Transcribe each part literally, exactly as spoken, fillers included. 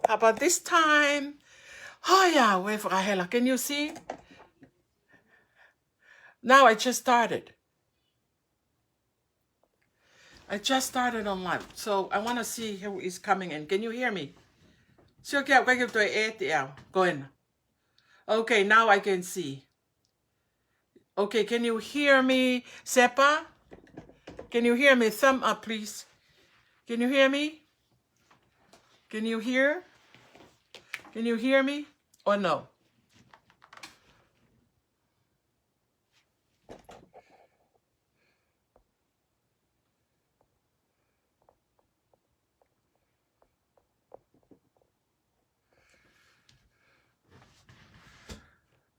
How about this time? Oh yeah, we fakahela. Can you see? Now I just started. I just started on live, so I want to see who is coming in. Can you hear me? Sio kia, kau ke toe ʻete au. Go in. Okay, now I can see. Okay, can you hear me, Sepa? Can you hear me? Thumb up, please. Can you hear me? Can you hear? Can you hear me? Or no?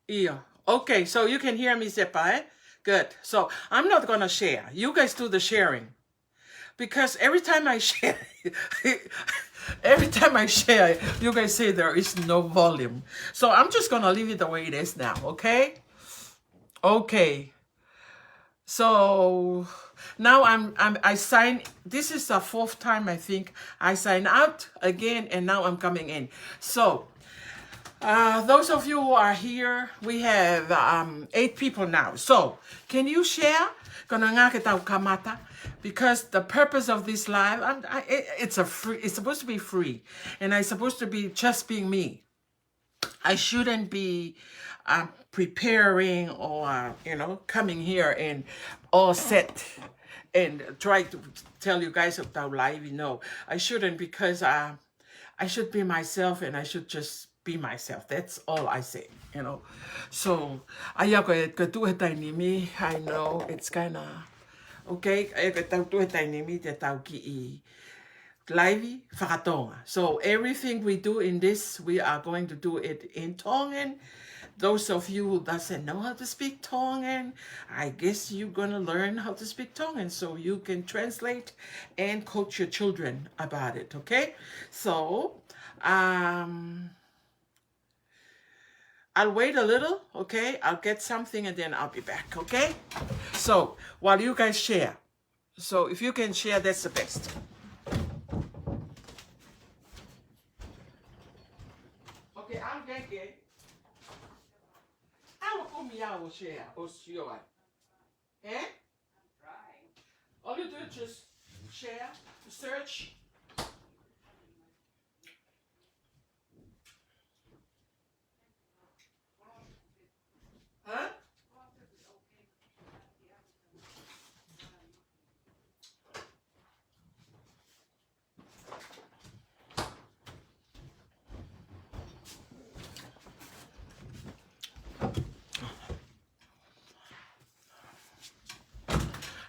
Yeah. Okay, so you can hear me, Sepa, eh? Good. So I'm not gonna share. You guys do the sharing. Because every time I share, every time I share, you guys say there is no volume. So I'm just gonna leave it the way it is now, okay? Okay. So now I'm, I'm I sign. This is the fourth time, I think, I sign out again, and now I'm coming in. So uh, those of you who are here, we have um, eight people now. So can you share? Kona ngā ke tau kamata, because the purpose of this live, I'm, I, it- it's a free. It's supposed to be free, and I'm supposed to be just being me. I shouldn't be um, preparing or, uh, you know, coming here and all set and try to tell you guys about life. No, I shouldn't, because uh, I should be myself and I should just be myself. That's all I say, you know. So, ʻa ia ko e, ko e tuʻu he taimi ni, I know it's kinda, okay, ʻa ia ko e tau tuʻu he taimi ni te tau kiʻi laivi fakatonga. So everything we do in this, we are going to do it in Tongan. Those of you who doesn't know how to speak Tongan, I guess you're gonna learn how to speak Tongan so you can translate and coach your children about it, okay? So, um, I'll wait a little, okay? I'll get something and then I'll be back, okay? So, while you guys share, so if you can share, that's the best. Okay, I'm getting. How come you will share or share? Eh? All you do is just share, search. Huh?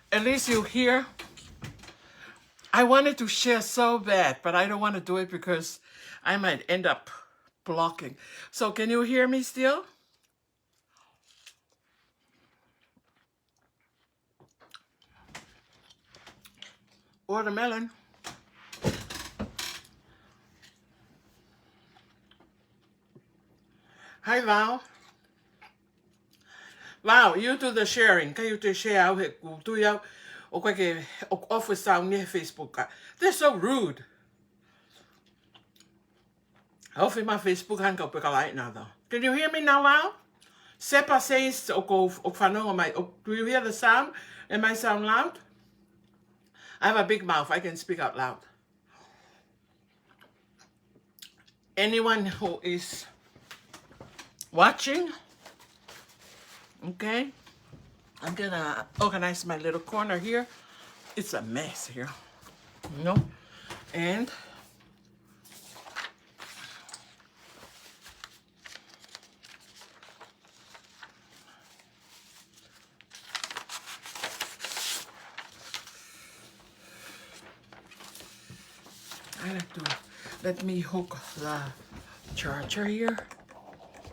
At least you're here. I wanted to share so bad, but I don't want to do it because I might end up blocking. So can you hear me still? Watermelon. Hi, Val. Val, you do the sharing. Ka you do share au he kutu au. ʻOku ʻikai ke, ʻoku off sound ni he Facebook ka. They're so rude. Off my Facebook hangē ʻoku ʻikai ke lava. Can you hear me now, Val? Sepa says, ʻoku, ʻoku fanongo mai. ʻO, do you hear the sound? Am I sound loud? I have a big mouth. I can speak out loud. Anyone who is watching, okay, I'm gonna organize my little corner here. It's a mess here, you know, and I like to let me hook the charger here.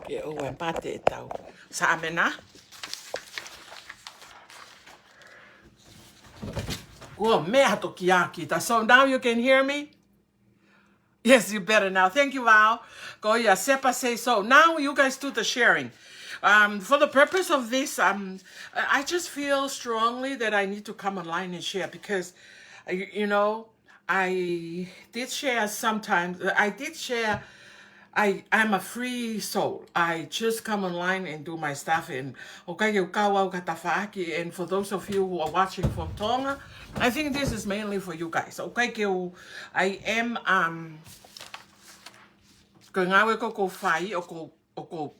Ke ʻoua ʻe pate ʻetau sāmena. Kuo meʻa toki ʻaki ta. So now you can hear me? Yes, you better now. Thank you, Val. Ko ia, Sepa say so. Now you guys do the sharing. Um, for the purpose of this, um, I I just feel strongly that I need to come online and share because, uh, you, you know, I did share sometimes. I did share. I, I'm a free soul. I just come online and do my stuff, and ʻoku ʻikai ke u kau au ki ha tafaʻaki. And for those of you who are watching from Tonga, I think this is mainly for you guys. ʻOku ʻikai ke u, I am, um, ko e ngāue ko ē ʻoku ou fai, ʻoku ou, ʻoku ou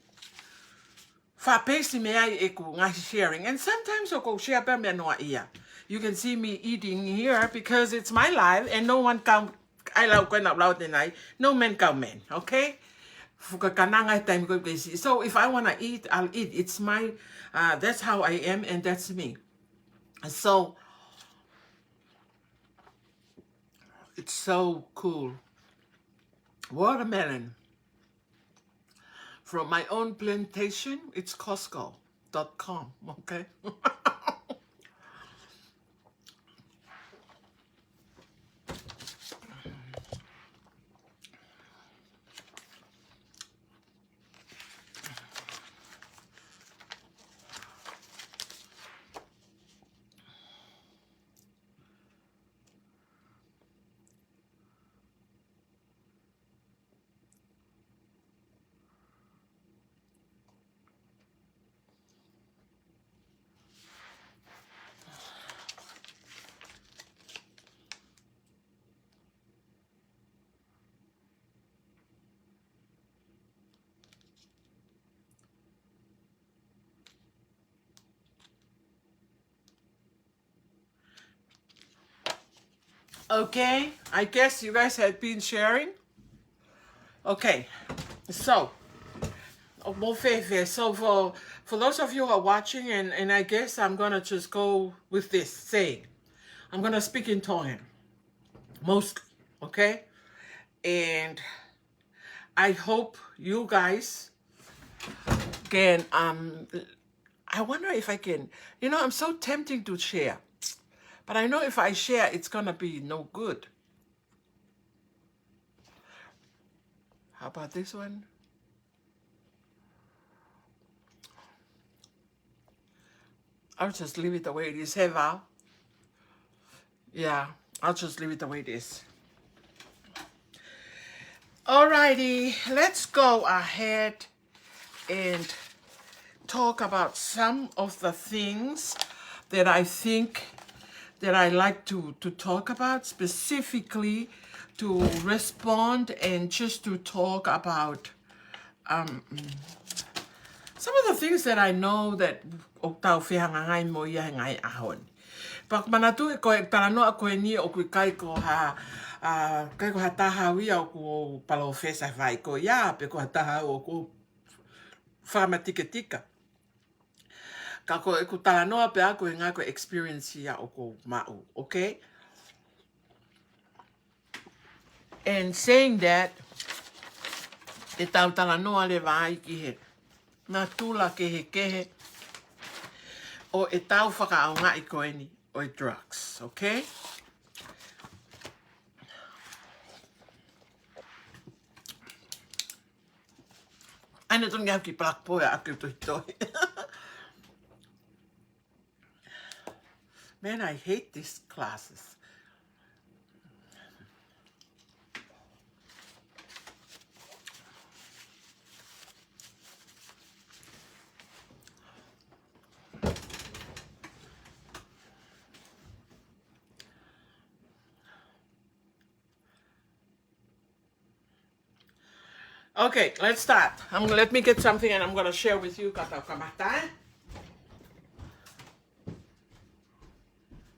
fakapeesi mei ai ʻeku ngaahi sharing. And sometimes ʻoku ou share pē meʻa noaʻia. You can see me eating here because it's my live and no one come, ʻai lau ko ē naʻa ku lau atu ʻanenai, no man come in, okay? Fuka kananga he taimi ko ē ke si. So if I wanna eat, I'll eat. It's my, uh, that's how I am and that's me. So, it's so cool. Watermelon. From my own plantation, it's Costco dot com, okay? Okay, I guess you guys have been sharing. Okay, so, oh, mo fe fe. So for, for those of you who are watching, and, and I guess I'm gonna just go with this saying. I'm gonna speak in Tongan, mostly, okay? And I hope you guys can, um, I wonder if I can, you know, I'm so tempting to share. But I know if I share, it's gonna be no good. How about this one? I'll just leave it the way it is. Hey, Val. Yeah, I'll just leave it the way it is. Alrighty, let's go ahead and talk about some of the things that I think that I like to, to talk about, specifically to respond and just to talk about, um, some of the things that I know that ʻoku tau fehangahangai mo ia he ngaahi ʻaho ni. Pea ʻoku ou manatuʻi ko e talanoa ko eni ʻoku ʻikai ko ha, ʻa, ʻikai ko ha taha au ia ʻoku ou palōfesa he fai ko ia, pe ko ha taha au ʻoku ou fakamatiketika. Ka ko ʻeku talanoa pē au ko e ngaahi ko e experience ia ʻoku ou maʻu, okay? And saying that, ʻetau talanoa leva ai ki he natula kehekehe ʻo ʻetau fakaʻaongaʻi ko eni ʻo e drugs, okay? ʻAi naʻa tonu ke au ki Black Boy ʻa ke tohitohi. Man, I hate these glasses. Okay, let's start. I'm, let me get something and I'm gonna share with you. Ka tau kamata, ē?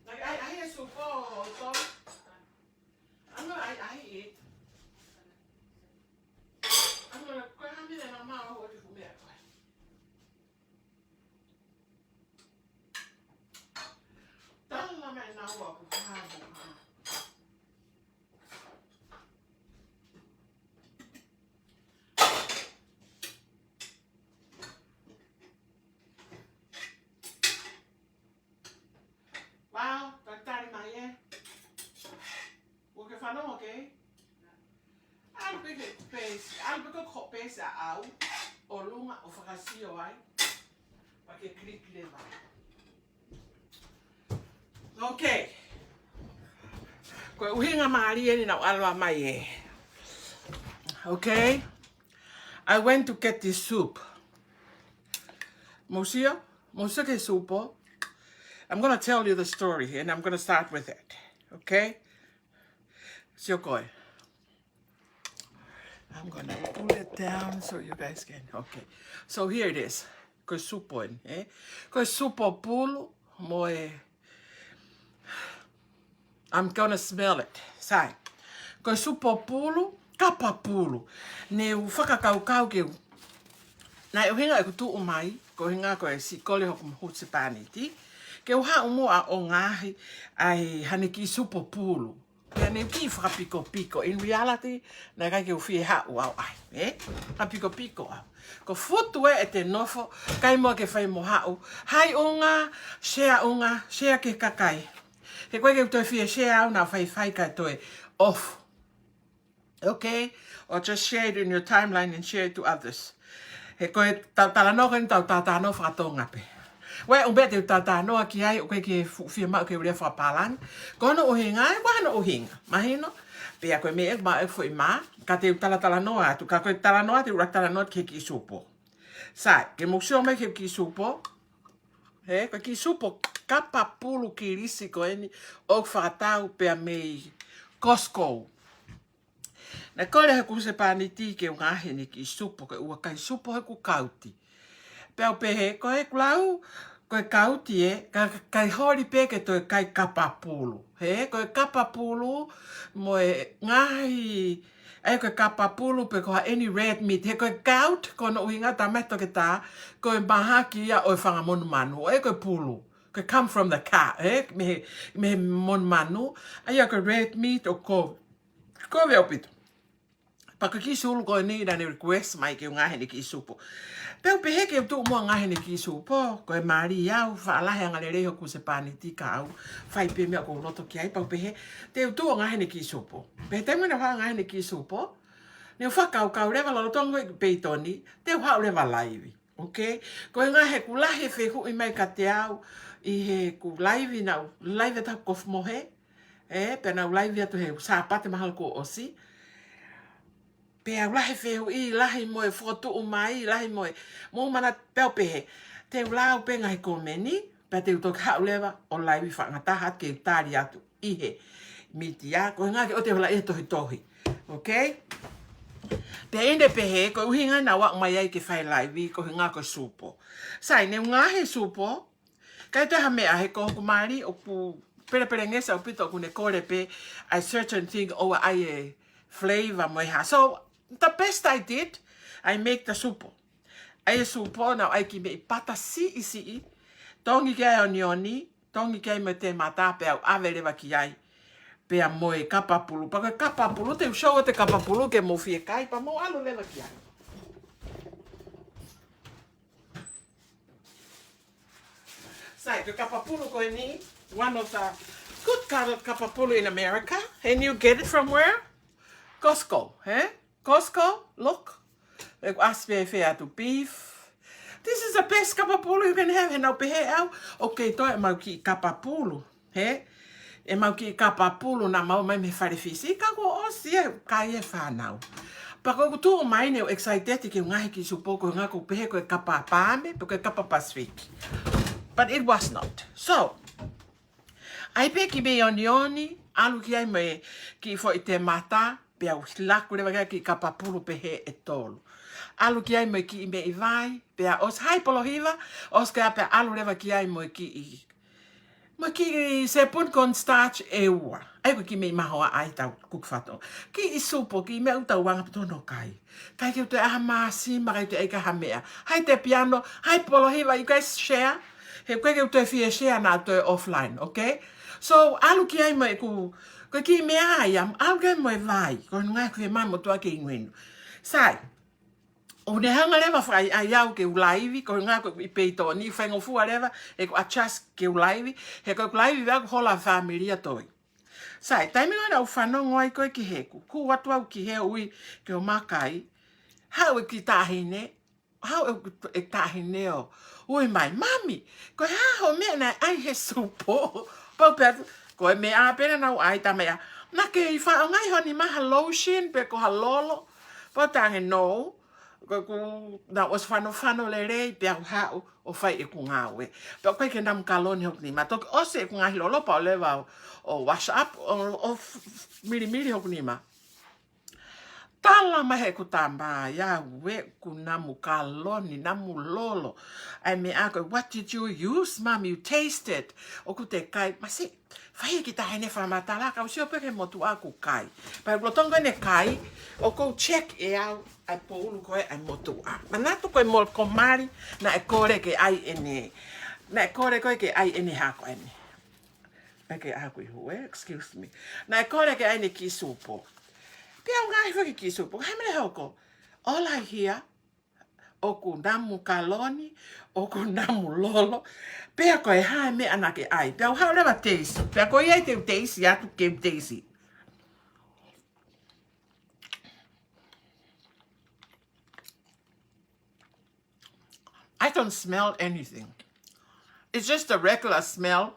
Like, I, I hear soup, oh, so I'm gonna, I, I eat. I'm gonna grab it and I'm out with it. Tala mai naua ʻoku hā mo hā. Wow, tatali mai ē. ʻOku ke fanongo, okay? ʻAlu pē ke pēsi, ʻalu pē ko e pēsi ʻaʻau ʻo lunga ʻo fakasio ai. Pea ke click leva. Okay. Ko e ʻuhinga mālie eni naʻá ku ʻalu mai ē. Okay? I went to get this soup. Mou sio? Mou sio ki he supo? I'm gonna tell you the story and I'm gonna start with it. Okay? Sio koe. I'm gonna pull it down so you guys can. Okay. So here it is. Ko e supo eni, ē? Ko e supo pulu mo e, I'm gonna smell it. Sai. Ko e supo pulu, kapa pulu. Ne u fakakaukau ke u, naʻe ʻuhinga ʻeku tuʻu mai, ko e ʻuhinga ko e siʻi kole hoku husepāniti ke u haʻu muʻa ʻo ngaohi ai haʻane kiʻi supo pulu. Pea ne u kiʻi fakapikopiko. In reality, naʻe ʻikai ke u fie haʻu au ʻai, ē? Fakapikopiko au. Ko e futu ē ʻete nofo, ʻikai muʻa ke fai mo haʻu. Hai ʻunga, share ʻunga, share ki he kakai. He ʻoku ʻikai ke u toe fie share au, naʻa faifai kae toe off. Okay? Or just share it in your timeline and share it to others. He ko e tau talanoa ko eni tau talanoa fakatonga pē. Ue, ʻume te u talanoa ki ai, ʻoku ʻikai ke fu-, fiemaʻu ke u lea fakapālangi. Ko hono ʻuhinga, ē, ko hono ʻuhinga. Mahino? Pea ko e meʻa ʻoku maʻu ʻeku foʻi mā, ka te u talatalanoa atu, ka ko e talanoa te u ʻuluaki talanoa ki he kiʻi supo. Sai, ke mou sio mai ki he kiʻi supo. He, ko e kiʻi supo kapa pulu kilisi ko eni, ʻoku fakatau pea mei Costco. Naʻe kole hoku husepāniti ke u ngaohi ʻene kiʻi supo, ko e ʻuluaki supo heʻeku kauti. Pea u pehē, ko ʻeku lau, ko e kauti ē, ka, ka, ʻikai holi pē ke toe kai kapa pulu. He, ko e kapa pulu, mo e ngaahi, ʻai ko e kapa pulu pe ko ha any red meat. He ko e gout, ko hono ʻuhinga tamai toketā, ko e mahaki ia ʻo e fanga monumanu, ʻai ko e pulu. Ko e come from the cow, ē? Mei he, mei he monumanu. ʻA ia ko e red meat ʻoku kovi ʻaupito. Pea ko e kiʻi sulu ko eni naʻá ne request mai ke u ngaohi ʻene kiʻi supo. Pea u pehē ke u tuʻu muʻa ngaohi ʻene kiʻi supo, ko e mālie au, faʻa lahi angalelei hoku husepāniti ka u fai pē meʻa ʻoku ou loto ki ai, pea u pehē, te u tuʻu ʻo ngaohi ʻene kiʻi supo. Pea taimi naʻá ku ngaohi ʻene kiʻi supo, ne u fakakaukau leva lolotonga ko ē ʻeku peito ni, te u haʻu leva laivi. Okay? Ko e ʻuhinga he ʻoku lahi e fehuʻi mai kiate au ʻi heʻeku laivi, naʻá ku laivi atu he kofu mohe, ē, pea naʻá ku laivi atu he Sāpate mahalo kuo ʻosi. Pea ʻoku lahi e fehuʻi, lahi mo e fokotuʻu mai, lahi mo e, mou manatu pē ʻo pehē, te u lau pē ngaahi kōmeni, pea te u toki haʻu leva ʻo laivi fakangataha atu ke u tali atu ʻi he mītia, ko e ʻuhinga ke ʻoua te u halaʻi he tohitohi. Okay? Pea ʻi heʻene pehē, ko e ʻuhinga naʻá ku aʻu mai ai ke fai laivi, ko e ʻuhinga ko e supo. Sai, ne u ngaohi e supo, ʻikai toe ha meʻa he ko hoku mali ʻoku pelepelengesi ʻaupito ʻokú ne kole pē ʻa e certain thing ʻoua ʻai e flavor mo e hā. So, the best I did, I make the supo. ʻAi e supo, naʻá ku ʻai kiʻi meʻi pata siʻisiʻi, tongi ki ai ʻoniʻoni, tongi ki ai mo e temata pea u ʻave leva ki ai. Pea mo e kapa pulu. Pea ko e kapa pulu, te u show atu e kapa pulu ke mou fie kai, pea mou ʻalu leva ki ai. Sai, ko e kapa pulu ko eni, one of the good kapa, kapa pulu in America. And you get it from where? Costco, eh? Costco, look. They ask me if I do beef. This is the best kapa pulu you can have. He naʻá ku pehē au, okay, toe ʻemau kiʻi kapa pulu. He? ʻEmau kiʻi kapa pulu naʻa mau ʻomai mei he fale Fisi. Ka kuo ʻosi e kai e fānau. Pea ko ʻeku tuʻu mai ne u excited ke u ngaohi e kiʻi supo ko e ʻuhinga ʻoku ou pehē ko e kapa Paame, pe ko e kapa Pacific. But it was not. So, ʻai pē kiʻi meʻi ʻoniʻoni, ʻalu ki ai mo e kiʻi foʻi temata, pea u laku leva ki ai kiʻi kapa pulu pehē ʻe tolu. ʻAlu ki ai mo e kiʻi meʻi vai, pea ʻosi hai polo hiva, ʻosi ko ia pea ʻalu leva ki ai mo e kiʻi, mo e kiʻi sēpuni cornstarch ʻe ua. ʻAi ko e kiʻi meʻi mahoaʻa ʻi heʻetau kuki fakatonga. Kiʻi supo, kiʻi meʻa ʻoku tau anga pē tonu ʻo kai. ʻIkai ke u toe ʻai ha māsima, ʻikai ke u toe ʻai ha meʻa. Hai te piano, hai polo hiva, you guys share. He ʻoku ʻikai ke u toe fie share naʻa toe offline, okay? So, ʻalu ki ai mo ʻeku, ko e kiʻi meʻa ia, ʻalu ki ai mo e vai, ko e ʻuhinga ʻoku fiemaʻu motuʻa ke inu inu. Sai, ʻo ne hanga leva fai ai au ke u laivi, ko e ʻuhinga ko e peito ni, faingofua leva, ʻeku adjust ke u laivi, he ko ʻeku laivi ʻoku hola fāmili ʻa Toi. Sai, taimi naʻá ku fanongo ai ko ē ki heʻeku, kuʻu atu au ki he ui ke u makai, haʻu e kiʻi taʻahine, haʻu e kiʻi taʻahine ʻo ui mai, Mami, ko e hā hoʻo meʻa naʻe ʻai he supo? Pea u pehē atu, ko e meʻa pē naʻá ku ʻai, tā meʻa, Naʻá ke faʻa ʻoange ho nima ha lotion pe ko ha lolo. Pea u talaange no. Ko ʻeku, naʻá ku ʻosi fanofano lelei pea u haʻu ʻo fai ʻeku ngāue. Pea ʻoku ʻikai ke namu kaloni hoku nima. Toki ʻosi ʻeku ngaahi lolo pea u leva ʻo, ʻo wash up, ʻo, ʻo f-, f-, milimili hoku nima. Tala mai heʻeku tama, ia ue, ʻoku namu kaloni, namu lolo. ʻAi meʻa ko ē, what did you use, Mum? You tasted. ʻOku te kai, masiʻi, fai ki taʻahine fakamatala, ka u sio pē ki he motuʻa ʻoku kai. Pea ʻi he lolotonga ʻene kai, ʻoku ou check ʻe au ʻa e poulu ko ē ʻa e motuʻa. Manatu ko e mo ko Mali, naʻe kole ke ʻai ʻene, naʻe kole ko ē ke ʻai ʻene hako ʻene. ʻAi ke ʻaku ʻi hue, excuse me. Naʻe kole ke ʻai ʻene kiʻi supo. Pea u ngaahi foki kiʻi supo, ngaahi meʻa hoko. All I hear, ʻoku namu kaloni, ʻoku namu lolo. Pea ko e hā e meʻa naʻá ke ʻai. Pea u haʻu leva ʻo teisi. Pea ko ia te u teisi atu ke u teisi. I don't smell anything. It's just a regular smell.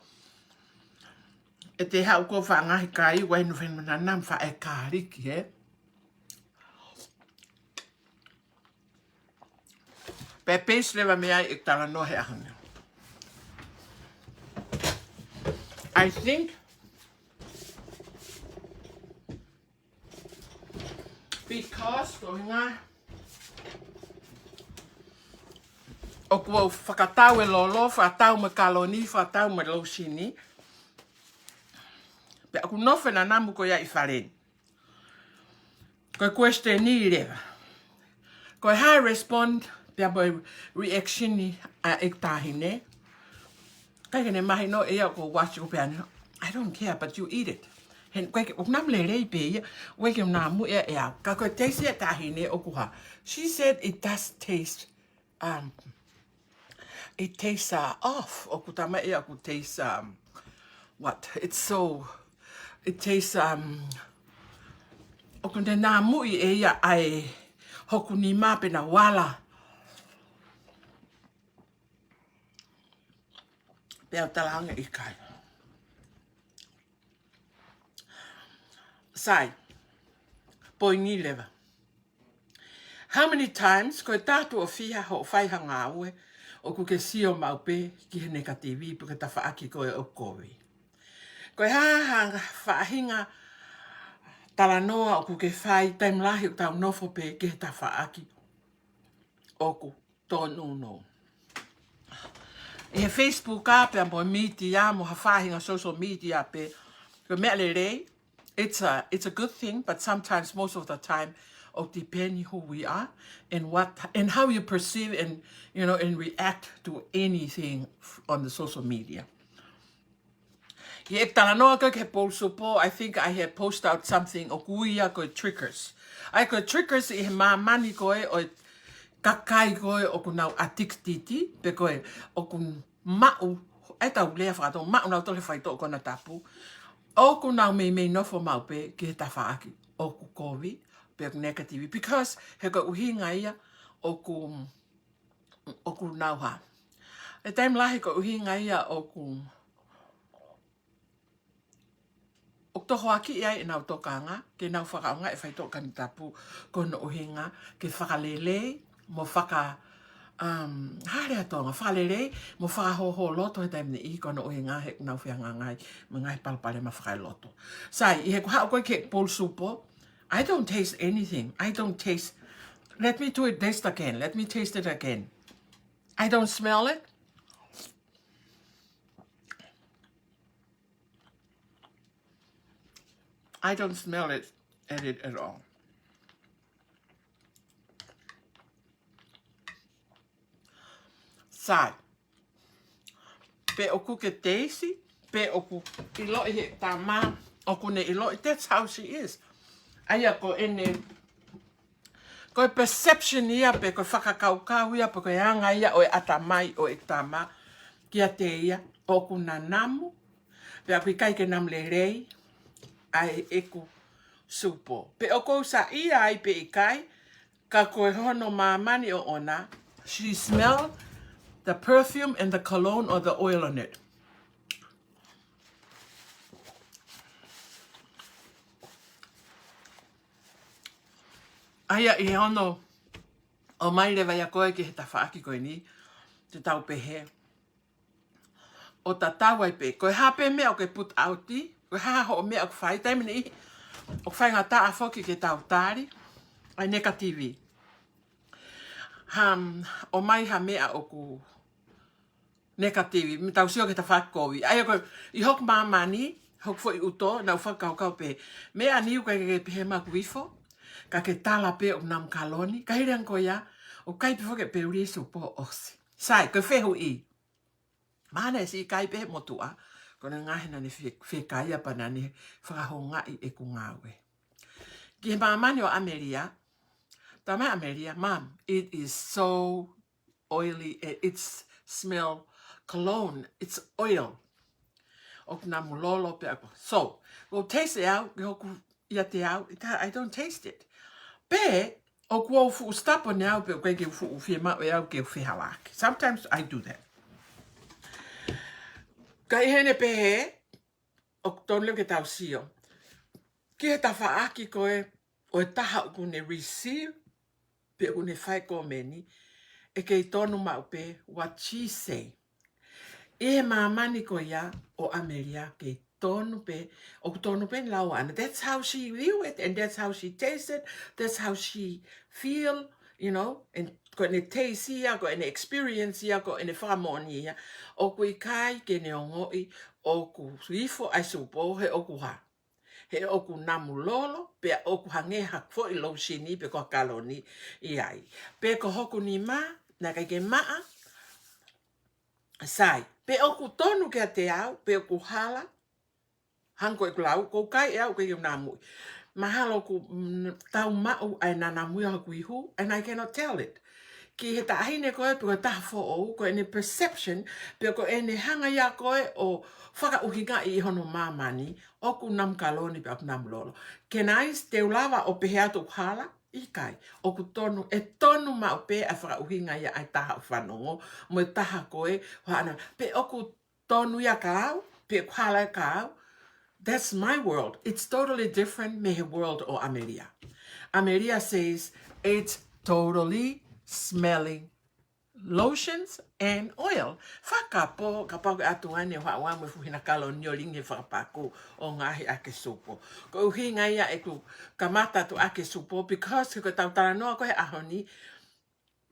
ʻE te haʻu ko e faʻa ngaahi kai, wai no fen manana fa e kaliki, eh? Pea peisi leva mei ai e talanoa he ʻaho ni. I think because ko e ʻuhinga ʻoku ou fakatau e lolo, fakatau mo e kaloni, fakatau mo e lotion. Pea ʻoku nofo e nanamu ko ia ʻi fale ni. Ko e question ni leva. Ko e hā e respond, pea mo e reaction ni ʻa e taʻahine. ʻIkai ke ne mahino ʻe ia ʻoku ou watch ʻoku pehē ni, I don't care, but you eat it. He ko e ke, ʻoku namu lelei pē ia, ʻoku ʻikai ke namu ia ʻe au. Ka ko e teisi e taʻahine ʻoku hā. She said it does taste, um, it tastes, uh, off. ʻOku tala mai ia ʻoku taste, um, what? It's so, it tastes, um, ʻoku ne namu ʻe ia ʻa e hoku nima pe naʻa u ala. Pea u talaange ʻikai. Sai, poini leva. How many times, ko e taʻu ʻe fiha hoʻo fai ha ngāue, ʻoku ke sio maʻu pē ki he negative, pe ko e tafaʻaki ko ē ʻoku kovi. Ko e hā ha faʻahinga talanoa ʻoku ke fai, taimi lahi ʻoku tau nofo pē ki he tafaʻaki ʻoku tonu no. ʻI he Facebook ā pea mo e media, mo ha faʻahinga social media pē, ko e meʻa lelei, it's a, it's a good thing, but sometimes, most of the time, ʻoku depend who we are and what, and how you perceive and, you know, and react to anything f-, on the social media. ʻI heʻeku talanoa ko ē ki he poulu supo, I think I had post out something ʻoku ui ia ko e triggers. ʻA ia ko e triggers ʻi he māmani ko ē ʻo e kakai ko ē ʻoku nau addicted, pe ko ē ʻoku maʻu, ʻa e tau lea fakatonga, maʻu nautolu he faitoʻo konatapu. ʻOku nau meimei nofo maʻu pē ki he tafaʻaki ʻoku kovi, pe ʻoku negative. Because he ko e ʻuhinga ia ʻoku ʻoku nau hā. ʻE taimi lahi ko e ʻuhinga ia ʻoku, ʻoku tohoakiʻi ai ʻenau tokanga, ke nau fakaʻaongaʻi e faitoʻo konatapu, ko hono ʻuhinga, ke fakalelei, mo faka, um, hā e lea Tonga, fakalelei, mo fakahōhōloto he taimi ni ko hono ʻuhinga he ʻoku nau fehangahangai mo e ngaahi palopalema fakaeloto. Sai, ʻi heʻeku haʻu ko ē ki he poulu supo, I don't taste anything. I don't taste. Let me do it, taste again. Let me taste it again. I don't smell it. I don't smell it at it at all. Sai. Pe ʻoku ke teisi, pe ʻoku ʻiloʻi he tama, ʻoku ne ʻiloʻi, that's how she is. ʻA ia ko ʻene, ko e perception ia, pe ko e fakakaukau ia, pe ko e anga ia ʻo e ʻatamai ʻo e tama kiate ia, ʻoku nanamu, pe ʻoku ʻikai ke namu lelei ʻa ʻeku supo. Pe ʻoku ou saiʻia ai pe ʻikai, ka ko e hono māmani ʻoʻona, she smell the perfume and the cologne or the oil on it. ʻA ia ʻi he ono, ʻomai leva ia ko ē ki he tafaʻaki ko eni, te tau pehē, ʻo tatau ai pē, ko e hā pē meʻa ʻoku ke put out, ko e hā hoʻo meʻa ʻoku fai, taimi ʻe niʻihi ʻoku faingataʻa foki ke tau tali ʻa e negative. Ham, ʻomai ha meʻa ʻoku negative, mo tau sio ki he tafaʻaki kovi. ʻA ia ko ē, ʻi hoku māmani, hoku foʻi ʻuto, naʻá ku fakakaukau pē, meʻa ni ʻoku ʻikai ke pehē maku ifo, ka ke tala pē ʻoku namu kaloni, ka hili ange ko ia, ʻoku ʻikai pē foki ke pē uli e supo ʻosi. Sai, ko e fehuʻi. Mahalo naʻe siʻi kai pē he motuʻa, ko ʻene ngaahi naʻá ne fie-, fiekaia pea naʻá ne fakahoungaʻi ʻeku ngāue. Ki he māmani ʻo ʻAmelia, talamai ʻe ʻAmelia, "Mum, it is so oily, eh, it's smell cologne, it's oil." ʻOku namu lolo pē ʻaku. So, ʻoku ou taste ʻe au, ke hoku ʻiate au, it, I don't taste it. Pē, ʻoku ou fuʻu stubborn ʻe au, pē ʻoku ʻikai ke fuʻu fiemaʻu ʻe au ke u fehālaaki. Sometimes I do that. Ka ʻi heʻene pehē, ʻoku tonu leva ke tau sio ki he tafaʻaki ko ē ʻo e taha ʻoku ne receive, pe ʻoku ne fai komeni, ʻe kei tonu maʻu pē what she say. ʻI he māmani ko ia ʻo ʻAmelia, kei tonu pē, ʻoku tonu pē ʻene lau ʻana. That's how she view it, and that's how she taste it, that's how she feel, you know, and ko ʻene taste ia, ko ʻene experience ia, ko ʻene fakamoʻoni ia, ʻoku ʻikai ke ne ongoʻi ʻoku ifo ʻa e supo he ʻoku hā. He ʻoku namu lolo, pea ʻoku hangē ha foʻi lotion pe ko ha kaloni ʻi ai. Pe ko hoku nima, naʻe ʻikai ke maʻa, sai. Pe ʻoku tonu kiate au, pe ʻoku hala, hangē ko ʻeku lau, ʻoku kai ʻe au, ʻikai ke u namuʻi. Mahalo ʻoku, mm, tau maʻu ʻa e nanamuʻi ʻo hoku ihu, and I cannot tell it. Ki he taʻahine ko ē, pe ko e taha foʻou, ko ʻene perception, pe ko ʻene hanga ia ko ē ʻo fakaʻuhingaʻi ʻi hono māmani, ʻoku namu kaloni pe ʻoku namu lolo. Can I, te u lava ʻo pehē atu ʻoku hala? ʻIkai. ʻOku tonu, ʻe tonu maʻu pē ʻa e fakaʻuhinga ia ʻa e taha ʻoku fanongo, mo e taha ko ē, ʻoku haʻana, pe ʻoku tonu ia kia au, pe ʻoku hala ia kia au. That's my world. It's totally different mei he world ʻo ʻAmelia. ʻAmelia says it's totally smelling lotions and oil. Fakapō, kapau ʻoku ke ʻatu ai ʻene haʻu mo e fuʻu hina kaloni ʻo lingi he fakapaku ʻo ngaohi ʻaki e supo. Ko e ʻuhinga ia ʻeku kamata atu ʻaki e supo, because ko ʻetau talanoa ko ē he ʻaho ni,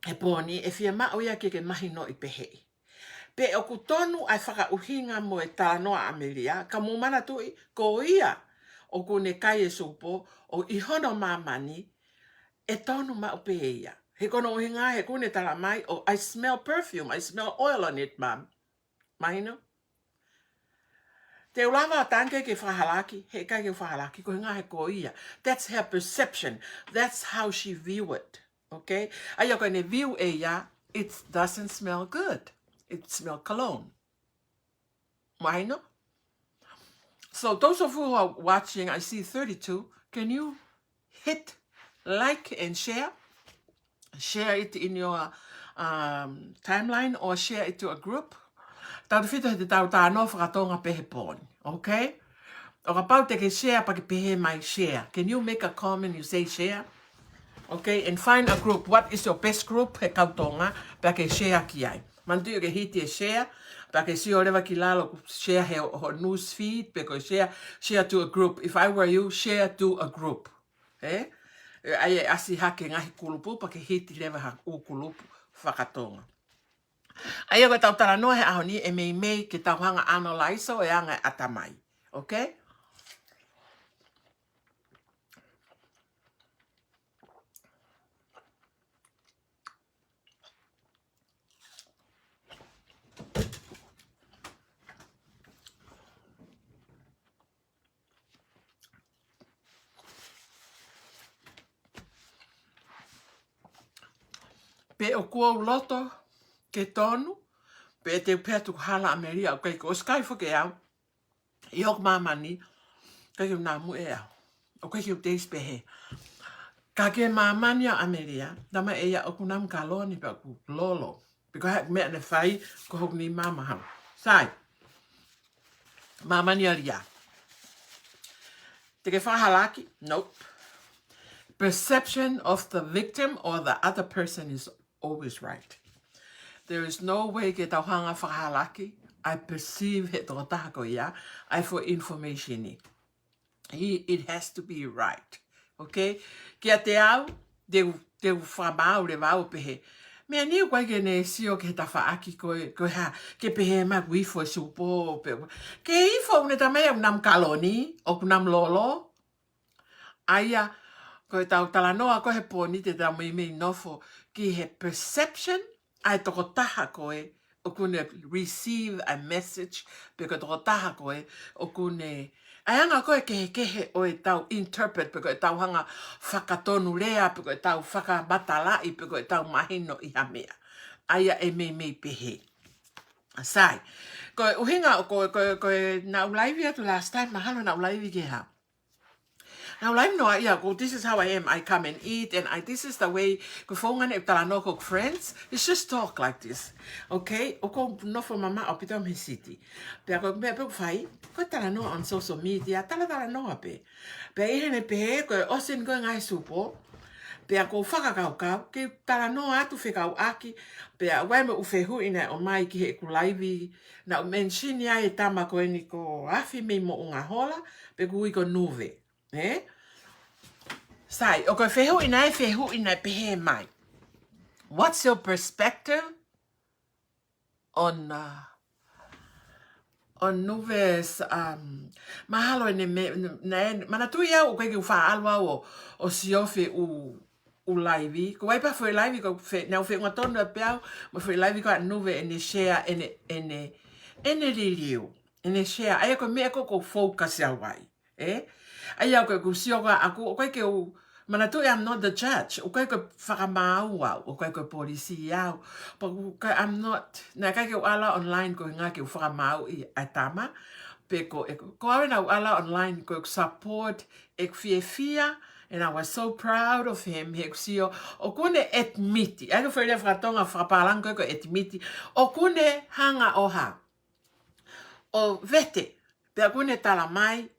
he pō ni, ʻe fiemaʻu ia ke ke mahinoʻi peheʻi. Pe ʻoku tonu ʻa e fakaʻuhinga mo e talanoa ʻa ʻAmelia, ka mou manatuʻi, ko ia ʻoku ne kai e supo, ʻo ʻi hono māmani, ʻe tonu maʻu pē ia. He ko hono ʻuhinga, he ʻoku ne talamai, "Oh, I smell perfume, I smell oil on it, Mum." Mahino? Te u lava ʻo tanke ke fakahalaki, heʻikai ke fakahalaki, ko e ʻuhinga he ko ia. That's her perception. That's how she view it. Okay? ʻA ia ko ʻene view ʻe ia, it doesn't smell good. It smell cologne. Mahino? So those of you who are watching, I see thirty-two. Can you hit like and share? Share it in your, um, timeline or share it to a group. Tautefito he te tau talanoa fakatonga pē he pō ni, okay? ʻO kapau te ke share pea ke pehē mai share. Can you make a comment, you say share? Okay, and find a group. What is your best group he kau Tonga, pea ke share ki ai. Manatuʻi ke hiti e share, pea ke sio leva ki lalo, share he ho news feed, pe ko e share, share to a group. If I were you, share to a group. Ē? ʻE, ʻai e ʻasi hake ngaahi kulupu, pea ke hiti leva ha ʻū kulupu fakatonga. ʻA ia ko ʻetau talanoa he ʻaho ni, ʻe meimei ke tau hanga ʻo analyze ʻo e anga e ʻatamai. Okay? Pe ʻoku ou loto ke tonu, pe te u pehē atu ʻoku hala ʻAmelia, ʻoku ʻikai ke ʻosi kai foki ʻe au. ʻI hoku māmani, ʻikai ke u namu ʻe au. ʻOku ʻikai ke u taste pehē. Ka ki he māmani ʻo ʻAmelia, talamai ʻe ia ʻoku namu kaloni pe ʻoku lolo. Because he meʻa naʻe fai, ko hoku nima mahalo. Sai. Māmani ʻAlia. Te ke fakahalaki? Nope. perception of the victim or the other person is always right. There is no way ke tau hanga fakahalaki ʻa e perceive he tokotaha ko ia, ʻa e foʻi information ni. He, it has to be right. Okay? Kiate au, te u, te u fakamaau leva au pehē. Meʻa ni ʻoku ʻikai ke ne sio ki he tafaʻaki ko ē, ko e hā, ke pehē mai ʻoku ifo e supo, pe, ke ifo ʻene tamai ʻoku namu kaloni, ʻoku namu lolo. ʻA ia, ko ʻetau talanoa ko ē he pō ni te tau meimei nofo ki he perception ʻa e tokotaha ko ē ʻoku ne receive a message, pe ko e tokotaha ko ē ʻoku ne, ʻa e anga ko ē kehekehe ʻo ʻetau interpret, pe ko ʻetau hanga fakatonulea, pe ko ʻetau fakamatalaʻi, pe ko ʻetau mahino ʻi ha meʻa. ʻA ia ʻe meimei pehē. Sai. Ko e ʻuhinga, ko, ko, ko e naʻá ku laivi atu last time, mahalo naʻá ku laivi ki he hā. Naʻá ku laivi noa ia, ko, this is how I am, I come and eat, and I, this is the way, ko e founga ʻeku talanoa ki hoku friends, it's just talk like this. Okay? ʻOku ou nofo mamaʻo ʻaupito mei he city. Pea ko e meʻa pē ʻoku ou fai, ko e talanoa on social media, talatalanoa pē. Pea ʻi heʻene pehē, ko e ʻosi eni ko ē ngaahi supo, pea ʻoku ou fakakaukau, ke talanoa atu fekauʻaki, pea ʻoku ʻi ai mo ʻeku fehuʻi naʻe ʻomai ki heʻeku laivi, naʻá ku mention ai e tama ko eni ko Afi mei Moʻungahola, pe ʻoku ui ko Nuve. Ē? Sai, ʻoku ou fehuʻi naʻe, fehuʻi naʻe pehē mai. What's your perspective on, uh, on Nuve's, um, mahalo ʻene me, naʻe, manatuʻi au, ʻoku ʻikai ke u faʻa ʻalu au ʻo, ʻo sio he ʻū, ʻū laivi. Ko e ʻai pē ha foʻi laivi, ko e fe, naʻá ku feʻunga tonu pē au, mo e foʻi laivi ko ē ʻa Nuve ʻene share, ʻene, ʻene, ʻene liliu, ʻene share. ʻA ia ko e meʻa ko ē ʻoku ou focus au ai. Ē? ʻA ia ko ʻeku sio ko ē ʻaʻaku, ʻoku ʻikai ke u, manatuʻi I'm not the judge, ʻoku ʻikai ko e fakamaau au, ʻoku ʻikai ko e polisi au. But ʻoku ʻikai, I'm not, naʻe ʻikai ke u ʻalu online ko e ʻuhinga ke u fakamaauʻi ʻa e tama, pe ko ʻeku, ko au ē naʻá ku ʻalu online ko ʻeku support, ʻeku fiefia, and I was so proud of him, he ʻoku ou sio, ʻoku ne admit, ʻa ia ko e foʻi lea fakatonga fakapālangi ko ē ko e admit, ʻoku ne hanga ʻo hā, ʻo vete, pea ʻoku ne tala mai,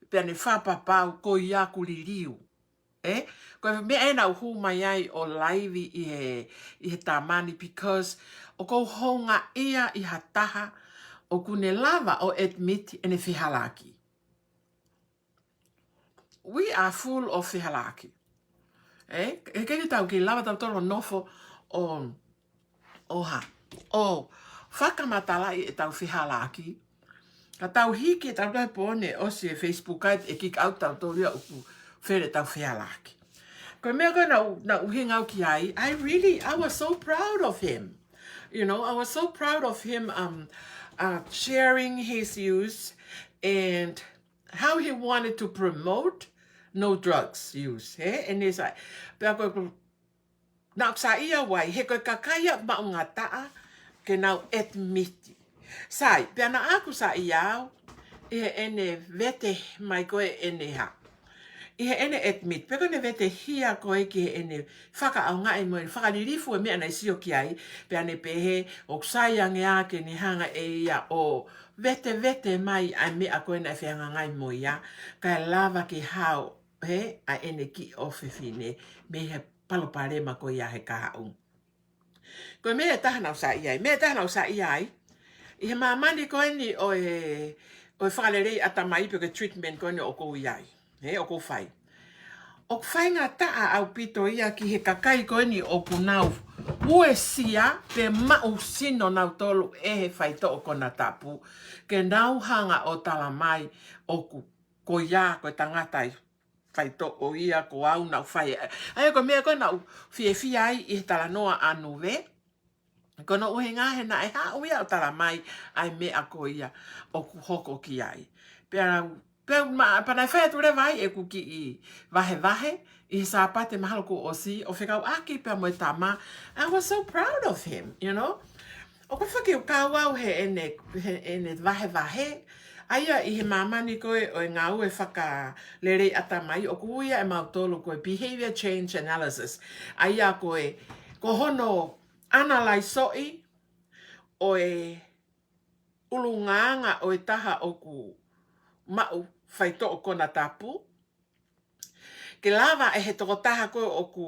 pea ne fakapapau ko ia ʻoku liliu. Ē? Ko e meʻa ē naʻá ku hū mai ai ʻo laivi ʻi he, ʻi he tama ni, because ʻoku ou houngaʻia ʻi ha taha ʻoku ne lava ʻo admit ʻene fehālaaki. We are full of fehālaaki. Ē? He ʻikai ke tau kei lava tautolu ʻo nofo ʻo, ʻo hā, ʻo fakamatalaʻi ʻetau fehālaaki. Ka tau hiki ʻetau tahi pō ni ʻosi e Facebook ai, ʻe kick out tautolu ia ʻoku fele ʻetau fehālaaki. Ko e meʻa ko ē naʻá ku, naʻá ku ʻuhinga au ki ai, I really, I was so proud of him. You know, I was so proud of him, um, uh, sharing his views and how he wanted to promote no drugs use, ē? And it's like, pea ko e, naʻá ku saiʻia au ai, he ko e kakai ia maʻungataʻa ke nau admit. Sai, pea naʻá ku saiʻia au ʻi heʻene vete mai ko ē ʻene hā, ʻi heʻene admit, pea ko ʻene vetehia ko ē ki heʻene fakaʻaongaʻi mo e fakalilifu e meʻa naʻe sio ki ai, pea ne pehē, ʻoku sai ange ā ke ne hanga ʻe ia ʻo vetevete mai ʻa e meʻa ko ē naʻe fehangahangai mo ia, kae lava ke hao, ē, ʻa ʻene kiʻi ʻofefine mei he palopalema ko ia he kahaʻu. Ko e meʻa ʻe taha naʻá ku saiʻia ai, meʻa ʻe taha naʻá ku saiʻia ai, ʻi he māmani ko eni ʻo e, ʻo e fakalelei ʻatamai pe ko e treatment ko eni ʻoku ou ʻi ai, ē, ʻoku ou fai. ʻOku faingataʻa ʻaupito ia ki he kakai ko eni ʻoku nau uesia pe maʻu sino nautolu ʻe he faitoʻo konatapu, ke nau hanga ʻo tala mai ʻoku ko ia ko e tangata ʻi faitoʻo ia, ko au naʻá ku fai. ʻA ia ko e meʻa ko ē naʻá ku fiefia ai ʻi he talanoa ʻa Nuve. Ko hono ʻuhinga he naʻe haʻu ia ʻo tala mai ʻa e meʻa ko ia ʻoku hoko ki ai. Pea, pea ma, pea naʻe fai atu leva ai ʻeku kiʻi vahevahe ʻi he Sāpate mahalo kuo ʻosi ʻo fekauʻaki pea mo e tama. I was so proud of him, you know. ʻOku ou fakakaukau au heʻene, heʻene vahevahe, ʻa ia ʻi he māmani ko ē ʻo e ngāue fakalelei ʻatamai, ʻoku ui ia ʻe mautolu ko e behavior change analysis. ʻA ia ko e, ko hono ʻanalaisoʻi ʻo e ʻulungaanga ʻo e taha ʻoku maʻu faitoʻo konatapu, Ke lava ʻe he tokotaha ko ē ʻoku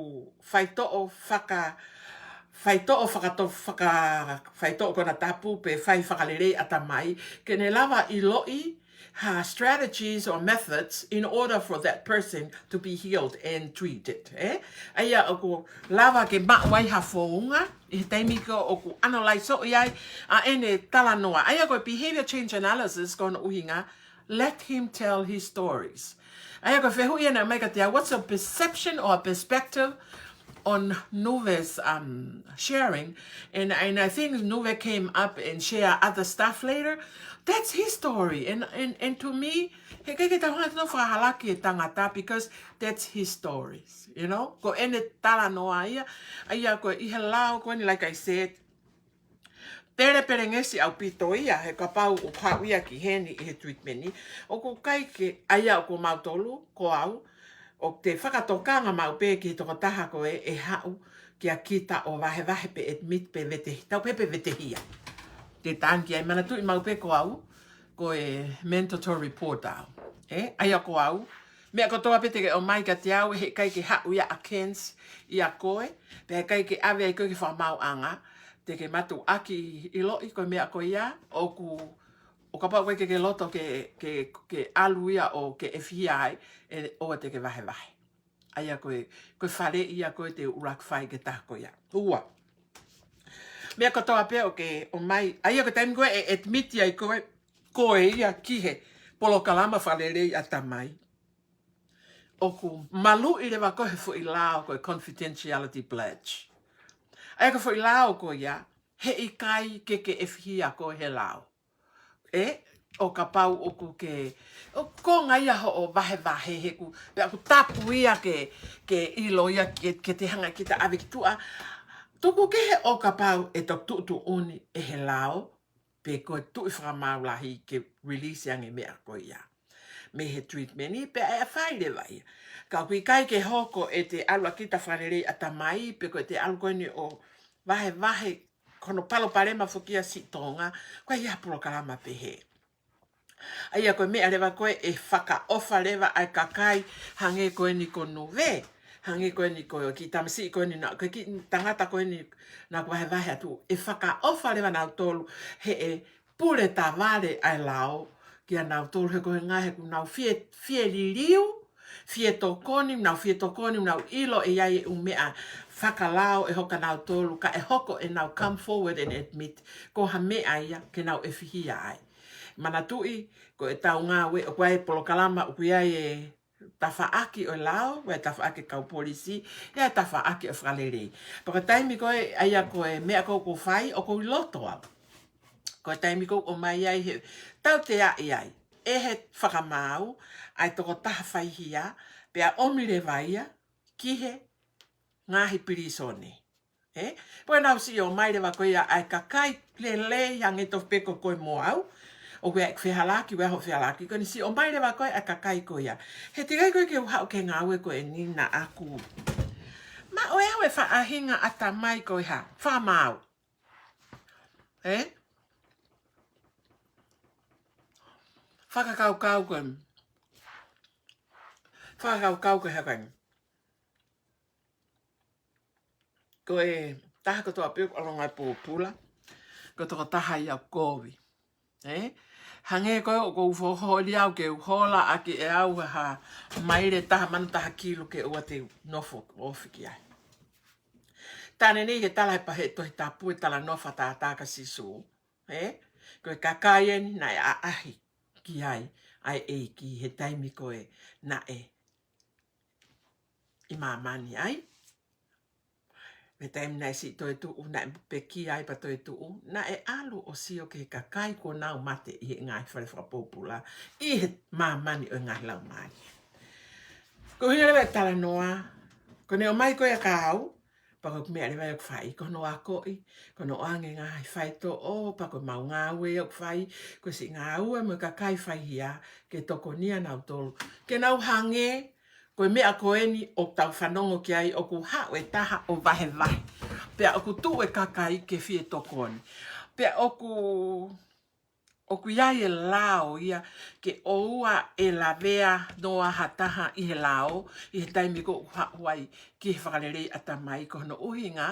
faitoʻo faka-, faitoʻo fakato-, faka-, faitoʻo konatapu pe fai fakalelei ʻatamai, ke ne lava ʻiloʻi ha strategies or methods in order for that person to be healed and treated, ē? ʻA ia ʻoku lava ke maʻu ai ha founga, ʻi he taimi ko ē ʻoku analyse ʻo ʻi ai ʻa ʻene talanoa. ʻA ia ko e behavior change analysis ko hono ʻuhinga, let him tell his stories. ʻA ia ko e fehuʻi ʻena mai kiate au, what's your perception or perspective on Nuve's, um, sharing? And, and I think Nuve came up and share other stuff later. That's his story. And, and, and to me, heʻikai ke tau hanga ʻo fakahalaki e tangata because that's his stories, you know? Ko ʻene talanoa ia, ʻa ia ko ē ʻi he lao ko eni, like I said, pele pelengesi ʻaupito ia, he kapau ʻoku haʻu ia ki heni ʻi he treatment ni. ʻOku ʻikai ke, ʻa ia ʻoku mautolu, ko au, ʻoku te fakatokanga maʻu pē ki he tokotaha ko ē ʻe haʻu kia kita ʻo vahevahe pe admit pe vetehi, tau pē pe vetehia. Te tangi ai, manatuʻi maʻu pē ko au, ko e mandatory reporter au. Ē, ʻa ia ko au, meʻa kotoa pē te ke ʻomai kiate au, heʻikai ke haʻu ia against ia koe, pea heʻikai ke ʻave ai koe ki he fakamaauʻanga, te ke mātuʻaki ʻiloʻi ko e meʻa ko ia, ʻoku, ʻo kapau ʻoku ʻikai ke ke loto ke, ke, ke ʻalu ia ʻo ke ʻefihia ai, ʻe ʻoua te ke vahevahe. ʻA ia ko e, ko e faleʻi ia ko ē te u ʻuluaki fai ki he taha ko ia. Ua. Meʻa kotoa pē ʻoku ke ʻomai, ʻa ia ko e taimi ko ē ʻe admit ai koe, koe ia ki he polokalama fakalelei ʻatamai, ʻoku maluʻi leva ko ē he foʻi lao ko e confidentiality pledge. ʻA ia ko e foʻi lao ko ia, heʻikai ke ke ʻefihia koe he lao. Ē, ʻo kapau ʻoku ke, ʻoku konga ia hoʻo vahevahe he ʻoku, pea ʻoku tapu ia ke, ke ʻilo ia ke, ke te hanga kita ʻave ki tuʻa. Tuku kehe ʻo kapau ʻe toki tuʻutuʻuni ʻe he lao, pe ko e tuʻi fakamaau lahi ke release ange meʻa ko ia mei he treatment ni, pea ʻe fai leva ia. Ka ʻoku ʻikai ke hoko ʻete ʻalu ʻa kita fakalelei ʻatamai, pe ko ʻete ʻalu ko eni ʻo vahevahe ko hono palopalema foki ia siʻi Tonga, ko e ʻi ai ha polokalama pehē. ʻA ia ko e meʻa leva ko ē ʻe fakaʻofa leva ʻa e kakai hangē ko eni ko Nuve, hangē ko eni ko e kiʻi tamasiʻi ko eni na, ko e kiʻi tangata ko eni naʻa ku vahevahe atu, ʻe fakaʻofa leva nautolu he ʻe pule tavale ʻa e lao kia nautolu he ko e ngaahi ʻoku nau fie, fie liliu, fie tokoni, nau fie tokoni, nau ʻilo ʻe ʻi ai e ʻū meʻa fakalao ʻe hoko kia nautolu, ka ʻe hoko ʻenau come forward and admit ko ha meʻa ia ke nau ʻefihia ai. Manatuʻi, ko ʻetau ngāue, ʻoku ʻi ai e polokalama, ʻoku ʻi ai e tafaʻaki ʻo e lao, ʻi ai e tafaʻaki kau polisi, ʻi ai e tafaʻaki ʻo e fakalelei. Pea ko e taimi ko ē, ʻa ia ko e meʻa ko ē ʻoku ou fai, ʻoku ou ʻi loto au. Ko e taimi ko ē ʻoku ʻomai ai he tauteaʻi ai ʻe he fakamaau ʻa e tokotaha faihia, pea ʻomi leva ia ki he ngaahi pilīsone. Ē? Pea ko ʻenau siʻi ʻomai leva ko ia ʻa e kakai lelei hangē tofu pē ko koe mo au. ʻOku ʻi ai ʻeku fehālaaki, ʻoku ʻi ai hoʻo fehālaaki, ko ʻene siʻi ʻomai leva ko ē ʻa e kakai ko ia. He teʻeki ai ko ē ke u haʻu ki he ngāue ko eni naʻa ku maʻu ʻe au e faʻahinga ʻatamai ko e hā, fakamaau. Ē? Fakakaukau ko e, fakakaukau ko e hā ko eni. Ko e taha kotoa pē ʻoku ʻalu ngāue pōpula, ko e tokotaha ia ʻoku kovi. Ē? Hangē ko ē ʻoku ou foholi au ke u hola ʻaki ʻe au ha maile taha mano taha kilu ke ʻoua te u nofo ofi ki ai. Taʻane nei he tala he pā he Tohi Tapu e talanoa fakatātā kia Sīsū. Ē? Ko e kakai eni naʻe ʻaʻahi ki ai ʻa e ʻEiki he taimi ko ē naʻe ʻi māmani ai. He taimi naʻe siʻi toetuʻu, naʻe pekia ai pea toetuʻu, naʻe ʻalu ʻo sio ki he kakai kuo nau mate ʻi he ngaahi fale fakapōpula, ʻi he māmani ʻo e ngaahi laumālie. Ko e ʻuhinga leva e talanoa, ko ʻene ʻomai ko ia kia au, pea ko e meʻa leva ia ʻoku fai, ko hono akoʻi, ko hono ʻoange ngaahi faitoʻo, pea ko ʻemau ngāue ia ʻoku fai, ko e siʻi ngāue mo e kakai faihia, ke tokonia nautolu, ke nau hangē, ko e meʻa ko eni ʻoku tau fanongo ki ai ʻoku haʻu e taha ʻo vahevahe. Pea ʻoku tuʻu e kakai ke fie tokoni. Pea ʻoku ʻoku ʻi ai e lao ia ke ʻoua ʻe lavea noa ha taha ʻi he lao, ʻi he taimi ko ē ʻoku haʻu ai ki he fakalelei ʻatamai, ko hono ʻuhinga,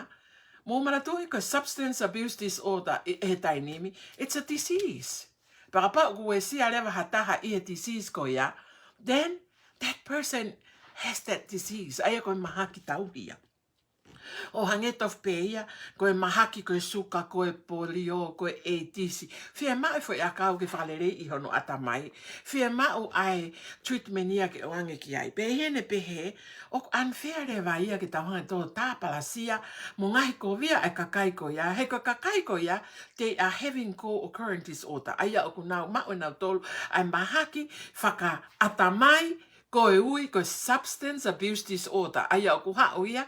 mou manatuʻi ko e substance abuse disorder ʻi he taimi ni, it's a disease. Pea kapau ʻoku uesia leva ha taha ʻi he disease ko ia, then that person has that disease. ʻA ia ko e mahaki tauhi ia. ʻO hangē tofu pē ia, ko e mahaki, ko e suka, ko e polio, ko e ʻeitisi. Fiemaʻu e foʻi ʻakau ke fakaleleiʻi hono ʻatamai. Fiemaʻu ʻa e treatment ia ke ʻoange ki ai. Pea ʻi heʻene pehē, ʻoku unfair leva ia ke tau hanga ʻo tāpalasia mo ngaohikovia e kakai ko ia. He ko e kakai ko ia, they are having co-occurrent disorder. ʻA ia ʻoku nau maʻu ʻe nautolu ʻa e mahaki fakaʻatamai, ko e ui ko e substance abuse disorder. ʻA ia ʻoku haʻu ia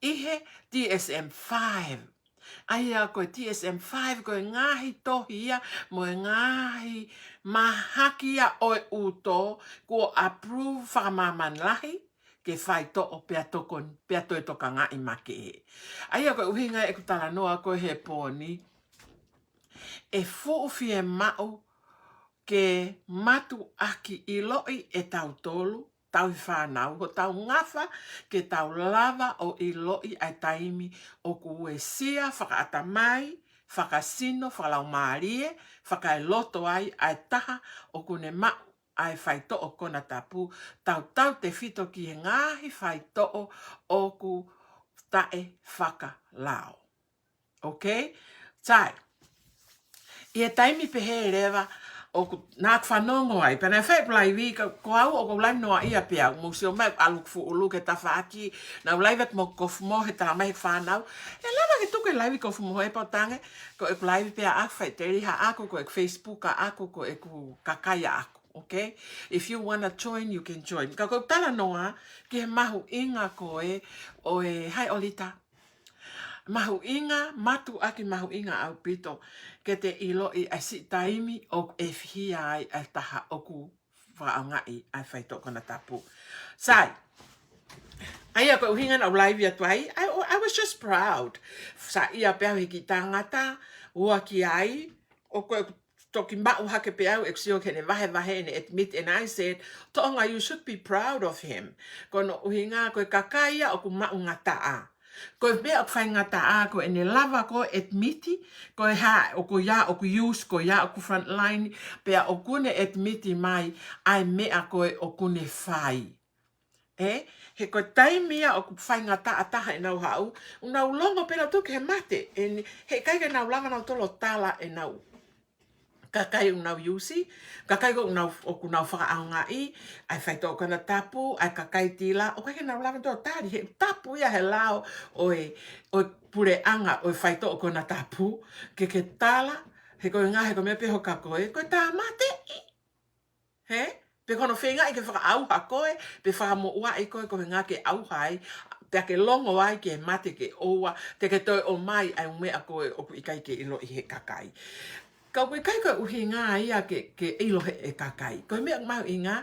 ʻi he D S M five. ʻA ia ko e D S M five, ko e ngaahi tohi ia mo e ngaahi mahaki ia ʻo e ʻuto kuo approve fakamāmani lahi ke faitoʻo pea tokon-, pea toe tokangaʻi makehe. ʻA ia ko e ʻuhinga ʻeku talanoa ko ē he pō ni, ʻe fuʻu fiemaʻu ke mātuʻaki ʻiloʻi ʻe tautolu, tauhi fānau, hotau ngafa ke tau lava ʻo ʻiloʻi ʻa e taimi ʻoku uesia fakaʻatamai, fakasino, fakalaumālie, fakaeloto ai ʻa e taha ʻoku ne maʻu ʻa e faitoʻo konatapu, tautautefito ki he ngaahi faitoʻo ʻoku taʻefakalao. Okay? Sai. ʻI he taimi pehē leva, ʻoku, naʻa ku fanongo ai, pea naʻe fai ʻeku laivi, ka ko au ʻoku ou laivi noaʻia pē au, mou sio mai, ʻalu ʻeku fuʻu ʻulu ki he tafaʻaki, naʻa ku laivi ʻeku mo kofu mohe, talamai ʻe he fānau, ʻe lava ke tuku e laivi kofu mohe pea u tangi, ko ʻeku laivi pē ʻaʻaku, faʻiteliha ʻaʻaku, ko ʻeku Facebook ʻaʻaku, ko ʻeku kakai ʻaʻaku, okay? If you wanna join, you can join. Ka ko e talanoa ki he mahuʻinga ko ē ʻo e, hai ʻOlita, mahuʻinga, mātuʻaki mahuʻinga ʻaupito ke te ʻiloʻi ʻa e siʻi taimi ʻoku ʻefihia ai ʻa e taha ʻoku fakaʻaongaʻi ʻa e faitoʻo konatapu. Sai. ʻA ia ko e ʻuhinga naʻa ku laivi atu ai, I, I was just proud. Saiʻia pē au he kiʻi tangata, ua ki ai, ʻoku toki maʻu hake pē au, ʻeku sio ki heʻene vahevahe, ʻene admit, and I said, Toʻonga, you should be proud of him. Ko hono ʻuhinga, ko e kakai ia ʻoku maʻu ngataʻa. Ko e meʻa ʻoku faingataʻa, ko ʻene lava ko ē admit, ko e hā, ʻoku ia, ʻoku use, ko ia, ʻoku frontline, pea ʻoku ne admit mai ʻa e meʻa ko ē ʻoku ne fai. Ē, he ko e taimi ia ʻoku faingataʻa taha ʻenau haʻu, ʻoku nau longo pē nautolu ki he mate, ʻe ni-, heʻikai ke nau lava nautolu ʻo tala ʻenau kakai ʻoku nau use, kakai ʻoku nau, ʻoku nau fakaʻaongaʻi ʻa e faitoʻo konatapu, ʻa e kakai tila, ʻoku ʻikai ke nau lava nautolu ʻo tali, he tapu ia he lao ʻo e, ʻo e puleʻanga ʻo e faitoʻo konatapu, ke ke tala, he ko e ngaahi, he ko e meʻa pē hoka ko ē, ko e tāmateʻi. He? Pe ko hono feingaʻi ke fakaʻauha koe, pe fakamoʻuaʻi koe, ko e ʻuhinga ke ʻauha ai, pea ke longo ai ki he mate ke ʻoua te ke toe ʻomai ʻa e meʻa ko ē ʻoku ʻikai ke ʻiloʻi he kakai. Ka ʻoku ʻikai ko e ʻuhinga ia ke, ke ʻilo he, he kakai. Ko e meʻa mahuʻinga,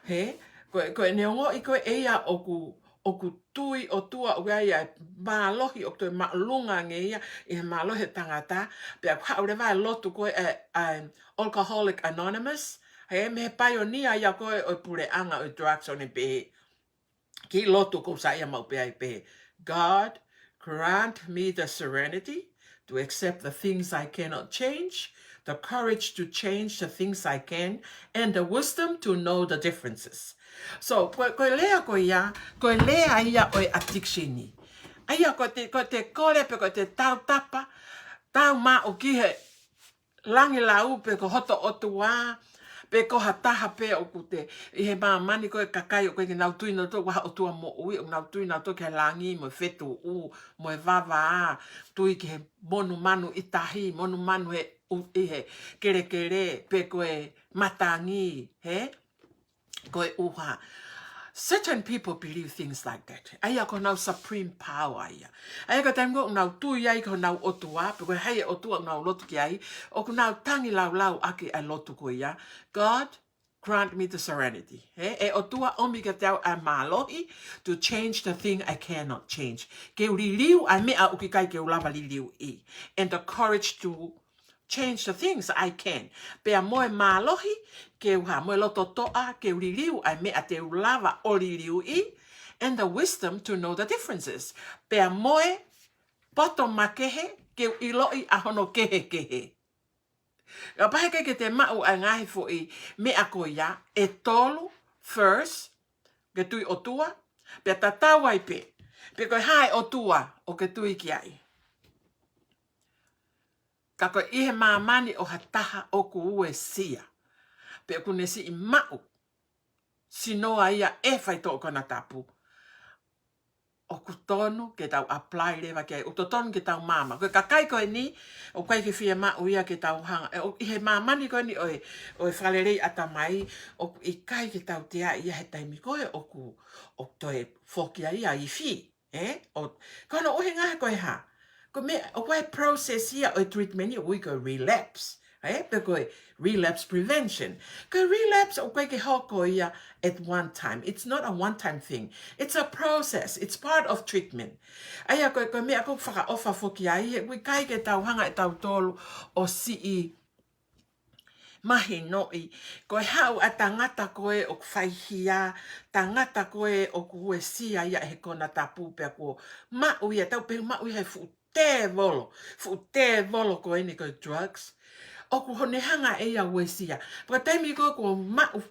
he, ko e, ko e neongo ʻi ko ē ʻe ia ʻoku, ʻoku tui ʻOtua ʻoku ʻi ai ʻa e mālohi ʻoku toe māʻolunga ange ia ʻi he mālohi ʻo e tangata, pea ʻoku haʻu leva e lotu ko ē ʻa e, ʻa e Alcoholic Anonymous, he mei he paionia ia ko ē ʻo e puleʻanga ʻo e drugs ʻo ne pehē. Kiʻi lotu ʻoku ou saiʻia maʻu pē ai, pehē, God, grant me the serenity to accept the things I cannot change, the courage to change the things I can, and the wisdom to know the differences. So, ko, ko e lea ko ia, ko e lea ia ʻo e addiction ni. ʻA ia ko te, ko te kole pe ko te tautapa, tau maʻu ki he langi lau pe ko hoto ʻotua, pe ko ha taha pē ʻoku te, ʻi he māmani ko e kakai ʻoku ʻikai ke nau tui nautolu ha ʻotua moʻui, ʻoku nau tui nautolu ki he langi mo e fetuʻu, mo e vavā, tui ki he monumanu ʻi tahi, monumanu he ʻu-, ʻi he kelekele, pe ko e matangi, he? Ko e ʻuha. Certain people believe things like that. ʻA ia ko honau supreme power ia. ʻA ia ko e taimi ko ē ʻoku nau tui ai ki honau ʻotua, pe ko e hā e ʻotua ʻoku nau lotu ki ai, ʻoku nau tangi laulau ʻaki ʻa e lotu ko ia. God, grant me the serenity. He? ʻE ʻOtua, ʻomi kiate au ʻa e mālohi to change the thing I cannot change. Ke u liliu ʻa e meʻa ʻoku ʻikai ke u lava liliuʻi. And the courage to change the things I can. Pea mo e mālohi ke u hā, mo e loto toʻa ke u liliu ʻa e meʻa te u lava ʻo liliuʻi, and the wisdom to know the differences. Pea mo e poto makehe ke u ʻiloʻi ʻa hono kehekehe. Kapau he ʻikai ke te maʻu ʻa e ngaahi foʻi meʻa ko ia ʻe tolu, first, ke tui ʻOtua, pea tatau ai pē pe ko e hā e ʻOtua ʻoku ke tui ki ai. Ka ko e ʻi he māmani ʻo ha taha ʻoku uesia, pe ʻoku ne siʻi maʻu sino ia ʻe he faitoʻo konatapu, ʻoku totonu ke tau apply leva ki ai, ʻoku totonu ke tau maama. Ko e kakai ko eni, ʻoku ʻikai ke fiemaʻu ia ke tau hanga, ē, ʻo, ʻi he māmani ko eni ʻo e, ʻo e fakalelei ʻatamai, ʻoku ʻikai ke tau teaʻi ia he taimi ko ē ʻoku, ʻoku toe foki ai ʻa e ifi, ē? ʻO, ko hono ʻuhinga he ko e hā? Ko e meʻa, ʻoku ʻi ai e process ia ʻo e treatment ia, ʻoku ui ko e relapse, ē? Pe ko e relapse prevention. Ko e relapse ʻoku ʻikai ke hoko ia at one time. It's not a one time thing. It's a process. It's part of treatment. ʻA ia ko e, ko e meʻa ʻoku ou fakaʻofa foki ai, he ʻoku ʻikai ke tau hanga ʻe tautolu ʻo siʻi mahinoʻi. Ko e haʻu ʻa e tangata ko ē ʻoku faihia, tangata ko ē ʻoku uesia ia ʻe he konatapu pea kuo maʻu ia, tau pehē maʻu ia he fuʻu tēvolo, fuʻu tēvolo ko eni ko e drugs. ʻOku ne hanga ʻe ia ʻo uesia. Pea ko e taimi ko ē kuo maʻu,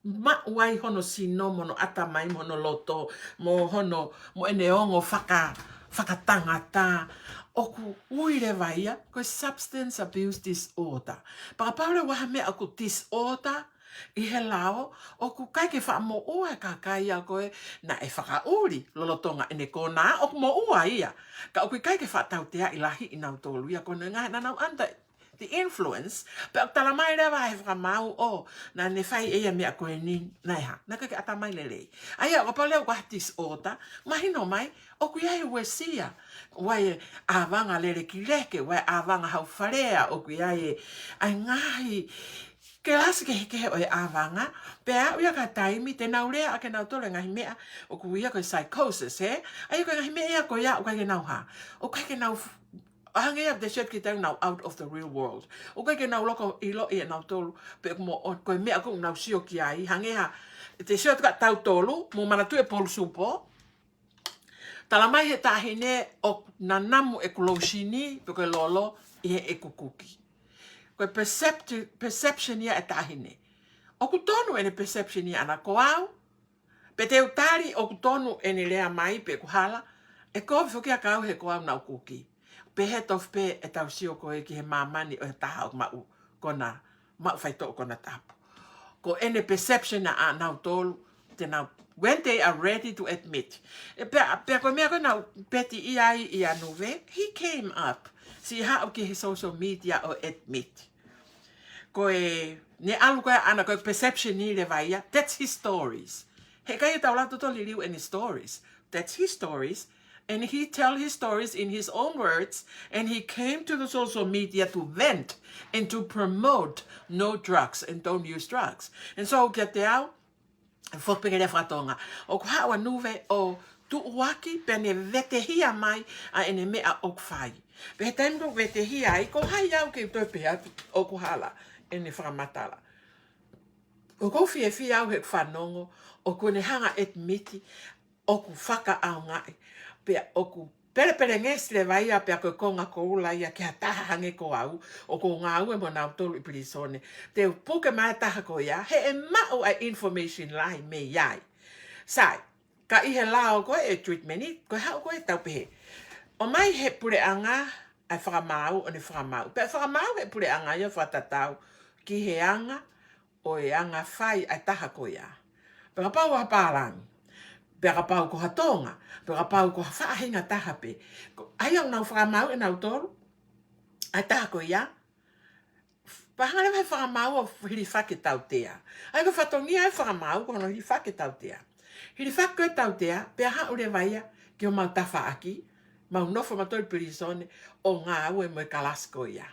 maʻu ai hono sino mo hono ʻatamai mo hono loto, mo hono, mo ʻene ongo faka, fakatangata, ʻoku ui leva ia ko e substance abuse disorder. Pea kapau leva ʻoku ʻi ai ha meʻa ʻoku disorder ʻi he lao, ʻoku ʻikai ke faʻa moʻua e kakai ia ko ē naʻe fakaʻuli lolotonga ʻene konā, ʻoku moʻua ia. Ka ʻoku ʻikai ke faʻa tauteaʻi lahi ʻe nautolu ia ko e ʻuhinga he naʻa nau under the influence, pea ʻoku talamai leva ʻe he fakamaau ʻo, naʻa ne fai ʻe ia e meʻa ko eni, naʻe hā, naʻe ʻikai ke ʻatamai lelei. ʻA ia, kapau leva ʻoku ʻi ai ha disorder, mahino mai, ʻoku ʻi ai e uesia, ʻoku ʻi ai e ʻāvanga lelekileke, ʻoku ʻi ai e ʻāvanga haufalea, ʻoku ʻi ai e, ʻa e ngaahi kelasi kehekehe ʻo e ʻāvanga, pea aʻu ia ki ha taimi te nau lea ʻaki ʻe nautolu e ngaahi meʻa ʻoku ui ia ko e psychosis, ē? ʻA ia ko e ngaahi meʻa ia ko ia ʻoku ʻikai ke nau hā, ʻoku ʻikai ke nau f-, hangē ia te sio ki he taimi ʻoku nau out of the real world. ʻOku ʻikai ke nau loko ʻiloʻi ʻe nautolu pe ʻoku mo, ʻo, ko e meʻa ʻoku nau sio ki ai, hangē ha, te sio atu kia tautolu, mou manatuʻi e polusupo, talamai ʻe he taʻahine ʻoku nanamu ʻeku lousini pe ko e lolo ʻi heʻeku kuki. Ko e percept-, perception ia ʻa e taʻahine. ʻOku tonu ʻene perception ia ʻaʻana, ko au, pe te u tali ʻoku tonu ʻene lea mai pe ʻoku hala, ʻe kovi foki ia kiate au he ko au naʻá ku kuki. Pehē tofu pē ʻetau sio ko ē ki he māmani ʻo e taha ʻoku maʻu kona, maʻu faitoʻo konatapu. Ko ʻene perception ʻa, ʻa nautolu, te nau, when they are ready to admit. ʻE pea, pea ko e meʻa ko ē naʻá ku peti ia ai ʻia Nuve, he came up. Siʻi haʻu ki he social media ʻo admit. Ko e, ne ʻalu ko ē ʻaʻana ko e perception ʻi leva ia, that's his stories. He ʻikai ke tau lava tautolu ʻo liliu ʻene stories. That's his stories. And he tell his stories in his own words, and he came to the social media to vent and to promote no drugs and don't use drugs. And so kiate au, foki pē ki he lea faka-Tonga, ʻoku haʻu ʻa Nuve ʻo tuʻuaki pea ne vetehia mai ʻa ʻene meʻa ʻoku fai. Pea he taimi ʻoku vetehia ai, ko hai au ke u toe pehē atu ʻoku hala ʻene fakamatala. ʻOku ou fiefia au heʻeku fanongo ʻoku ne hanga ʻo admit ʻoku fakaʻaongaʻi, pea ʻoku pelepelengesi leva ia, pea ko e konga koula ia ki ha taha hangē ko au, ʻoku ou ngāue mo nautolu ʻi pilīsone. Te u puke mai e taha ko ia, he ʻe maʻu ʻa e information lahi mei ai. Sai, ka ʻi he lao ko ē ʻo e treatment, ko e haʻu ko ē tau pehē, ʻomai ʻe he puleʻanga ʻa e fakamaau ʻo ne fakamaau. Pea fakamaau ʻe he puleʻanga ia ʻo fakatatau ki he anga ʻo e anga fai ʻa e taha ko ia. Pea kapau ko ha pālangi, pea kapau ko ha Tonga, pea kapau ko ha faʻahinga taha pē. Ko, ʻa ia ʻoku nau fakamaau ʻe nautolu ʻa e taha ko ia. Pea hanga leva ʻe he fakamaau ʻo hilifaki e tautea. ʻA ia ko e fatongia ʻo e fakamaau ko hono hilifaki e tautea. Hilifaki ko ē e tautea, pea haʻu leva ia ki homau tafaʻaki, mau nofo mautolu ʻi pilīsone, ʻo ngāue mo e kalasi ko ia.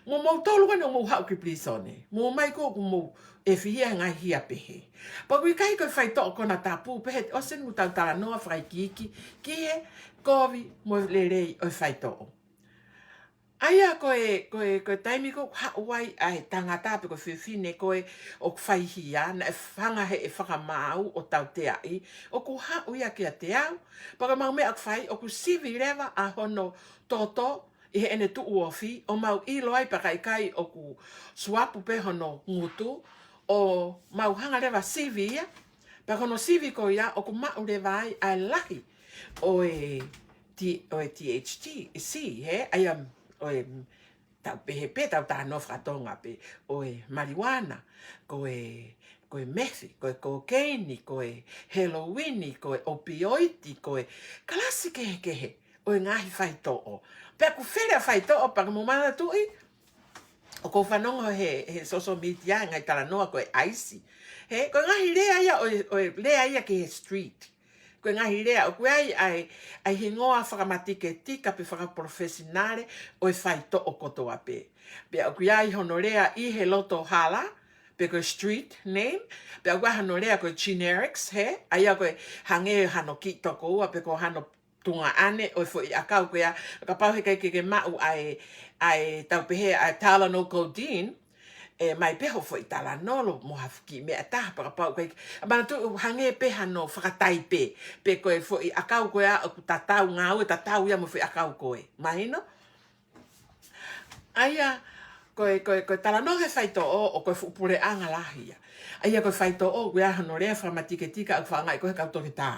Mo moutolu ko eni ʻoku mou haʻu ki pilīsone, mou ō mai ko ē ʻoku mou ʻefihia he ngaahi hia pehē. Pea ʻoku ʻikai ko e faitoʻo konatapu pē he ʻosi eni ʻoku tau talanoa fakaikiiki ki he kovi mo e lelei ʻo e faitoʻo. ʻA ia ko e, ko e, ko e taimi ko ē ʻoku haʻu ai ʻa e tangata pe ko e fefine ko ē ʻoku fai hia, naʻe hanga ʻe he fakamaau ʻo tauteaʻi, ʻoku haʻu ia kiate au, pea ko ʻemau meʻa ʻoku fai, ʻoku sivi leva ʻa hono toto ʻi heʻene tuʻu ofi, ʻo mau ʻilo ai pe ʻikai ʻoku suapu pē hono ngutu, ʻo mau hanga leva sivi ia, pea ko hono sivi ko ia ʻoku maʻu leva ai ʻa e lahi ʻo e T-, ʻo e T H C, hē, ʻa ia ʻo e tau pehē pē, tau talanoa fakatonga pē, ʻo e maliuana, ko e, ko e methi, ko e kokeini, ko e heloini, ko e opioiti, ko e kalasi kehekehe ʻo e ngaahi faitoʻo. Pea ʻoku fele ʻa e faitoʻo, pea ko e mou manatuʻi, ʻoku ou fanongo he, he social media, ngaahi talanoa ko e ʻaisi. Hē, ko e ngaahi lea ia ʻo e, ʻo e lea ia ki he street. Ko e ngaahi lea, ʻoku ʻi ai ʻa e, ʻa e hingoa fakamatiketika pe fakapalofesinale ʻo e faitoʻo kotoa pē. Pea ʻoku ʻi ai hono lea ʻi he loto hala, pe ko e street name, pea ʻoku ʻi ai hono lea ko e generics, hē, ʻa ia ko e hangē hano kiʻi tokoua, pe ko hano tuongaʻane ʻo e foʻi ʻakau ko ia, kapau heʻikai ke ke maʻu ʻa e, ʻa e tau pehē ʻa e Tylenol codeine, ʻe ʻomai pē hoʻo foʻi Tylenol mo ha kiʻi meʻa ʻe taha, pea kapau ʻikai, manatuʻi ʻoku hangē pē hano fakataipe, pe ko e foʻi ʻakau ko ia ʻoku tatau, ngāue tatau ia mo e foʻi ʻakau ko ē. Mahino? ʻA ia, ko e, ko e, ko e talanoa ki he faitoʻo, ʻoku ko e fuʻu puleʻanga lahi ia. ʻA ia ko e faitoʻo, ʻoku ʻi ai hono lea fakamatiketika ʻoku fakaangaʻi ko ē ʻe he kau toketā.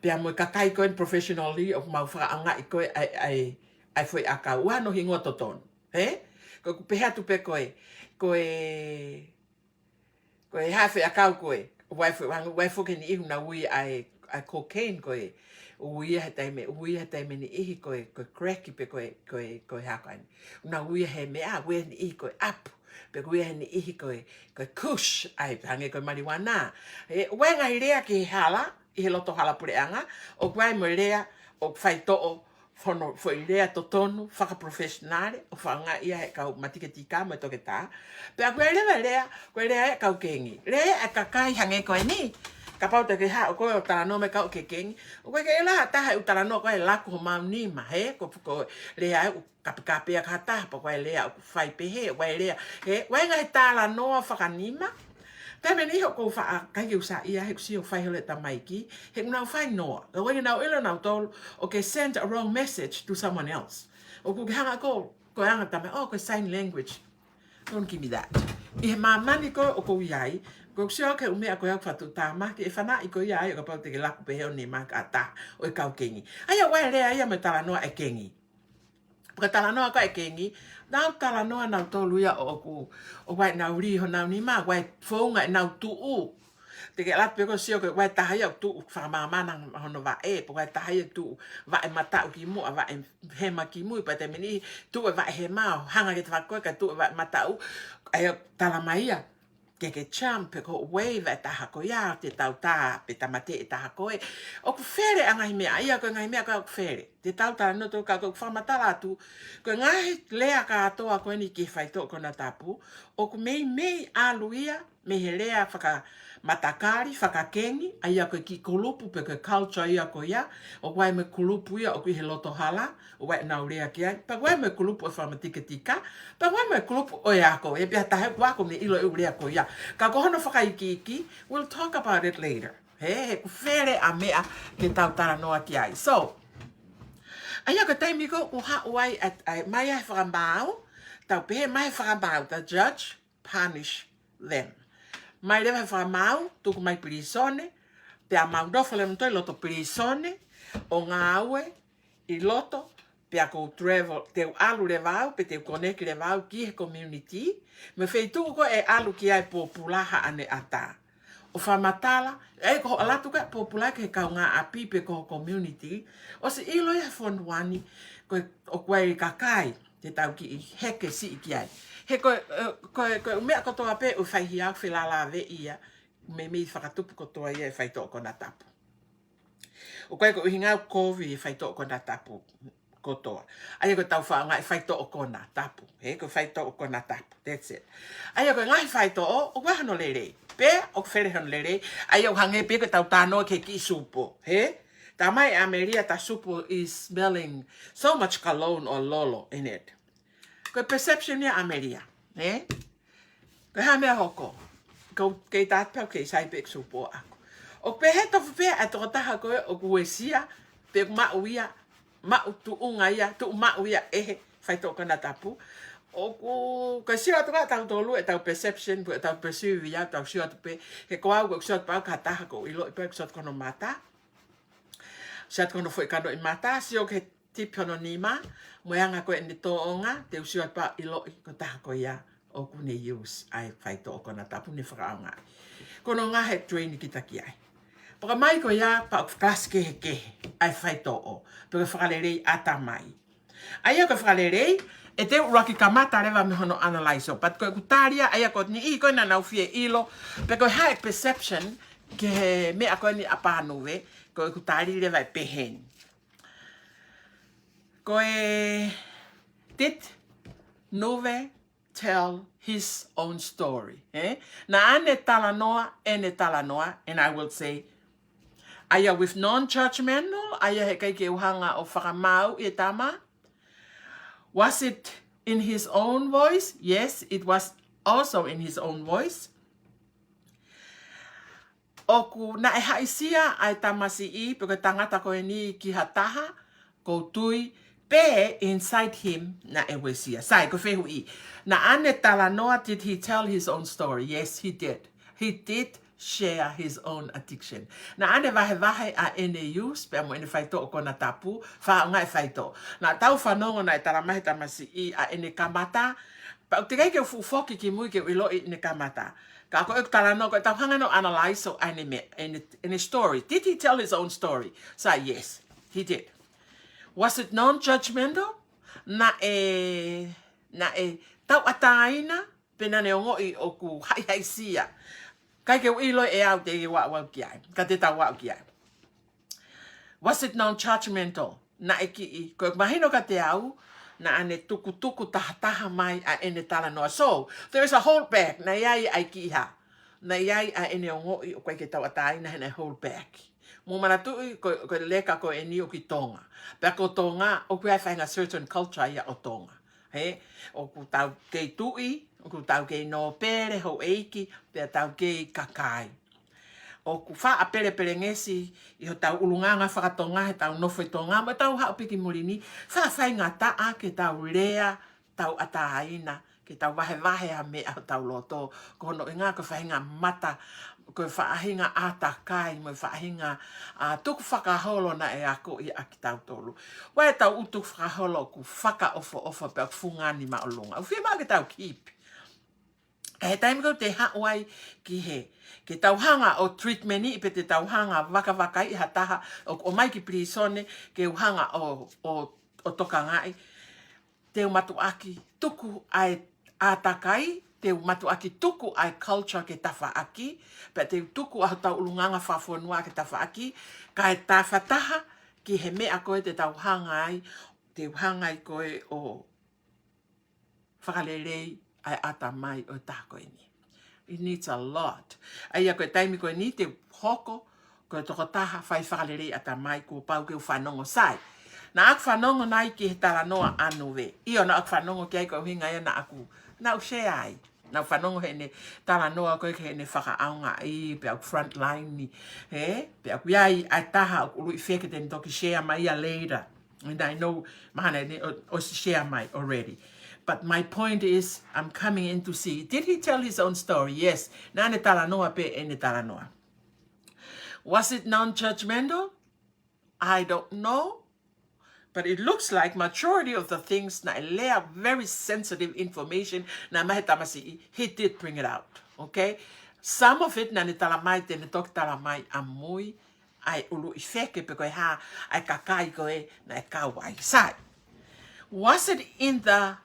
Pea mo e kakai ko ē professionally ʻoku mau fakaangaʻi ko ē ʻa e, ʻa e, ʻa e foʻi ʻakau. ʻOku ʻi ai hono hingoa totonu. Hē? Ko ʻeku pehē atu pē ko e, ko e, ko e hā e foʻi ʻakau ko ē, ʻoku ʻi ai foʻi, ʻoku ʻi ai foki e niʻihi ʻoku nau ui ʻa e, ʻa e cocaine ko ē, ʻoku ui ia he taimi, ʻoku ui ia he taimi ʻe niʻihi ko e, ko e crack pe ko e, ko e, ko e hā ko eni. ʻOku nau ui ia he meʻa, ʻoku ui ia he niʻihi ko e ʻapu, pe ʻoku ui ia he niʻihi ko e, ko e kush, ʻa e hangē ko e maliuana. Hē, ʻoku ʻi ai e ngaahi lea ki he hala, ʻi he loto hala puleʻanga, ʻoku ʻi ai mo e lea ʻo e faitoʻo, hono foʻi lea totonu, fakaprofesinale, ʻoku fakaangaʻi ia ʻe he kau matiketika mo e toketā. Pea ʻoku ʻi ai leva e lea, ko e lea ʻa e kau kengi. Lea ʻa e kakai hangē ko eni. Kapau te ke haʻu koe ʻo talanoa mo e kau kengi. ʻOku ʻikai ke ʻi ai ha taha ʻe ʻū talanoa ko ē ʻe laku homau nima, hē? Ko, ko e lea ʻa e ʻū kapekape ʻa ha taha, pea ko e lea ʻoku fai pehē, ko e lea, hē, ko e ngaahi talanoa fakanima. Taimi ʻe niʻihi ʻoku ou faʻa, ʻikai ke u saiʻia, he ʻoku ou sio ʻoku fai holo e tamaiki, he ʻoku nau fai noa. Ka ʻoku ʻikai ke nau ʻilo nautolu, ʻoku ke send a wrong message to someone else. ʻOku ke hanga ko, ko e anga tama, oh, ko e sign language. Don't give me that. ʻI he māmani ko ē ʻoku ou ʻi ai, ʻoku ou sio ki he ʻū meʻa ko ē ʻoku fakatuʻutāmaki, ʻe fanaʻi koe ia ai, ʻo kapau te ke laku pehē ʻo ne maka ʻatā, ʻo e kau kengi. ʻA ia, ko e lea ia mo e talanoa ʻa e kengi. Pea ko e talanoa ko ē ʻa e kengi, nau talanoa nautolu ia ʻoku, ʻoku ʻi ai ʻenau lī honau nima, ʻoku ʻi ai e founga ʻenau tuʻu. Te ke ʻalu atu pē koe ʻo sio ko e ʻoku ʻi ai e taha ia ʻoku tuʻu fakamāmani hono vaʻe, pea ʻoku ʻi ai e taha ia ʻoku tuʻu vaʻe mataʻu ki muʻa, vaʻe hema ki mui, pea taimi ʻe niʻihi tuʻu e vaʻe hema, ʻo hanga ki he tafaʻaki ko ē kae tuʻu e vaʻe mataʻu, ʻa ia ʻoku tala mai ia ke ke jump pe ko e wave ʻa e taha ko ia, te tau tā, pe tāmateʻi e taha ko ē. ʻOku fele ʻa e ngaahi meʻa ia, ko e ngaahi meʻa ko ē ʻoku fele. Te tau talanoa atu ka ʻoku ou fakamatala atu, ko e ngaahi lea kātoa ko eni ki he faitoʻo konatapu, ʻoku meimei ʻalu ia mei he lea fakamatakali, fakakengi, ʻa ia ko e kiʻi kulupu pe ko e culture ia ko ia, ʻoku ʻi ai mo e kulupu ia ʻoku ʻi he loto hala, ʻoku ʻi ai ʻenau lea ki ai, pea ʻoku ʻi ai mo e kulupu ʻo e fakamatiketika, pea ʻoku ʻi ai mo e kulupu ʻo e ako, ʻe pehē ha taha ʻoku ako mo ne ʻilo e ʻū lea ko ia. Ka ko hono fakaikiiki, we'll talk about it later. Hē, he ʻoku fele ʻa e meʻa ke tau talanoa ki ai. So, ʻa ia ko e taimi ko ē ʻoku haʻu ai, ʻa, ʻa, mai ʻa e fakamaau, tau pehē mai ʻa e fakamaau, the judge punish them. Mai leva ʻa e fakamaau, tuku mai pilīsone, pea mau nofo leva nautolu ʻi loto pilīsone, ʻo ngāue ʻi loto, pea ʻoku ou travel, te u ʻalu leva au, pe te u koneki leva au ki he community, mo e feituʻu ko ē ʻe ʻalu ki ai pōpula haʻane ʻatā. ʻO fakamatala, ʻe ko hoʻo ʻalu atu ko ē pōpula ki he kaungāʻapi pe ko ho community, ʻosi ʻilo ia he fonua ni, ko e, ʻoku ʻi ai e kakai, te tau kiʻi heke siʻi ki ai. He ko e, ē, ko e, ko e meʻa kotoa pē ʻoku fai hia ʻoku felālāveʻi ia, meimei fakatupu kotoa ia ʻe he faitoʻo konatapu. ʻOku ʻikai ko e ʻuhinga ʻoku kovi e faitoʻo konatapu kotoa. ʻA ia ko e tau fakaangaʻi faitoʻo konatapu. Hē, ko e faitoʻo konatapu. That's it. ʻA ia ko e ngaahi faitoʻo, ʻoku ʻi ai hono lelei. Pea ʻoku fele hono lelei, ʻa ia ʻoku hangē pē ko e tau talanoa ki he kiʻi supo. Hē? Talamai ʻe ʻAmelia the supo is smelling so much cologne or lolo in it. Ko e perception ia ʻa Melia, ē? Ko e hā e meʻa ʻe hoko? Ko e kei tātā pē au kei sai pē ʻeku supo ʻaku. ʻOku pehē tofu pē ʻa e tokotaha ko ē ʻoku uesia, pe ʻoku maʻu ia, maʻu tuʻunga ia, tuʻu maʻu ia ʻe he faitoʻo konatapu. ʻOku, ko e sio atu ʻa tautolu, ʻetau perception, pe ʻetau perceive ia, tau sio atu pē, he ko au, ko ʻeku sio atu pē au ki ha taha, ʻoku ou ʻiloʻi pē ʻeku sio atu ki hono mata. Sio atu ki hono foʻi kanoʻi mata, sio ki he tipi hono nima, mo e anga ko ē ʻene tōʻonga, te u sio atu pē au ʻiloʻi ko e taha ko ia ʻoku ne use ʻa e faitoʻo konatapu ne fakaʻaongaʻi. Ko hono ʻuhinga he train kita ki ai. Pea ka mai ko ia pea ʻoku kalasi kehekehe ʻa e faitoʻo, pe ko e fakalelei ʻatamai. ʻA ia ko e fakalelei, ʻe te u ʻuluaki kamata leva mei hono analyze ʻo, but ko ʻeku tali ia, ʻa ia ko e niʻihi ko ē naʻa nau fie ʻilo, pe ko e hā e perception ki he meʻa ko eni ʻa Pānuve, ko ʻeku tali leva ʻe pehē ni. Ko e, did Nuve tell his own story, ē? Naʻa ne talanoa ʻene talanoa, and I will say, ʻa ia with non-judgmental, ʻa ia heʻikai ke u hanga ʻo fakamāuʻi e tama. Was it in his own voice? Yes, it was also in his own voice. ʻOku naʻe haʻisia ʻa e tamasiʻi, pe ko e tangata ko eni ki ha taha, ʻoku ou tui, pe inside him naʻe uesia. Sai, ko e fehuʻi. Naʻa ne talanoa, did he tell his own story? Yes, he did. He did share his own addiction. Naʻa ne vahevahe ʻa ʻene use, pea mo ʻene faitoʻo konatapu, fakaʻaongaʻi e faitoʻo. Naʻa tau fanongo naʻe talamai ʻe he tamasiʻi ʻa ʻene kamata, pea ʻoku teʻeki ai ke u fuʻu foki ki mui ke u ʻiloʻi ʻene kamata. Ka ko ʻeku talanoa, ko ʻetau hanga ʻo analyze ʻo ʻene meʻa, ʻene, ʻene story. Did he tell his own story? Sai, yes, he did. Was it non-judgmental? Naʻe, naʻe tauʻatāina, pe naʻa ne ongoʻi ʻoku haʻihaʻisia? ʻIkai ke u ʻilo ʻe au, te u aʻu au ki ai, ka te tau aʻu ki ai. Was it non-judgmental? Naʻe kiʻi, ko e mahino kiate au, naʻa ne tukutuku tahataha mai ʻa ʻene talanoa. So, there is a hold back. Naʻe ʻi ai ʻa e kiʻi hā. Naʻe ʻi ai ʻa ʻene ongoʻi ʻoku ʻikai ke tauʻatāina, he naʻe hold back. Mou manatuʻi, ko, ko e leka ko eni ʻoku ʻi Tonga. Pea ko Tonga, ʻoku ʻi ai e faʻahinga certain culture ia ʻo Tonga. Hē, ʻoku tau kei tuʻi, ʻoku tau kei nōpele, houʻeiki, pea tau kei kakai. ʻOku faʻa pelepelengesi ʻi hotau ʻulungaanga fakatonga, heʻetau nofo ʻi Tonga, mo ʻetau haʻu pē ki muli ni, faʻa faingataʻa ke tau lea tauʻatāina, ke tau vahevahe ʻa e meʻa ʻi hotau loto, ko hono ʻuhinga ko e faʻahinga mata, ko e faʻahinga ʻātakai, mo e faʻahinga, ā, tukufakaholo naʻe akoʻi ʻaki kitautolu. ʻOku ʻi ai ʻetau tukufakaholo ʻoku fakaʻofoʻofa pea ʻoku fungani māʻolunga. ʻOku fiemaʻu ke tau keep. He taimi ko ē te haʻu ai ki hē, ke tau hanga ʻo treatment ʻi pe te tau hanga vakavakaiʻi ha taha ʻoku ʻomai ki pilīsone, ke u hanga ʻo, ʻo, ʻo tokangaʻi, te u mātuʻaki tuku ʻa e ʻātakai, te u mātuʻaki tuku ʻa e culture ke tafaʻaki, pea te u tuku ʻa hotau ʻulungaanga fakafonua ke tafaʻaki, kae tafataha ki he meʻa ko ē te tau hanga ai, te u hanga ai ko ē ʻo fakalelei ʻa e ʻatamai ʻo e taha ko eni. It needs a lot. ʻA ia ko e taimi ko eni te hoko, ko e tokotaha fai fakalelei ʻatamai kuo pau ke u fanongo sai. Naʻa ku fanongo nai ki he talanoa ʻa Nuve. ʻIo, naʻa ku fanongo ki ai ko e ʻuhinga ia naʻa ku, naʻa ku share ai. Naʻa ku fanongo heʻene talanoa ko ē ki heʻene fakaʻaongaʻi, pea ʻoku front line ni. Hē? Pea ʻoku ʻi ai ʻa e taha ʻoku ʻuluʻi feke te ne toki share mai ia later. And I know, mahalo naʻa ne ʻo, ʻosi share mai already. But my point is, I'm coming in to see, did he tell his own story? Yes. Naʻa ne talanoa pē ʻene talanoa. Was it non-judgmental? I don't know. But it looks like majority of the things naʻe lea, very sensitive information naʻe ʻomai ʻe he tamasiʻi, he did bring it out. Okay? Some of it naʻa ne talamai, te ne toki talamai ʻamui ʻa e ʻuluʻi feke pe ko e hā, ʻa e kakai ko ē naʻe kau ai. Sai. Was it in the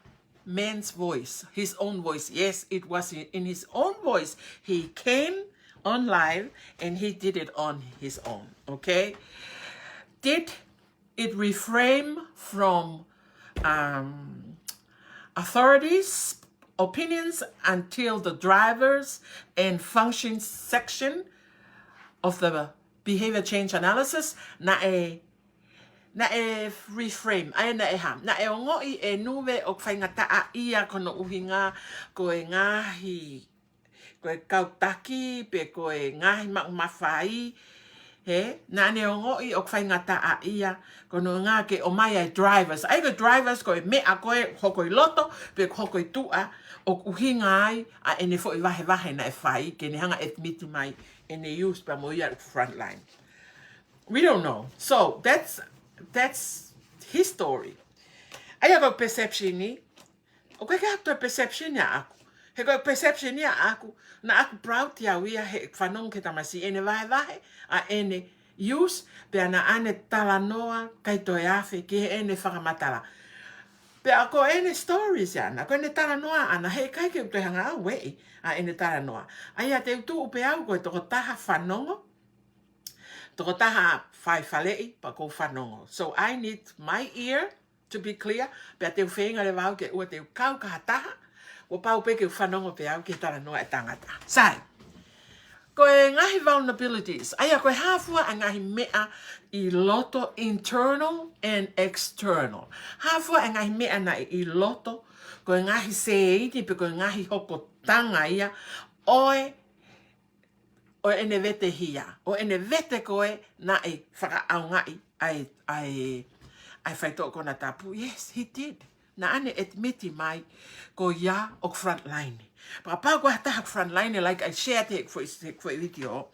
man's voice, his own voice? Yes, it was in, in his own voice. He came on live and he did it on his own, okay? Did it refrain from, um, authorities' opinions until the drivers and function section of the behavior change analysis? Naʻe naʻe reframe, ʻa ia naʻe hā, naʻe ongoʻi ʻe Nuve ʻoku faingataʻaʻia ko hono ʻuhinga ko e ngaahi, ko e kau taki pe ko e ngaahi maʻu mafai, he, naʻa ne ongoʻi ʻoku faingataʻaʻia ko hono ʻuhinga ke ʻomai ʻa e drivers. ʻA ia ko e drivers ko e meʻa ko ē hoko ʻi loto, pe hoko ʻi tuʻa, ʻoku ʻuhinga ai ʻa ʻene foʻi vahevahe naʻe fai, ke ne hanga ʻo admit mai ʻene use pea mo ia ʻi he front line. We don't know. So that's, that's his story. ʻA ia ko e perception ni, ʻoku ʻikai ke ʻi ai ha toe perception ia ʻaʻaku. He ko e perception ia ʻaʻaku, naʻa ku proud ia ʻi he fanongo ki he tamasiʻi ʻene vahevahe ʻa ʻene use, pea naʻa ne talanoa kae toe afe ki heʻene fakamatala. Pea ko ʻene stories ia ʻana, ko ʻene talanoa ʻana, heʻikai ke u toe hanga ʻo ueʻi ʻa ʻene talanoa. ʻA ia te u tuʻu pē au ko e tokotaha fanongo, tokotaha fai faleʻi, pea ko e fanongo. So I need my ear to be clear, pea te u feinga leva au ke ʻoua te u kau ki ha taha, kuo pau pē ke u fanongo pē au ki he talanoa ʻa e tangata. Sai, ko e ngaahi vulnerabilities, ʻa ia ko e hā fua ʻa e ngaahi meʻa ʻi loto, internal and external. Hā fua ʻa e ngaahi meʻa naʻe ʻi loto, ko e ngaahi sēini pe ko e ngaahi hokotanga ia ʻo e ʻo ʻene vete hia, ʻo ʻene vete ko ē naʻe fakaʻaongaʻi ʻa e, ʻa e, ʻa e faitoʻo konatapu. Yes, he did. Naʻa ne admit mai ko ia ʻoku front line. Pea kapau ko ha taha front line, like I shared he foʻi, he foʻi video.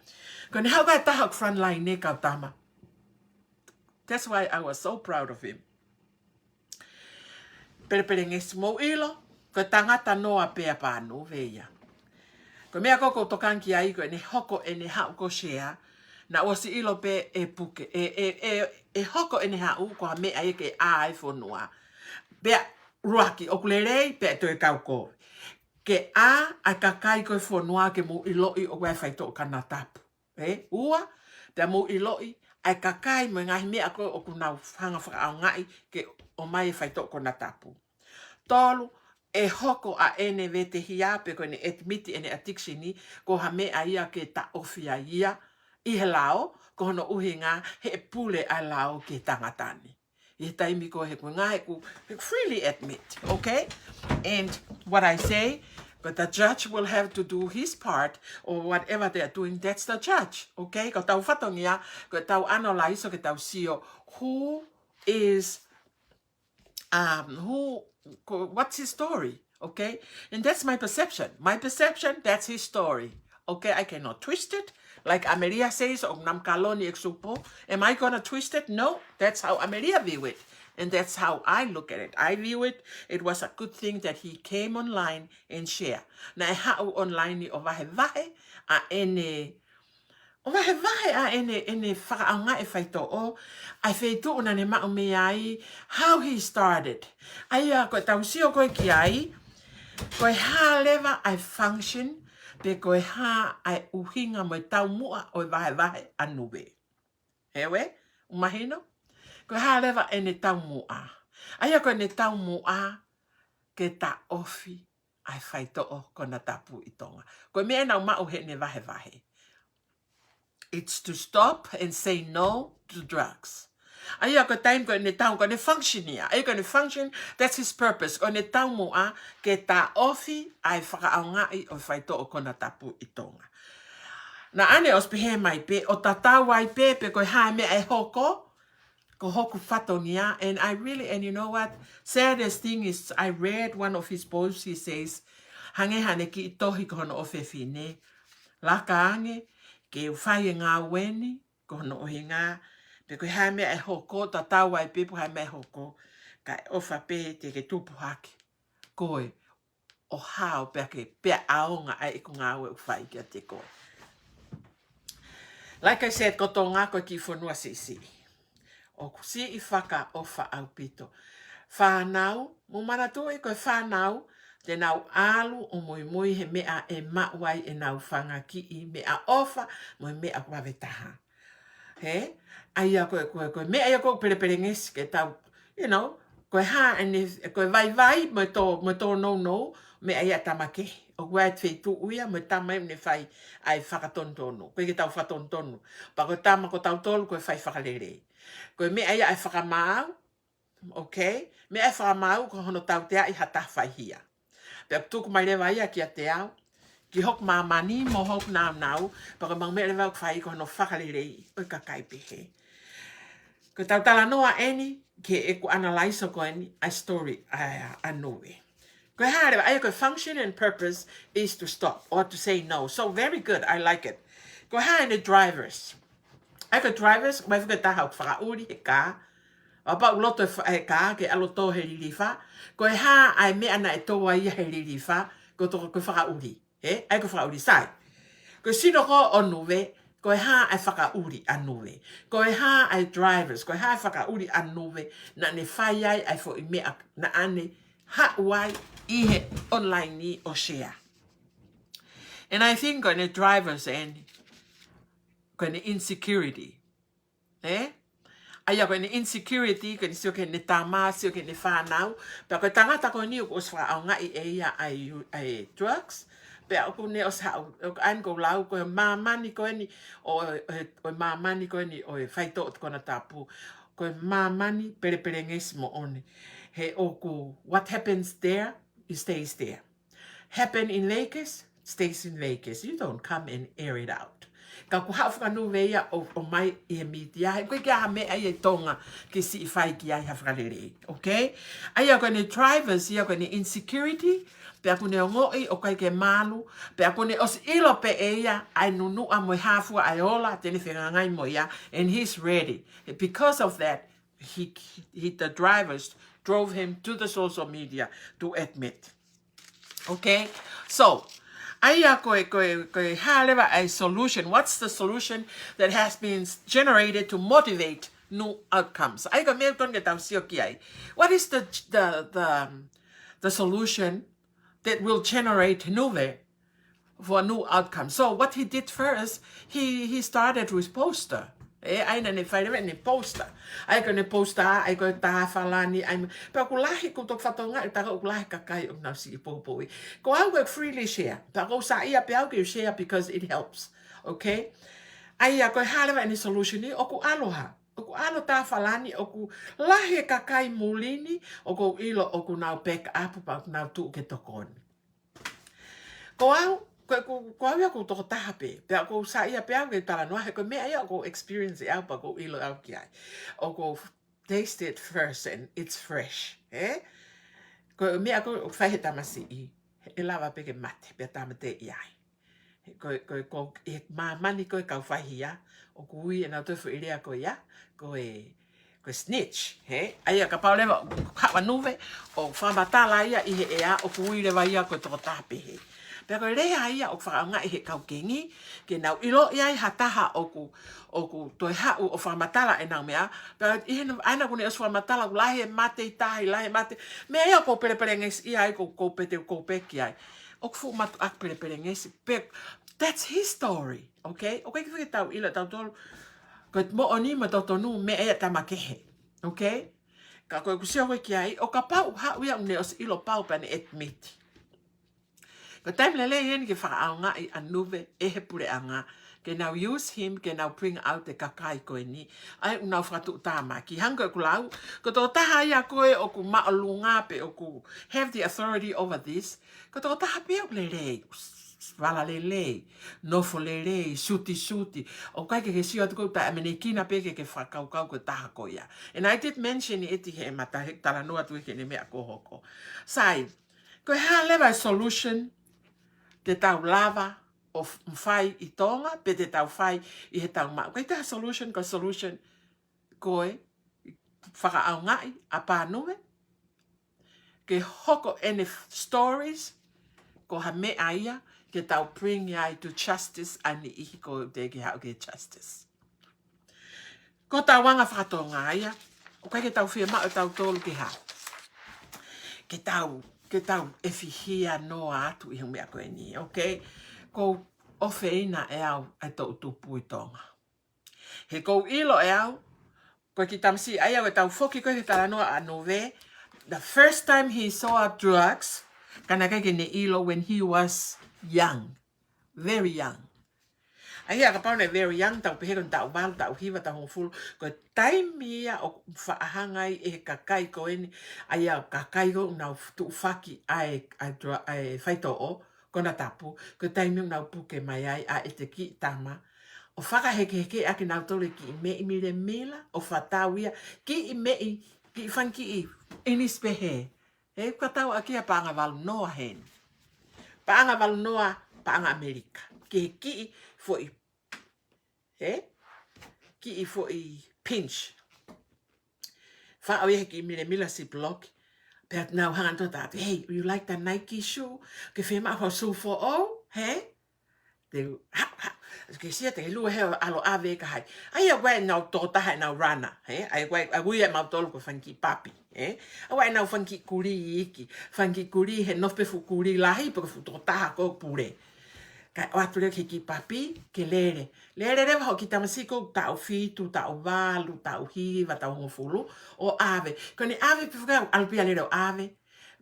Ko ʻene haʻu ko ha taha front line, kau tama. That's why I was so proud of him. Pelepelengesi, mou ʻilo, ko e tangata noa pē ʻa Nuve ia. Ko e meʻa ko ē ʻoku ou tokanga ki ai ko ʻene hoko ʻene haʻu ko Sea, naʻa ku ʻosi ʻilo pē ʻe puke, ʻe, ʻe, ʻe, ʻe hoko ʻene haʻu ko ha meʻa ia ke ʻā e fonua. Pea ʻuluaki, ʻoku lelei, pea toe kau kovi. Ke ʻā ʻa e kakai ko ē fonua ke mou ʻiloʻi ʻoku ʻi ai e faitoʻo konatapu. ʻE, ua, pea mou ʻiloʻi ʻa e kakai mo e ngaahi meʻa ko ē ʻoku nau hanga fakaʻaongaʻi ke ʻomai e faitoʻo konatapu. Tolu, ʻe hoko ʻa ʻene vete hia pe ko ʻene admit ʻene addiction ni ko ha meʻa ia ke taʻofi ai ia ʻi he lao, ko hono ʻuhinga he ʻe pule ʻa e lao ki he tangata ni. ʻI he taimi ko ē he ko e ngaahi, he ʻoku, he ʻoku freely admit, okay? And what I say, but the judge will have to do his part, or whatever they are doing, that's the judge, okay? Ko ʻetau fatongia, ko ʻetau analyze, ʻoku tau sio who is, um, who, ko, what's his story, okay? And that's my perception. My perception, that's his story. Okay, I cannot twist it. Like ʻAmelia says, ʻoku namu kaloni ʻeku supo. Am I gonna twist it? No, that's how ʻAmelia view it. And that's how I look at it. I view it, it was a good thing that he came online and share. Naʻe haʻu online ʻo vahevahe ʻa ʻene, ʻo vahevahe ʻa ʻene, ʻene fakaʻaongaʻi e faitoʻo, ʻa e feituʻu naʻa ne maʻu mei ai, how he started. ʻA ia ko ʻetau sio ko ē ki ai, ko e hā leva ʻa e function, pe ko e hā ʻa e ʻuhinga mo e taumuʻa ʻo e vahevahe ʻa Nuve. He ue, ʻoku mahino? Ko e hā leva ʻene taumuʻa. ʻA ia ko ʻene taumuʻa ke taʻofi ʻa e faitoʻo konatapu ʻi Tonga. Ko e meʻa ʻe nau maʻu heʻene vahevahe. It's to stop and say no to drugs. ʻA ia ko e taimi ko ʻene tau, ko ʻene function ia. ʻA ia ko ʻene function, that's his purpose. Ko ʻene taumuʻa ke taʻofi ʻa e fakaʻaongaʻi ʻo e faitoʻo konatapu ʻi Tonga. Naʻa ne ʻosi pehē mai pē, ʻo tatau ai pē, pe ko e hā e meʻa ʻe hoko, ko hoku fatongia, and I really, and you know what? Saddest thing is, I read one of his posts, he says, hangē haʻane kiʻi tohi ki hono ʻofefine. Laka ange, ke u fai e ngāue ni, ko hono ʻuhinga, pe ko e hā e meʻa ʻe hoko, tatau ai pē pe ko e hā e meʻa ʻe hoko, kae ʻofa pē te ke tupu hake. Ko e ʻo hao pea ke pea ʻaonga ʻa ʻeku ngāue ʻoku fai kiate koe. Like I said, ko Tonga ko e kiʻi fonua siʻisiʻi. ʻOku siʻi fakaʻofa ʻaupito. Fānau, mou manatuʻi ko e fānau, te nau ʻalu ʻo muimui he meʻa ʻe maʻu ai ʻenau fanga kiʻi meʻaʻofa, mo e meʻa vave taha. He, ʻa ia ko e, ko e, ko e meʻa ia ʻoku ou pelepelengesi ke tau, you know, ko e hā ʻene, ko e vaivai mo e tō, mo e tōnounou, meʻa ia ʻa e tama kehe. ʻOku ʻi ai e feituʻu ia mo e tama ia ʻoku ne fai ʻa e fakatonutonu. ʻOku ʻikai ke tau fakatonutonu. Pea ko e tama ko tautolu ko e fai fakalelei. Ko e meʻa ia ʻa e fakamaau, okay? Meʻa ʻa e fakamaau ko hono tauteaʻi ha taha faihia. Pea tuku mai leva ia kiate au, ki hoku māmani mo hoku nāunau, pea ko e meʻa leva ʻoku fai ko hono fakaleleiʻi ʻo e kakai pehē. Ko e tau talanoa eni, ke ʻeku analyze ko eni, ʻa e story, ʻa, ʻa Nuve. Ko e hā leva, ʻa ia ko e function and purpose is to stop or to say no. So very good, I like it. Ko e hā ʻene drivers. ʻA ia ko e drivers, mai fuke taha ʻoku fakaʻuli he kā. ʻA pau loto e fa-, e kā, ke ʻalu ʻo tō he lilifa. Ko e hā ʻa e meʻa naʻe tō ai ia he lilifa, ko e tō ko e fakaʻuli. Ē, ʻa ia ko e fakaʻuli sai. Ko e sino ko ʻo Nuve, ko e hā ʻa e fakaʻuli ʻa Nuve. Ko e hā ʻa e drivers, ko e hā ʻa e fakaʻuli ʻa Nuve, naʻa ne fai ai ʻa e foʻi meʻa, naʻa ne haʻu ai ʻi he online ni ʻo share. And I think ko ʻene drivers eni, ko ʻene insecurity. Ē? ʻA ia ko ʻene insecurity, ko ʻene sio ki heʻene tama, sio ki heʻene fānau. Pea ko e tangata ko eni ʻoku ʻosi fakaʻaongaʻi ʻe ia ʻa e, ʻa e drugs. Pea ʻoku ne ʻosi haʻu, ʻoku ʻai ko e lau, ko e māmani ko eni ʻo, ʻo, ʻo e māmani ko eni ʻo e faitoʻo ʻo e konatapu. Ko e māmani pelepelengesi moʻoni. He ʻoku, what happens there, it stays there. Happen in Lakers, stays in Lakers. You don't come and air it out. Ka ʻoku haʻu fakaNuve ia ʻo, ʻomai ʻi he media, he ʻoku ʻikai ke ʻi ai ha meʻa ia ʻi Tonga ke siʻi fai ki ai ha fakalelei, okay? ʻA ia ko ʻene drivers, ia ko ʻene insecurity, pea ʻoku ne ongoʻi ʻoku ʻikai ke malu, pea ʻoku ne ʻosi ʻilo pē ʻe ia ʻa e nunuʻa mo e hā fua ʻa e ola te ne fehangahangai mo ia, and he's ready. Because of that, he, he, the drivers drove him to the social media to admit. Okay? So, ʻa ia ko e, ko e, ko e hā leva ʻa e solution. What's the solution that has been generated to motivate new outcomes? ʻA ia ko e meʻa tonu ke tau sio ki ai. What is the, the, the, um, the solution that will generate Nuve for a new outcome? So what he did first, he, he started with poster. Ē, ʻa ia naʻa ne fai leva ʻene poster. ʻA ia ko ʻene poster, ʻa ia ko e tā falani, ʻa ia, pea ʻoku lahi, ʻoku toki fatongia, tā ʻoku lahi kakai ʻoku nau siʻi poupouʻi. Ko au ʻoku freely share. Pea ʻoku ou saiʻia pē au ke share because it helps. Okay? ʻA ia ko e hā leva ʻene solution eni, ʻoku ʻalu hā. ʻOku ʻalu tā falani, ʻoku lahi e kakai muli ni, ʻoku ou ʻilo ʻoku nau back up, pea ʻoku nau tuʻu ke tokoni. Ko au, ko, ko, ko au ia ʻoku ou tokotaha pē, pea ʻoku ou saiʻia pē au ke talanoa, he ko e meʻa ia ʻoku ou experience ʻe au pea ʻoku ou ʻilo au ki ai. ʻOku ou taste it first and it's fresh, ē? Ko e meʻa ko ē ʻoku fai he tamasiʻi, ʻe lava pē ke mate, pea tāmateʻi ai. Ko e, ko e, ko e māmani ko e kau faihia, ʻoku ui ʻenau toe foʻi lea ko ia, ko e, ko e snitch, hē? ʻA ia kapau leva, haʻu ʻa Nuve, ʻo fakamatala ia ʻi he ʻea, ʻoku ui leva ia ko e tokotaha pehē. Pea ko e lea ia ʻoku fakaʻaongaʻi he kau kengi, ke nau ʻiloʻi ai ha taha ʻoku, ʻoku toe haʻu ʻo fakamatala ʻenau meʻa, pea ʻi he, ʻa ia naʻa ku ne ʻosi fakamatala, ʻoku lahi e mate ʻi tahi, lahi e mate, meʻa ia ʻoku ou pelepelengesi ai, ʻoku ou pete, ʻoku ou peki ai. ʻOku fuʻu mātuʻaki pelepelengesi, pe, that's his story, okay? ʻOku ʻikai ke fie tau ʻilo tautolu, ko e moʻoni mo e totonu meʻa ia tama kehe, okay? Ka ko ʻeku sio ko ē ki ai, ʻo kapau haʻu ia ʻoku ne ʻosi ʻilo pau pea ne admit. Ko e taimi lelei eni ke fakaʻaongaʻi ʻa Nuve ʻe he puleʻanga, ke nau use him, ke nau bring out e kakai ko eni, ʻa ia ʻoku nau fakatuʻutāmaki. Hangē ko ʻeku lau, ko e tokotaha ia ko ē ʻoku māʻolunga pe ʻoku have the authority over this, ko e tokotaha pē ʻoku lelei, vala lelei, nofo lelei, sutisuti. ʻOku ʻikai ke ke sio atu ko e taʻeʻamanekina pē ke ke fakakaukau ko e taha ko ia. And I did mention it ʻi he mata he talanoa atu ki heʻene meʻa ko ē hoko. Sai, ko e hā leva e solution te tau lava ʻo f-, fai ʻi Tonga, pe te tau fai ʻi heʻetau maʻu. Ko e taha solution, ko e solution ko e fakaʻaongaʻi ʻa Pānuve, ke hoko ʻene f-, stories, ko ha meʻa ia, ke tau bring ai to justice ʻa e niʻihi ʻoku teʻeki haʻu ki he justice. Ko hotau anga faka-Tonga ia, ʻoku ʻikai ke tau fiemaʻu ʻe tautolu ke hā. Ke tau, ke tau ʻefihia noa atu ʻi he meʻa ko eni, okay? ʻOku ou ʻofeina ʻe au ʻa e toʻutupu ʻi Tonga. He ʻoku ou ʻilo ʻe au, ko e kiʻi tamasiʻi ʻa ia ʻoku tau foki ko ē ki he talanoa ʻa Nuve, the first time he saw drugs, ka naʻe ʻikai ke ne ʻilo when he was young, very young. ʻA ia kapau naʻe very young, tau pehē ko e taʻu valu, taʻu hiva, taʻu hongofulu, ko e taimi ia ʻoku faʻa hanga ai ʻe he kakai ko eni, ʻa ia kakai ko ē ʻoku nau tuʻufaki ʻa e, ʻa e dra-, ʻa e faitoʻo konatapu, ko e taimi ʻoku nau puke mai ai ʻa ʻete kiʻi tama, ʻo fakahekeheke ʻaki kinautolu e kiʻi meʻi milemila, ʻo fakatau ia, kiʻi meʻi, kiʻi fanga kiʻi ʻinisi pehē. He ʻoku fakatau ʻaki ia paʻanga valu noa heni. Paʻanga valu noa, paʻanga ʻAmelika. Ki he kiʻi foʻi, he? Kiʻi foʻi pinch. Faʻo ia he kiʻi milemila Ziploc. Pea nau hanga ʻo taʻotaʻo atu, "Hey, you like the Nike shoe? Ke fiemaʻu haʻo sū foʻou, he?" Te u, ha, ha, ke sia te lue he ʻalu ʻo ʻave ka hai. ʻA ia ko ē ʻenau tokotaha ʻenau runner, he? ʻA ia ko ē, ʻa ia ʻoku ui ʻe mautolu ko e fanga kiʻi papi, he? ʻA ia ʻenau fanga kiʻi kulī iiki, fanga kiʻi kulī he nofo pē fuʻu kulī lahi, pe ko e fuʻu tokotaha ko ē pule. Kae ʻoatu leva ki he kiʻi papi, ke lele. Lele leva hoʻo kiʻi tamasiʻi ko ē taʻu fitu, taʻu valu, taʻu hiva, taʻu hongofulu, ʻo ʻave. Ko ʻene ʻave pē fuka, ʻalu pē ia lele ʻo ʻave.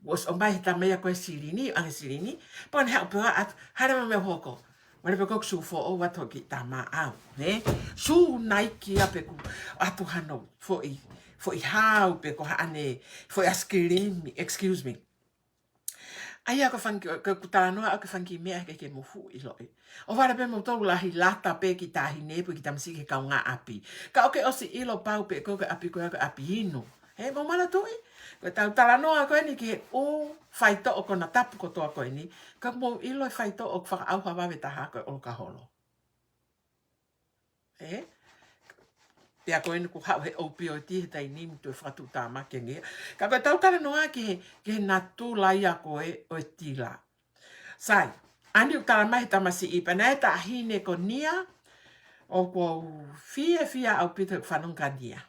ʻOsi ʻomai he tama ia ko ē silini, ʻange silini. Pea ne haʻu pē ʻo ʻatu, hale ma me hoko. Wale pē ko ē sū foʻou atu ki he tama ʻau, he? Sū Nike ia pe ko e ʻatu hano foʻi, foʻi hau pe ko haʻane foʻi ice cream, excuse me. ʻA ia ko e fanga kiʻi, ko ʻeku talanoa ʻa e fanga kiʻi meʻa ke ke mohu ʻiloʻi. ʻOua leva pē mou tau lahi lata pē ki he taʻahine pe ki he tamasiʻi ki he kaungāʻapi. Ka ʻoku ke ʻosi ʻilo pau pē ko e ʻapi ko ē ko e ʻapi inu. He, mou manatuʻi, ko ʻetau talanoa ko eni ki he ʻū faitoʻo konatapu kotoa ko eni, ka mou ʻilo e faitoʻo ʻoku fakaʻauha vave taha ko e ʻolokaholo. He? Pea ko eni ʻoku haʻu he opioidi he taimi ni mo e fakatuʻutāmaki ange ia. Ka ko ʻetau talanoa ki he, ki he natula ia ko ē ʻo e tila. Sai, ʻa eni ʻoku talamai he tamasiʻi pē naʻe taʻahine ko Nia, ʻoku ou fiefia ʻaupito he fanongo kia Nia.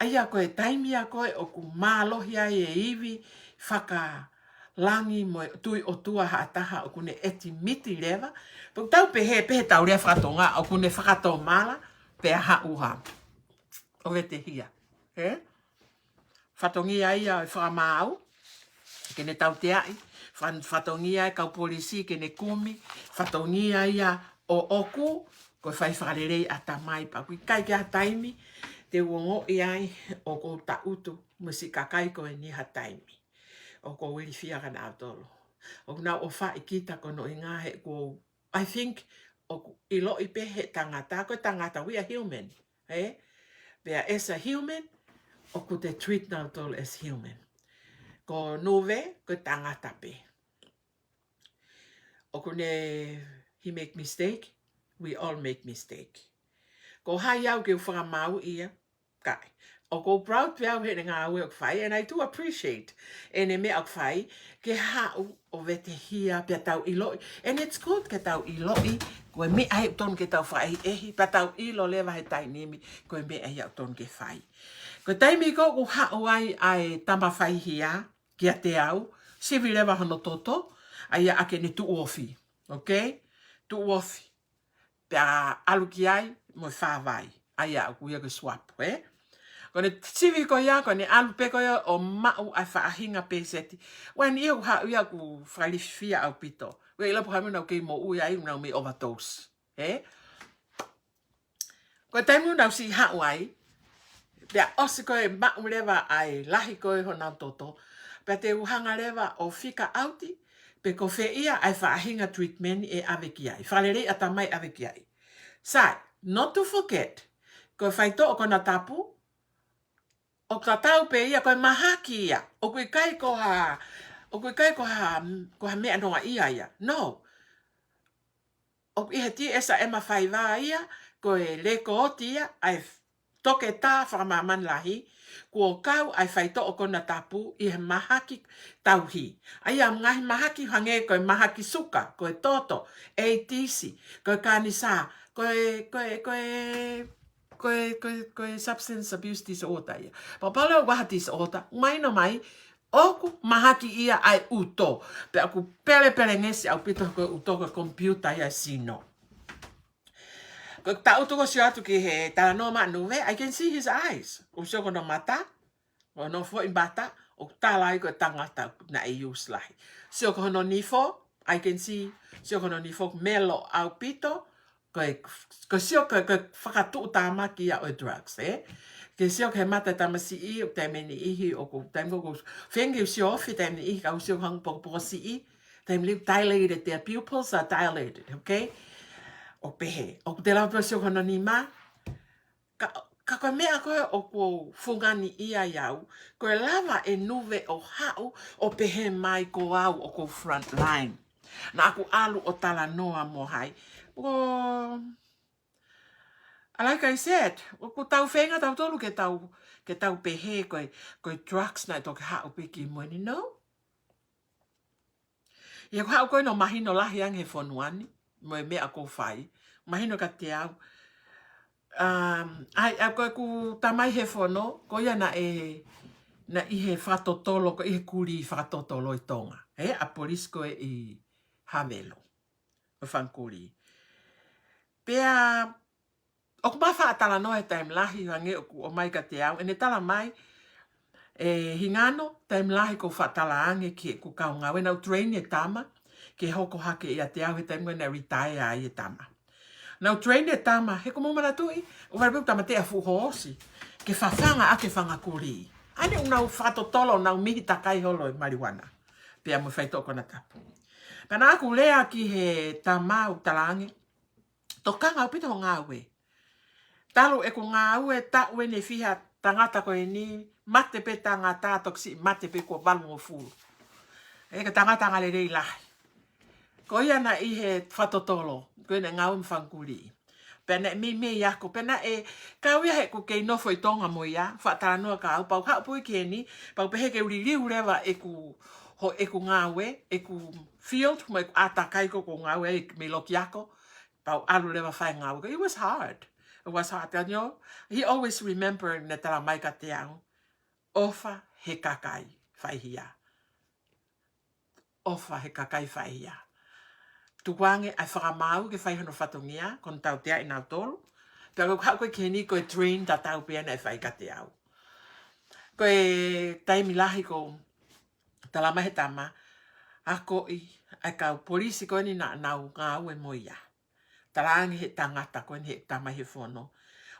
ʻA ia ko e taimi ia ko ē ʻoku mālohi ai e ivi fakalangi mo e tui ʻOtua ha taha ʻoku ne ʻetimiti leva. Pea ʻoku tau pehē, pehē ʻetau lea fakatonga, ʻoku ne fakatomala, pea haʻu ha ʻo vetehia. He? Fatongia ia e fakamaau, ke ne tauteaʻi, fa-, fatongia e kau polisi, ke ne kumi, fatongia ia ʻoʻoku, ko e fai fakalelei ʻatamai pea ʻoku ʻikai ke ʻi ai ha taimi, te u ongoʻi ai ʻoku ou taʻutu mo e siʻi kakai ko eni ha taimi. ʻOku ou ilifia kia nautolu. ʻOku nau ʻofaʻi kita ko hono ʻuhinga he ʻoku ou, I think, ʻoku ʻiloʻi pē he tangata, ko e tangata, we are human, he? Pea as a human, ʻoku te treat nautolu as human. Ko Nuve, ko e tangata pē. ʻOku ne, he make mistake, we all make mistake. Ko hai au ke u fakamaau ia, kae. ʻOku ou proud pē au heʻene ngāue ʻoku fai, and I do appreciate ʻene meʻa ʻoku fai, ke haʻu ʻo vetehia pea tau ʻiloʻi. And it's good ke tau ʻiloʻi, ko e meʻa ia ʻoku totonu ke tau fakaʻehiʻehi, pea tau ʻilo leva he taimi ni, ko e meʻa ia ʻoku totonu ke fai. Ko e taimi ko ē ʻoku haʻu ai ʻa e tama faihia, kiate au, sivi leva hono toto, ʻa ia ʻa ke ne tuʻu ofi. Okay? Tuʻu ofi. Pea ʻalu ki ai mo e fāvai. ʻA ia ʻoku ui ia ko e swap, ē? Ko ʻene sivi ko ia, ko ʻene ʻalu pē ko ia ʻo maʻu ʻa e faʻahinga pēseti. Wai ni ia ʻoku haʻu ia ʻoku fakalifia ʻaupito. Wai ʻilo pē hamu nau kei moʻui ai, nau mei overdose. Ē? Ko e taimi ʻoku nau siʻi haʻu ai, pea ʻosi ko ē maʻu leva ʻa e lahi ko ē honau toto, pea te u hanga leva ʻo fika ʻauti, pe ko fē ia ʻa e faʻahinga treatment ʻe ʻave ki ai. Fakalelei ʻatamai ʻave ki ai. Sai, not to forget, ko e faitoʻo konatapu, ʻoku tatau pē ia, ko e mahaki ia. ʻOku ʻikai ko ha, ʻoku ʻikai ko ha, ko ha meʻa nonga ia ia. No. ʻOku ʻi he T S M five ia, ko e lekooti ia, ʻa e toketā fakamāmani lahi, kuo kau ʻa e faitoʻo konatapu ʻi he mahaki tauhi. ʻA ia ngaahi mahaki hangē ko e mahaki suka, ko e toto, ʻeitisi, ko e kanisā, ko e, ko e, ko e, ko e, ko e, ko e substance abuse disorder ia. Pea kapau leva ʻoku ʻi ai ha disorder, mahino mai, ʻoku mahaki ia ʻa e ʻuto. Pea ʻoku pelepelengesi ʻaupito ko e ʻuto ko e computer ia e sino. Ko e taʻutu ko ʻeku sio atu ki he talanoa maʻa Nuve, I can see his eyes. ʻOku sio ko hono mata, ko hono foʻi mata, ʻoku tala ai ko e tangata naʻe use lahi. Sio ko hono nifo, I can see, sio ko hono nifo melo ʻaupito, Ko e, ko e sio ko e, ko e fakatuʻutāmaki ia ʻo e drugs, ē? Ke sio ki he mata tamasiʻi, ʻoku taimi niʻihi, ʻoku taimi ko ē ʻoku feinga ke u sio ofi, taimi niʻihi ka u sio hangē pokopoko siʻi, taimi niʻihi dilated, their pupils are dilated, okay? ʻO pehē, ʻoku te lava pē ʻo sio ki hono nima, ka, ka ko e meʻa ko ē ʻoku ou fungani ia ai au, ko e lava e nuve ʻo haʻu ʻo pehē mai ko au ʻoku ou front line. Naʻa ku ʻalu ʻo talanoa mo hai. ʻO, like I said, ʻoku tau feinga tautolu ke tau, ke tau pehē ko e, ko e drugs naʻe toki haʻu pē ki muʻa ni, no? ʻIa, ko e haʻu ko ē ʻo mahino lahi ange he fonua ni, mo e meʻa ʻoku ou fai. Mahino kiate au. Um, ʻa ia, ʻa ia ko ʻeku tamai he fono, ko ia naʻe, naʻe ʻi he fakatotolo, ko e ʻi he kulī fakatotolo ʻi Tonga. Ē, ʻa e polisi ko ē ʻi Havelo. ʻO e fanga kulī. Pea, ʻoku ma faʻa talanoa he taimi lahi, hangē ʻoku ʻomai kiate au, ʻene tala mai, ʻe Hingano, taimi lahi ʻoku ou faʻa tala ange ki heʻeku kau ngāue, naʻa ku train e tama ke hoko hake ʻiate au he taimi ko ē naʻe retire ai e tama. Naʻa ku train e tama, he ʻoku mou manatuʻi, ʻoku ou ʻalu pē ʻo tāmateʻi ʻa e fuʻu hoosi ke fafanga ʻaki e fanga kulī. ʻA ia naʻa nau fakatotolo, nau mihi takai holo e maliuana. Pea mo e faitoʻo konatapu. Pea naʻa ku lea ki he tama ʻo tala ange, tokanga ʻaupito hoʻo ngāue. Talu ʻeku ngāue, taʻu eni ʻe fiha tangata ko eni, mate pē tangata, toki siʻi mate pē kuo valungofulu. ʻE, ko e tangata angalelei lahi. Ko ia naʻe ʻi he fakatotolo, ko ia naʻe ngāue mo e fanga kulī. Pea naʻe meimei ako, pea naʻe kau ia heʻeku kei nofo ʻi Tonga mo ia, faʻa talanoa ka au, pea u haʻu pē ki heni, pea u pehē ke u liliu leva ʻeku, hoʻo, ʻeku ngāue, ʻeku field, mo ʻeku ʻātakai ko ē ʻoku ou ngāue ai mei Lokiako, pea u ʻalu leva ʻo fai e ngāue ko ē. It was hard. It was hard. And, you know, he always remember ne tala mai kiate au, ʻofa he kakai faihia. ʻOfa he kakai faihia. Tukuange ʻa e fakamaau ke fai hono fatongia, ko hono tauteaʻi nautolu. Pea ko e haʻu ko ē ki heni ko e train tatau pē ia naʻe fai kiate au. Ko e taimi lahi ʻoku tala mai he tama, akoʻi ʻa e kau polisi ko eni naʻa nau ngāue mo ia. Tala ange he tangata ko eni, he tamai he fono,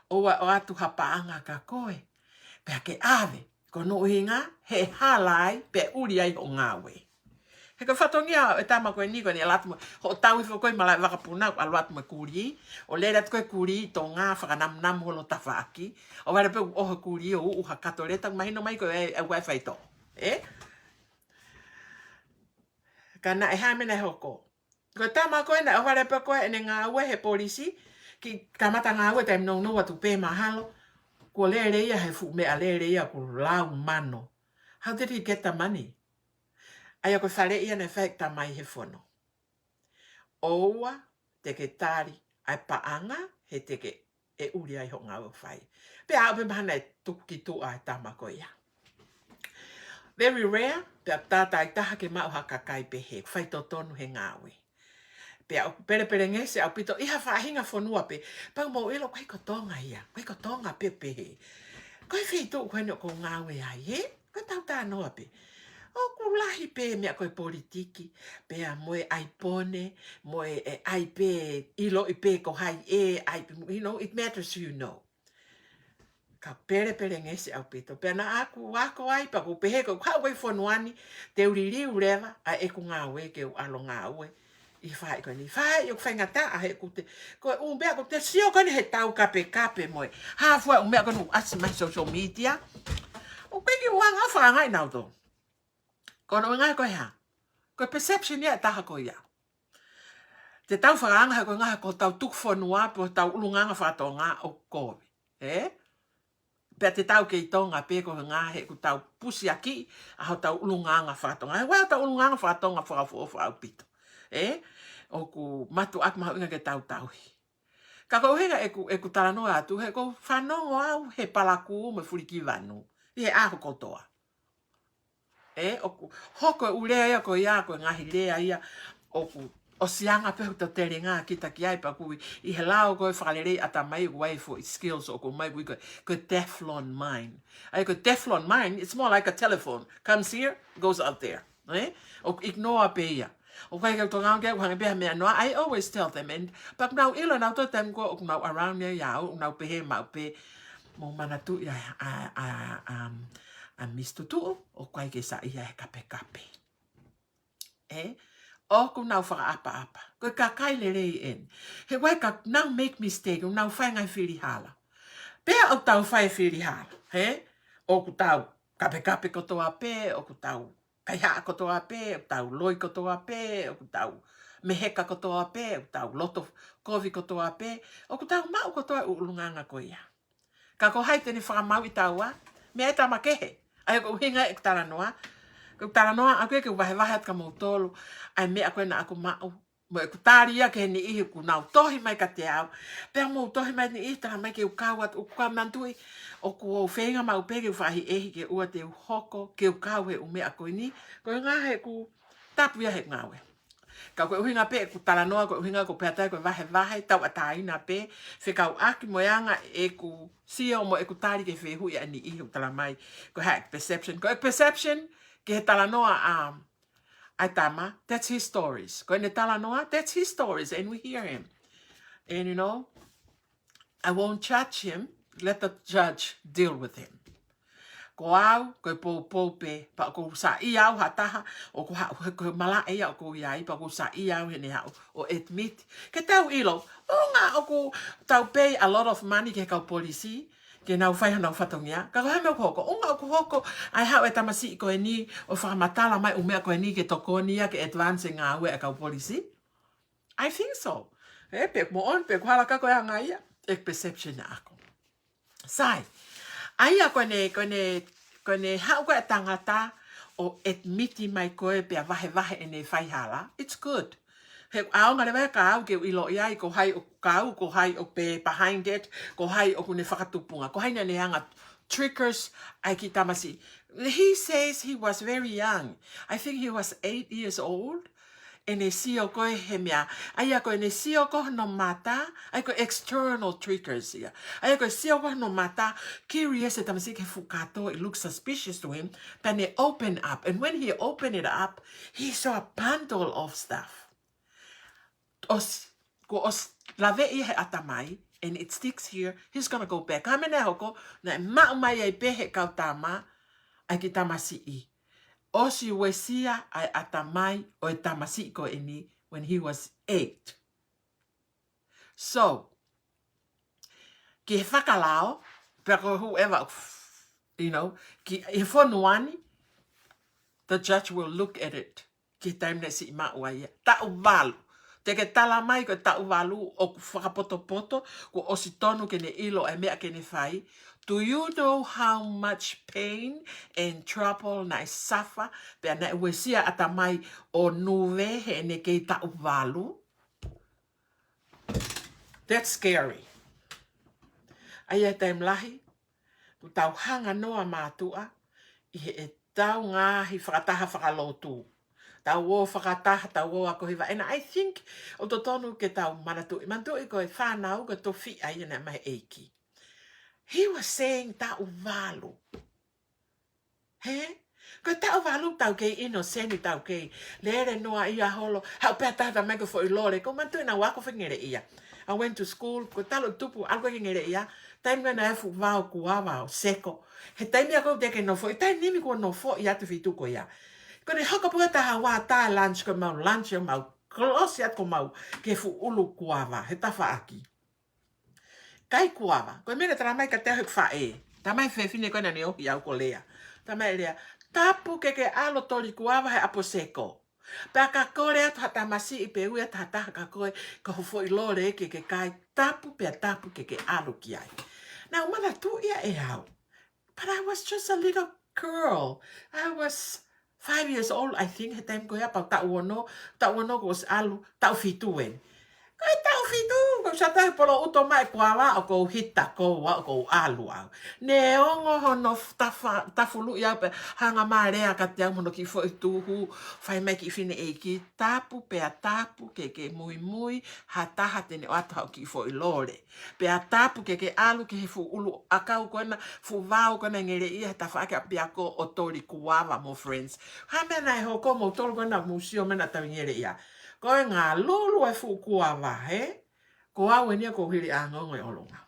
ʻoua ʻe ʻoatu ha paʻanga kia koe, pea ke ʻave, ko hono ʻuhinga he ʻe hala ai, pea ʻe ʻuli ai hoʻo ngāue. He ko e fatongia ʻo e tama ko eni ko eni ʻalu atu mo, hoʻo tau hifo ko ē ʻi malaʻe vakapuna, ʻalu atu mo e kulī, ʻo lele atu ko ē kulī ʻi Tonga, fakanamunamu holo tafaʻaki, ʻohovale pē ʻoku ʻoho e kulī ʻo uʻu ha kato leta, mahino mai ko e, ʻe ʻoua ʻe faitoʻo. Ē? Ka naʻe hā e meʻa naʻe hoko. Ko e tama ko ē naʻe ʻohovale pē ko ē ʻene ngāue he polisi, kiʻi kamata ngāue taimi nounou atu pē mahalo, kuo lele ia he fuʻu meʻalele ia ʻoku lau mano. How did he get the money? ʻA ia ko e faleʻi ia naʻe fai ʻe he tamai he fono. ʻOua te ke tali ʻa e paʻanga he te ke ʻe ʻuli ai hoʻo ngāue ʻoku fai. Pea aʻu pē mahalo naʻe tuku ki tuʻa e tama ko ia. Very rare, pea tātāitaha ke maʻu ha kakai pehē, faitotonu he ngāue. Pea ʻoku pelepelengesi ʻaupito ʻi ha faʻahinga fonua pē, pea mou ʻilo ʻoku ʻikai ko Tonga ia, ʻoku ʻikai ko Tonga pē pehē. Ko e feituʻu ko eni ʻoku ou ngāue ai, ē? Ko ʻetau talanoa pē. ʻOku lahi pē meʻa ko e politiki, pea mo e ʻaipone, mo e, e ʻai pē, ʻiloʻi pē ko hai ē, ʻai pē, you know, it matters who you know. Ka pelepelengesi ʻaupito. Pea naʻa ku ako ai, pea ʻoku ou pehē ko ʻeku haʻu ko ē ʻi fonua ni, te u liliu leva ʻa ʻeku ngāue ke u ʻalu ʻo ngāue ʻi he faʻahi ko eni. Faʻahi ʻoku faingataʻa he ʻoku te, ko e ʻū meʻa ʻoku te sio ko eni he tau kapekape mo e hā fua e ʻū meʻa ko eni ʻoku ʻasi mai he social media. ʻOku ʻikai ke u anga fakaangaʻi nautolu. Ko hono ʻuhinga ko e hā? Ko e perception ia ʻe taha ko ia. Te tau fakaanga he ko e ngaahi ko hotau tuku fonua, pe ko hotau ʻulungaanga fakatonga ʻoku kovi. Ē? Pea te tau kei Tonga pē ko e ngaahi ʻoku tau pusiaki ʻa hotau ʻulungaanga fakatonga. He ʻoku ʻi ai hotau ʻulungaanga fakatonga fakaʻofoʻofa ʻaupito. Ē? ʻOku mātuʻaki mahuʻinga ke tau tauhi. Ka ko e ʻuhinga ʻeku, ʻeku talanoa atu, he ʻoku ou fanongo au he palakū mo e fulikivanu ʻi he ʻaho kotoa. Ē, ʻoku hoko e ʻū lea ia ko ia, ko e ngaahi lea ia, ʻoku ʻosi anga pē hotau telinga kita ki ai, pea ʻoku ʻi he lao ko e fakalelei ʻatamai ʻoku ʻi ai e foʻi skills ʻoku ʻomai ʻoku ui ko e, ko e Teflon mind. ʻA ia ko e Teflon mind, it's more like a telephone. Comes here, goes out there. Ē? ʻOku ignore pē ia. ʻOku ʻikai ke u tokanga ki ai, ʻoku hangē pē ha meʻa noa. I always tell them, and, but ʻoku nau ʻilo ʻe nautolu taimi ko ē ʻoku nau around ai au, ʻoku nau pehē maʻu pē, mou manatuʻi ʻa, ʻa, ʻa, um, ʻa Miss Tutuʻu, ʻoku ʻikai ke saiʻia he kapekape. Ē? ʻOku nau fakaʻapaʻapa. Ko e kakai lelei eni. He ʻoku ʻikai ke nau make mistake, ʻoku nau fai e ngaahi fili hala. Pea ʻoku tau fai e fili hala, hē? ʻOku tau kapekape kotoa pē, ʻoku tau kaihaʻa kotoa pē, ʻoku tau loi kotoa pē, ʻoku tau meheka kotoa pē, ʻoku tau loto kovi kotoa pē, ʻoku tau maʻu kotoa e ʻulungaanga ko ia. Ka ko hai te ne fakamāuʻi taua? Meʻa ʻe tama kehe. ʻA ia ko e ʻuhinga ʻeku talanoa. Ko ʻeku talanoa ʻaʻaku ia ke u vahevahe atu kia moutolu ʻa e meʻa ko ē naʻa ku maʻu. Mo ʻeku tali ia ki he niʻihi ʻoku nau tohi mai kiate au. Pea mou tohi mai niʻihi, tala mai ke u kau atu, ʻoku ou manatuʻi, ʻoku ou feinga maʻu pē ke u faʻahi ʻehi ke ʻoua te u hoko, ke u kau he ʻū meʻa ko eni. Ko e ʻuhinga he ʻoku tapu ia he ngāue. Ka ko e ʻuhinga pē ʻeku talanoa, ko e ʻuhinga ko e pehē atu ai ko e vahevahe, tauʻatāina pē, fekauʻaki mo e anga ʻeku sio mo ʻeku tali ki he fehuʻi ʻa e niʻihi ʻoku tala mai. Ko e hā ʻeku perception. Ko e perception ki he talanoa ʻa, ʻa e tama, that's his stories. Ko ʻene talanoa, that's his stories, and we hear him. And you know, I won't judge him. Let the judge deal with him. Ko au, ko e poupou pē, pea ʻoku ou saiʻia au ha taha, ʻoku ha-, he ko e malaʻe ia ʻoku ou ʻi ai, pea ʻoku ou saiʻia au heʻene haʻu ʻo admit. Ke tau ʻilo, ʻuhinga ʻoku tau pay a lot of money ki he kau polisi, ke nau fai honau fatongia. Ka ko e hā e meʻa ʻoku hoko? ʻUhinga ʻoku hoko ʻa e haʻu e tamasiʻi ko eni ʻo fakamatala mai e ʻū meʻa ko eni ke tokoni ia ke advance e ngāue ʻa e kau polisi. I think so. Ē, pe ʻoku moʻoni, pe ʻoku hala, ka ko e anga ia ʻeku perception ʻaʻaku. Sai. ʻA ia ko ʻene, ko ʻene, ko ʻene haʻu ko ē ʻa e tangata ʻo admit mai ko ē pea vahevahe ʻene faihala. It's good. He ʻaonga leva ia kia au ke u ʻiloʻi ai ko hai ʻoku kau, ko hai ʻoku pē behind it, ko hai ʻoku ne fakatupunga, ko hai naʻa ne hanga triggers ʻa e kiʻi tamasiʻi. He says he was very young. I think he was eight years old. ʻEne sio ko ē he meʻa. ʻA ia ko ʻene sio ko hono mata, ʻa ia ko e external triggers ia. ʻA ia ko e sio ko hono mata, curious e tamasiʻi ki he fuʻu kato, it looks suspicious to him, pea ne open up. And when he opened it up, he saw a bundle of stuff. ʻOsi, kuo ʻosi laveʻi he ʻatamai, and it sticks here, he's gonna go back. Ka ko e meʻa naʻe hoko, naʻe maʻu mai ai pē he kau tama ʻa e kiʻi tamasiʻi. ʻOsi uesia ʻa e ʻatamai ʻo e tamasiʻi ko eni when he was eight. So, ki he fakalao, pea ko whoever, you know, ki he fonua ni, the judge will look at it. Ki he taimi naʻe siʻi maʻu ai ia. Taʻu valu. Te ke tala mai ko e taʻu valu ʻoku fakapotopoto, kuo ʻosi tonu ke ne ʻilo e meʻa ke ne fai. Do you know how much pain and trouble naʻe suffer, pea naʻe uesia ʻatamai ʻo nuve heʻene kei taʻu valu? That's scary. ʻA ia taimi lahi, ʻoku tau hanga noa mātuʻa ʻi heʻetau ngaahi fakataha fakalotu. Tau ō fakataha, tau ō ako hiva. And I think ʻoku totonu ke tau manatuʻi, manatuʻi ko e fānau ko e tofiʻa ia naʻe maʻu ʻe he ʻEiki. He was saying taʻu valu. Hē? Ko e taʻu valu tau kei ʻino seni, tau kei lele noa ia holo, haʻu pē ha taha mai ko e foʻi lole, ʻoku ou manatuʻi naʻa ku ako fengeleʻia. I went to school, ko e talu e tupu, ʻalu ko ē ki he ngeleʻia, taimi ko ē naʻe fuʻu vao kuava ʻo seko. He taimi ia ʻoku ou teʻeki nofoʻi, taimi ni kuo nofoʻi atu fitu ko ia. Ko ʻene hoko pē ha taha ua tā lunch, ko ʻemau lunch, ʻemau kolosi atu ko ʻemau ki he fuʻu ʻulu kuava, he tafaʻaki. Kai kuava, ko e meʻa naʻe tala mai kiate au heʻeku faʻē. Tala mai fefine ko ē naʻa ne ʻohake au ko Lea. Tala mai Lea, tapu ke ke ʻalu ʻo toli kuava he ʻapi ʻo seko. Pea ka kole atu ha tamasiʻi pe ui atu ha taha kia koe, ko ho foʻi lole ke ke kai, tapu pea tapu ke ke ʻalu ki ai. Naʻa ku manatuʻi ia ʻe au. But I was just a little girl. I was five years old, I think, he taimi ko ia, pau taʻu ono, taʻu ono kuo ʻosi ʻalu, taʻu fitu eni. ʻAi taʻu fitu, ko sata e polo uto mai kuava ʻoku ou hita kou ʻoku ou ʻalu au. Neongo hono tafa-, tafuluʻi au pea hanga mai ʻo lea kiate au mo hono kiʻi foʻi tuhu, fai mai kiʻi fineʻeiki, tapu pea tapu ke ke muimui ha taha te ne ʻoatu haʻo kiʻi foʻi lole. Pea tapu ke ke ʻalu ki he fuʻu ʻulu ʻakau ko ena, fuʻu vao ko ena ngeleʻia he tafaʻaki ʻapiako ʻo Toli Kuava mo friends. Ha meʻa naʻe hoko mo Toli ko ena musio meʻa naʻa tau ngeleʻia. Ko e ngā lulu e fuʻu kuava, he? Ko au eni ia ʻoku ou hili ʻa e ongoongo ʻi ʻolunga.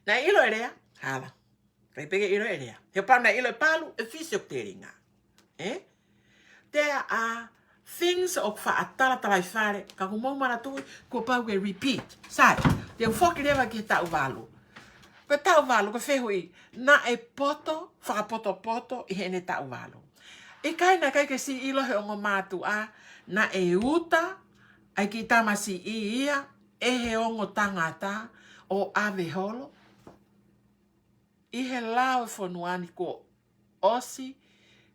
Naʻe ʻilo e lea, hala. Kae pehē ke ʻilo e lea. He pau naʻe ʻilo e palu, e fisi ʻoku telinga. Ē? There are things ʻoku faʻa talatalaifale, ka ʻoku mou manatuʻi, kuo pau ke repeat. Sai, te u foki leva ki he taʻu valu. Ko e taʻu valu, ko e fehuʻi, naʻe poto, fakapotopoto ʻi heʻene taʻu valu. ʻIkai naʻe ʻikai ke siʻi ʻilo he ongo mātuʻa, naʻe uta ʻa e kiʻi tamasiʻi ia ʻe he ongo tangata ʻo ʻave holo. ʻI he lao e fonua ni kuo ʻosi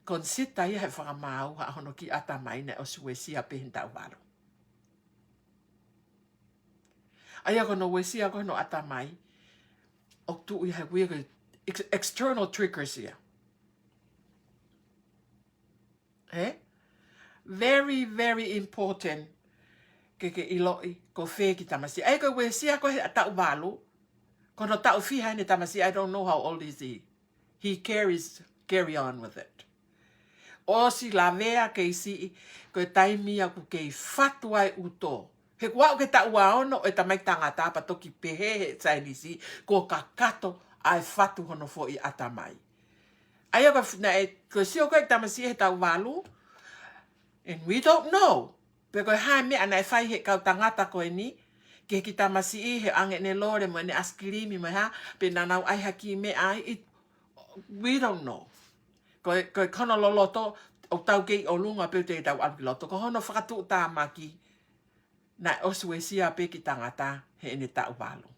consider ia he fakamaau ha hono kiʻi ʻatamai naʻe ʻosi uesia pē he taʻu valu. ʻA ia ko hono uesia ko hono ʻatamai, ʻoku tuʻu ia he kuia ko e ex-, external triggers ia. Ē? Very, very important ke ke ʻiloʻi ko fē e kiʻi tamasiʻi. ʻA ia ko e uesia ko ē he taʻu valu, ko hono taʻu fiha eni e tamasiʻi, I don't know how old is he. He carries, carry on with it. ʻOsi lavea kei siʻi, ko e taimi ia ʻoku kei fatu ai ʻuto. He kuo aʻu ki he taʻu ua ono ʻo e tamai tangata pea toki pehē he saienisi, kuo kakato ʻa e fatu hono foʻi ʻatamai. ʻA ia ko e f-, naʻe, ko e sio ko ē e tamasiʻi he taʻu valu, and we don't know. Pe ko e hā e meʻa naʻe fai he kau tangata ko eni, ki he kiʻi tamasiʻi he ʻoange ʻene lole mo ʻene ʻaisikilimi mo e hā, pe naʻa nau ʻai ha kiʻi meʻa ai, it, we don't know. Ko e, ko e hono loloto, ʻoku tau kei ʻolunga pē ʻoku tau ʻalu ki loto. Ko hono fakatuʻutāmaki, naʻe ʻosi uesia pē e kiʻi tangata heʻene taʻu valu.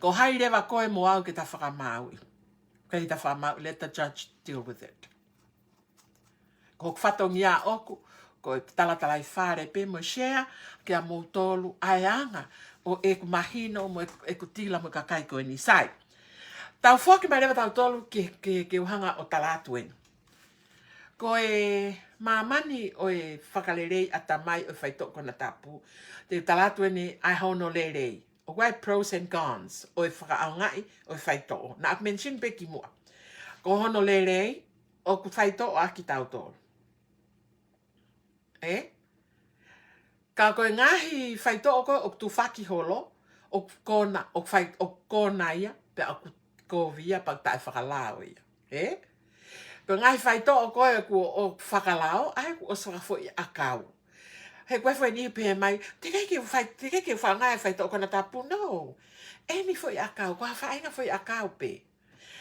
Ko hai leva koe mo au ke ta fakamaauʻi? Ke ta fakamaauʻi, let the judge deal with it. Ko hoku fatongia ʻoku, ko e talatalaifale pē mo share kia moutolu ʻa e anga ʻo ʻeku mahino mo ʻeku, ʻeku tila mo e kakai ko eni. Sai. Tau foki mai leva tautolu ke, ke, ke u hanga ʻo tala atu eni. Ko e māmani ʻo e fakalelei ʻatamai ʻo e faitoʻo konatapu, te u tala atu eni ʻa hono lelei. ʻOku ʻi ai e pros and cons ʻo e fakaʻaongaʻi ʻo e faitoʻo. Naʻa ku mention pē kimuʻa. Ko hono lelei, ʻoku faitoʻo ʻaki tautolu. Ē? Ka ko e ngaahi faitoʻo ko ē ʻoku tufaki holo, ʻoku kona, ʻoku fai, ʻoku kona ia, pea ʻoku kovi ia, pea taʻefakalao ia. Ē? Ko e ngaahi faitoʻo ko ē ʻoku, ʻoku fakalao, ʻa ia ʻoku ʻosi fakafoʻi ʻakau. He ko e foʻi niʻihi pehē mai, teʻeki ke fai, teʻeki ke fai ngaahi faitoʻo konatapu, no. ʻEni foʻi ʻakau, ko ha faʻahinga foʻi ʻakau pē.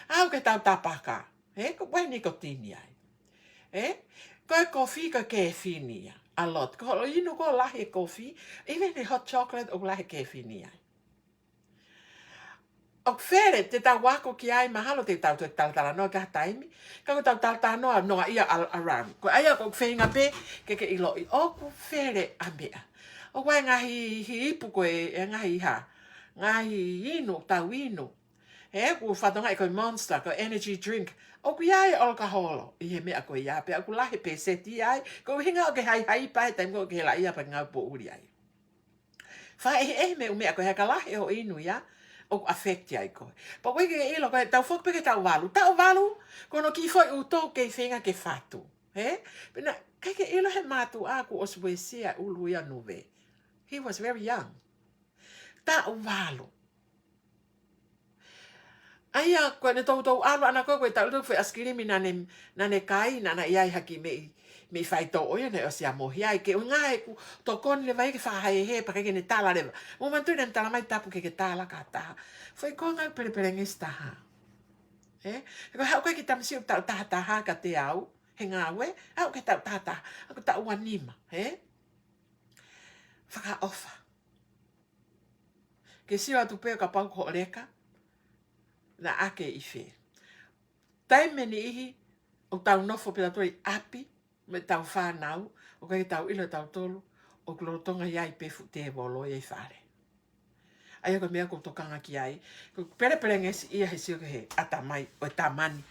Aʻu ki he tau tapaka. Ē, ko e ʻeni ko e tini ai. Ē? Ko e kofi, ko e kefini ia. A lot. Ko hoʻo inu ko ē lahi e kofi, even e hot chocolate ʻoku lahi e kefini ai. ʻOku fele, te tau ako ki ai mahalo te tau toe talatalanoa ki ha taimi, ka ko e tau talatalanoa noa ia al-, around. Ko ia ʻoku feinga pē ke ke ʻiloʻi ʻoku fele ʻa e meʻa. ʻOku ʻi ai e ngaahi ipu ko ē, e ngaahi hā, ngaahi inu, tau inu. He ʻoku fatongia ko e Monster, ko e energy drink. ʻOku ʻi ai e ʻolokaholo ʻi he meʻa ko ia pea ʻoku lahi e pēseti ai. Ko e ʻuhinga ʻoku ke haihaipa he taimi ko ē ʻoku ke helaʻia pea ngāue poʻuli ai. Fakaʻehiʻehi mei he ʻū meʻa ko ē he ka lahi hoʻo inu ia, ʻoku affect ai koe. Pea ko e ke ʻilo ko e tau foki pē ki he taʻu valu. Taʻu valu, ko hono kiʻi foʻi ʻuto ʻoku kei feinga ke fatu. Ē? Pea naʻe ʻikai ke ʻilo he mātuʻa kuo ʻosi uesia e ʻulu ia nuve. He was very young. Taʻu valu. ʻA ia, ko ʻene toutou ʻalu ʻana ko ē, ko e taʻu ʻuluaki foʻi ʻaisikilimi naʻa ne, naʻa ne kai, naʻa na ʻi ai ha kiʻi meʻi, meʻi faitoʻo ia naʻe ʻosi ʻamohi ai, ke ʻuhinga he ʻoku tokoni leva ia ke fakahēhē, pea ʻikai ke ne tala leva. Mou manatuʻi naʻa ne tala mai tapu ke ke tala ki ha taha. Foʻi konga pelepelengesi taha. Ē? He ko e haʻu ko ē e kiʻi tamasiʻi ʻoku taʻu tahataha kiate au, he ngāue, aʻu ki he taʻu tahataha, ʻoku taʻu ua nima, ē? Fakaʻofa. Ke sio atu pē kapau ko hoʻo leka, naʻa ke ʻi fē. Taimi ʻe niʻihi, ʻoku tau nofo pē tautolu ʻi ʻapi, mo ʻetau fānau, ʻoku ʻikai ke tau ʻilo ʻe tautolu, ʻOku lolotonga ʻi ai pē fuʻu tēvolo ia ʻi fale. ʻA ia ko e meʻa ʻoku ou tokanga ki ai. Ko e pelepelengesi ia he sio ki he ʻatamai ʻo e tama ni.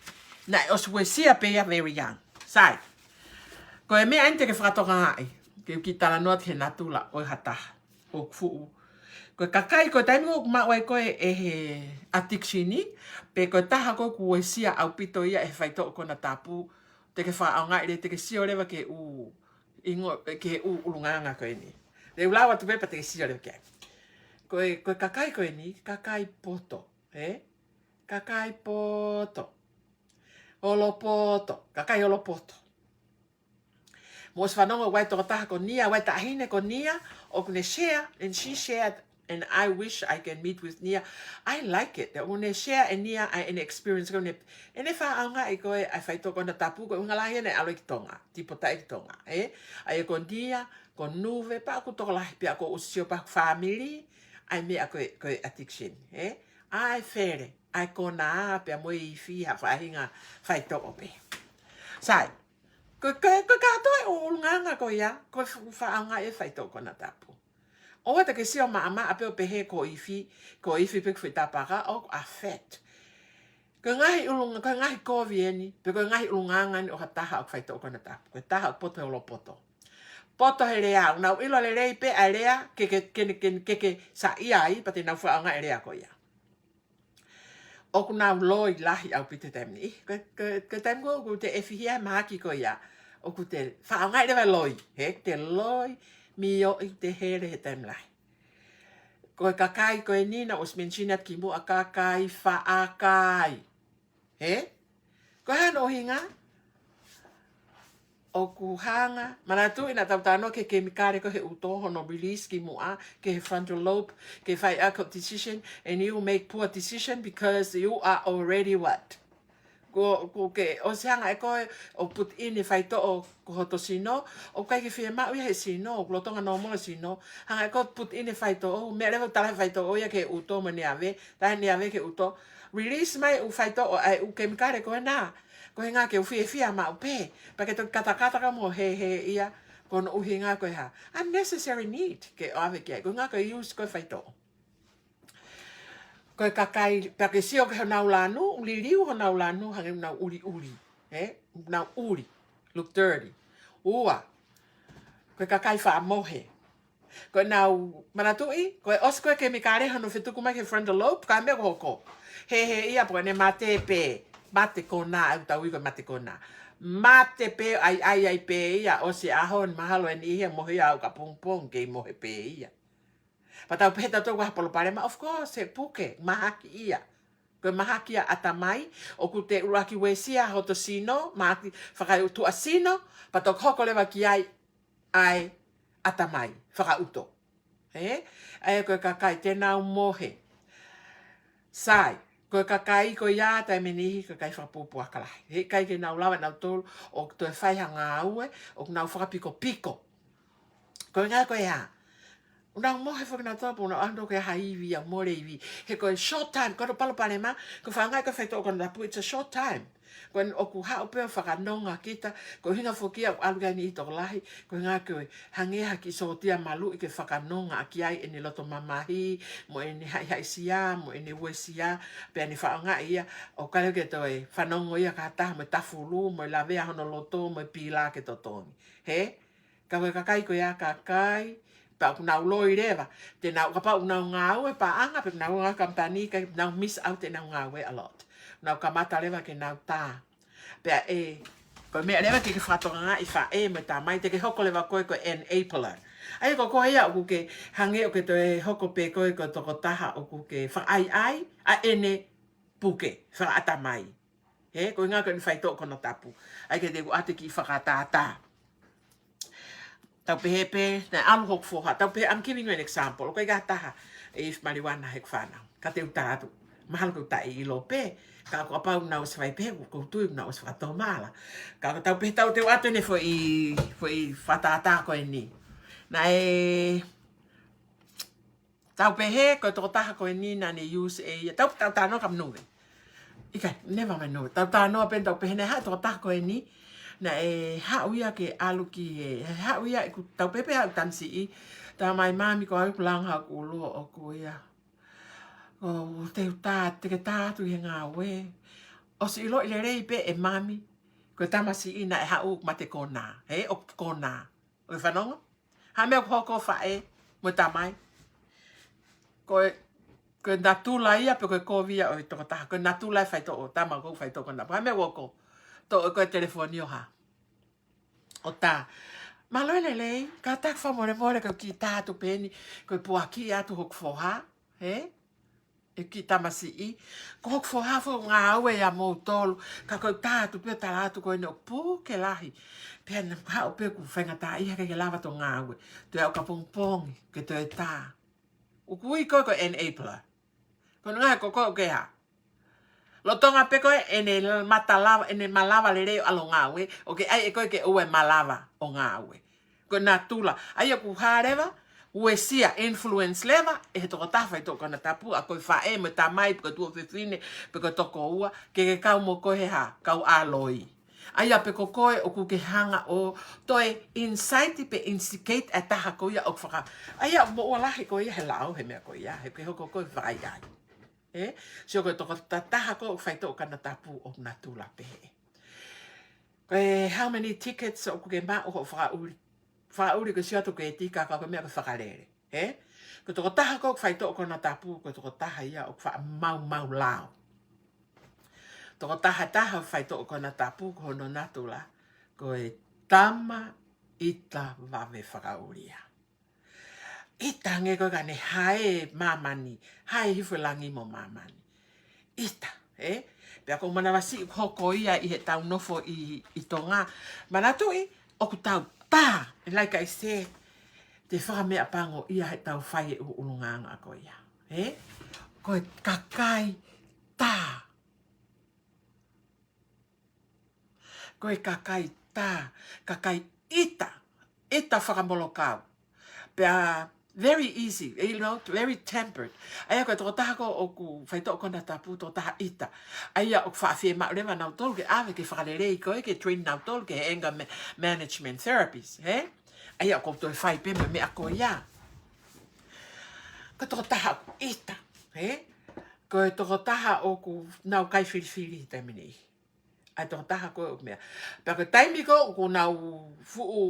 Naʻe ʻosi uesia pē ia very young. Sai. Ko e meʻa eni te ke fakatokangaʻi. Ke u kiʻi talanoa ki he natula ʻo ha taha. ʻOku fuʻu. Ko e kakai, ko e taimi ʻoku maʻu ai ko ē ʻe he addiction ni, pe ko e taha ko ē ʻoku uesia ʻaupito ia ʻe he faitoʻo konatapu, te ke fakaʻaongaʻi leva, te ke sio leva ki he ʻū, ʻingo, ki he ʻū ʻulungaanga ko eni. Te u lau atu pē pea te ke sio leva ki ai. Ko e, ko e kakai ko eni, kakai poto, ē? Kakai poto. Olopoto, kakai olopoto. Mou ʻosi fanongo ʻoku ʻi ai e tokotaha ko Nia, ʻoku ʻi ai e taʻahine ko Nia, ʻoku ne share, and she shared, and I wish I can meet with Nia. I like it. ʻOku ne share ʻe Nia ʻa ʻene experience ko ē, ʻene fakaʻaongaʻi ko ē ʻa e faitoʻo konatapu, ko e ʻuhinga lahi ʻene ʻalu ki Tonga, tīpota ki Tonga, ē? ʻA ia ko Nia, ko Nuve, pea ʻoku tokolahi pē ia ʻoku ou sio pē ʻoku family, ʻa e meʻa ko ē, ko e addiction, ē? ʻA e fele, ʻa e konā, pea mo e ifi, ha faʻahinga faitoʻo pē. Sai, ko, ko, ko e kātoa e ʻū ʻulungaanga ko ia, ko e fu-, fakaʻaongaʻi e faitoʻo konatapu. ʻOua te ke sio maʻamaʻa pē ʻo pehē ko e ifi, ko e ifi pē ʻoku fai tāpaka, ʻoku affect. Ko e ngaahi ʻulunga-, ko e ngaahi kovi eni, pe ko e ngaahi ʻulungaanga eni ʻo ha taha ʻoku faitoʻo konatapu, ko e taha ʻoku poto he olopoto. Poto he lea, ʻoku nau ʻilo lelei pē ʻa e lea, ke, ke, ke, ke, ke, ke saiʻia ai, pea te nau fakaʻaongaʻi e lea ko ia. ʻOku nau loi lahi ʻaupito he taimi ni. Ko, ko, ko e taimi ko ē ʻoku te ʻefihia he mahaki ko ia, ʻoku te fakaʻaongaʻi leva e loi, hē, te loi, mioʻi, te hele he taimi lahi. Ko e kakai ko eni naʻe ʻosi mention atu kimuʻa, kakai faʻa kai. Hē? Ko e hā hono ʻuhinga? ʻOku hanga, manatuʻi naʻa tau talanoa ki he kemikale ko ē he ʻuto, hono release kimuʻa, ki he frontal lobe, ke fai ʻaki hoʻo decision, and you make poor decision because you are already what? Ko, ko ke ʻosi hanga ʻe koe ʻo put in e faitoʻo ko hoto sino, ʻoku ʻikai ke fiemaʻu ia he sino, ʻoku lolotonga normal e sino, hanga ʻe koe ʻo put in e faitoʻo, meʻa leva ʻoku tala he faitoʻo ia ki he ʻuto mo ʻene ʻave, taha ʻene ʻave ki he ʻuto, release mai e ʻū faitoʻo, ʻa e ʻū kemikale ko ena, ko e ʻuhinga ke u fiefia maʻu pē, pea ke toki katakata ka mo hēhēʻia, ko hono ʻuhinga ko e hā? Unnecessary need ke ʻave ki ai, ko e ʻuhinga ko e use ko ē faitoʻo. Ko e kakai, pea ke sio ki honau lanu, liliu honau lanu, hangē ʻoku nau ʻuliʻuli, ē? ʻOku nau ʻuli, look dirty. Ua, ko e kakai faʻa mohe. Ko ʻenau, manatuʻi, ko e ʻosi ko ē kemikale hono fetuku mai ki he frontal lobe, ko e hā e meʻa ʻoku hoko? Hēhēʻia pea ko ʻene mate pē, mate konā, ʻoku tau ui ko e mate konā. Mate pē, ʻai, ʻai, ʻai pē ia, ʻosi e ʻaho, mahalo e niʻihi ʻe mohe ia ʻo aʻu ki pongipongi, kei mohe pē ia. Pea tau pehē tautolu ko e hā e palopalema, of course, he puke, mahaki ia. Ko e mahaki ia ʻatamai, ʻoku te ʻuluaki uesia hoto sino, mahaki fakaʻutoʻa sino, pea toki hoko leva ki ai ʻa e ʻatamai, fakaʻuto. Ē? ʻA ia ko e kakai te nau mohe. Sai, ko e kakai ko ia taimi ʻe niʻihi kakai fakapuapuaka lahi. Heʻikai ke nau lava nautolu ʻo toe fai ha ngāue, ʻoku nau fakapikopiko. Ko e ʻuhinga ko e hā? ʻOku nau mohe foki nautolu pea ʻoku nau ʻalu nautolu ki ha ivi ʻo mole ivi. He ko e short time, ko hono palopalema, ko e fakaʻaongaʻi ko ē e faitoʻo konatapu, it's a short time. Ko eni ʻoku haʻu pē ʻo fakanonga kita, ko e ʻuhinga foki ia ʻoku ʻalu ki ai e niʻihi tokolahi, ko e ʻuhinga ko e hangē ha kiʻi sōtia maluʻi ke fakanonga ʻaki ai ʻene loto mamahi, mo ʻene haʻihaʻisia, mo ʻene uesia, pea ne fakaʻaongaʻi ia, ʻoku ʻikai ke toe fanongo ia ki ha taha mo e tafulu, mo e lavea hono loto, mo e pila ke totongi. Hē? Ka ko e kakai ko ia kakai, pea ʻoku nau loi leva. Te nau, kapau ʻoku nau ngāue paʻanga, pe ʻoku nau ngāue kamupani, ʻikai, nau miss out ʻenau ngāue a lot. Nau kamata leva ke nau tā. Pea ē, ko e meʻa leva ke ke fakatokangaʻi faʻē mo e tamai, te ke hoko leva koe ko e enabler. ʻA ia ko koe ia ʻoku ke hangē ʻoku ke toe hoko pē koe ko e tokotaha ʻoku ke fakaʻaiʻai ʻa ʻene puke, fakaʻatamai. Hē, ko e ʻuhinga ko eni e faitoʻo konatapu. ʻA ia ke te u ʻoatu e kiʻi fakatātā. Tau pehē pē, naʻe ʻalu hoku foha. Tau pehē, I'm giving you an example. ʻOku ʻikai ke ʻi ai ha taha ʻe ifi maliuana heʻeku fānau. Ka te u tala atu. Mahalo ʻoku tau ʻilo pē. Ka ʻoku ʻapau naʻa nau ʻosi fai pē, ʻoku ou tui naʻa nau ʻosi fakatomala. Ka ʻoku tau pehē tau te u ʻoatu eni e foʻi, foʻi fakatātā ko eni. Naʻe Tau pehē, ko e tokotaha ko eni naʻa ne use ʻe ia. Tau, tau talanoa kia Nuve. ʻIkai, never mind Nuve. Tau talanoa pē, tau pehē naʻe haʻu e tokotaha ko eni. Naʻe haʻu ia ke ʻalu ki he, he haʻu ia ʻeku tau pē pē ʻeku tamasiʻi. Talamai mami ko au ʻoku langa ʻeku ʻulu ʻoʻoku ia. ʻOku te u tā, te ke tā atu he ngāue. ʻOsi ʻiloʻi lelei pē ʻe mami. Ko e tamasiʻi naʻe haʻu mate konā. He, ʻoku konā. ʻOku ke fanongo? Ha meʻa ʻoku hoko faʻē, mo tamai. Ko e, ko e natula ia pe ko e kovi ia ʻo e tokotaha. Ko e natula e faitoʻo, tama ko e faitoʻo konā. Ha meʻa ʻoku hoko. Toʻo ko e telefoni ʻo hā. ʻO tā. Mālō e lelei, kātaki fakamolemole ko e kiʻi tā atu pē eni, ko e puaki atu hoku foha, he? ʻE kiʻi tamasiʻi. Ko hoku foha foʻi ngāue ia moutolu, ka ko e tā atu pē ʻo tala atu ko eni ʻoku puke lahi. Pea naʻa ku haʻu pē ʻoku faingataʻaʻia ʻikai ke lava ʻeku ngāue. Toe aʻu ki pongipongi, ke toe tā. ʻOku ui koe ko e enabler. Ko e ngaahi ko koe ʻoku ke hā. Lolotonga pē ko ē ʻene mata lava, ʻene malava lelei ʻo ʻalu ʻo ngāue, ʻoku ʻai ʻe koe ke ʻoua ʻe malava ʻo ngāue. Ko e natula. ʻA ia ʻoku hā leva, uesia, influence leva, ʻe he tokotaha faitoʻo konatapu, ʻa ko e faʻē mo e tamai, pe ko e tuofefine, pe ko e tokoua, ke ke kau mo koe he hā, kau ʻāloi. ʻA ia pe ko koe ʻoku ke hanga ʻo toe incite pe instigate ʻa e taha ko ia ʻoku faka-, ʻa ia ʻoku moʻua lahi koe ia he lao, he meʻa ko ia, he ke hoko koe fakaʻaiʻai. Ē? Sio ko e tokotaha ko ē ʻoku faitoʻo konatapu ʻoku natula pehē. Ko e how many tickets ʻoku ke maʻu hoʻo fakaʻuli. Fakaʻuli ko e sio atu ko e tika ka ko e meʻa ko e fakalele. Ē? Ko e tokotaha ko ē ʻoku faitoʻo konatapu, ko e tokotaha ia ʻoku faʻamaumau lao. Tokotaha taha ʻoku faitoʻo konatapu, ko hono natula, ko e tama ʻita vave fakaʻuli ia. ʻIta ange ko e ka ne hae māmani, hae hifo e langi mo māmani. ʻIta, ē? Pea ʻoku ou manavasiʻi ʻoku hoko ia ʻi heʻetau nofo ʻi, ʻi Tonga. Manatuʻi, ʻoku tau tā, like I said, te fakameʻapangoʻia heʻetau fai e ʻu-, ʻulungaanga ko ia. Ē? Ko e kakai tā. Ko e kakai tā, kakai ʻita, ʻita fakamolokau. Pea very easy, you know, very tempered. ʻA ia ko e tokotaha ko ē ʻoku faitoʻo konatapu, tokotaha ʻita. ʻA ia ʻoku faʻa fiemaʻu leva nautolu ke ʻave ke fakalelei koe, ke train nautolu ke he anger ma-, management therapies, he? ʻA ia ʻoku ou toe fai pē mo e meʻa ko ia. Ko e tokotaha ʻoku ʻita, he? Ko e tokotaha ʻoku nau kai filifili he taimi ni. ʻA e tokotaha ko ē ʻoku meʻa. Pea ko e taimi ko ē ʻoku nau fuʻu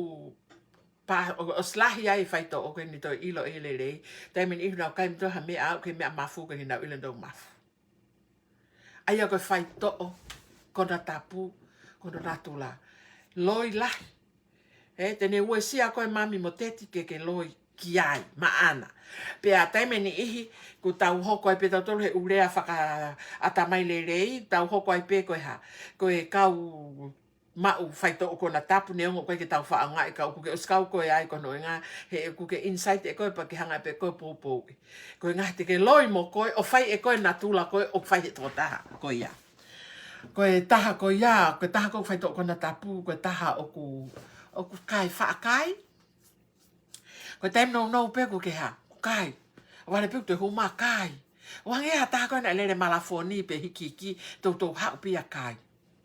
pā, ʻo, ʻosi lahi ai e faitoʻo ko eni toe ʻilo ʻe lelei. Taimi ni ʻoku nau kai mito ha meʻa ʻoku ke meʻa mafu ʻoku ke nau ʻilo nau mafu. ʻA ia ko e faitoʻo konatapu, ko hono natula. Loi lahi. Ē, te ne uesia koe mami mo teti ke ke loi ki ai, maʻana. Pea taimi ʻe niʻihi, ʻoku tau hoko ai pē tautolu he ʻū lea fakaʻatamai lelei, tau hoko ai pē ko e hā. Ko e kau maʻu faitoʻo konatapu neongo ʻoku ʻikai ke tau faʻa ngaʻi ka ʻoku ke ʻosi kau koe ai ko hono ʻuhinga, he ʻoku ke incite ʻe koe pea ke hanga pē koe poupou. Ko e ngaahi te ke loi mo koe, ʻo fai ʻe koe natula ko ē, ʻo fai he tokotaha ko ia. Ko e taha ko ia, ko e taha ko ē ʻoku faitoʻo konatapu, ko e taha ʻoku, ʻoku kai faʻa kai. Ko e taimi nounou pē ʻoku ke hā, ʻoku kai. ʻO vale pē ʻoku te huma kai. ʻO hangē ha taha ko ē naʻe lele malafoni pe hikihiki, toutou haʻu pē ia kai.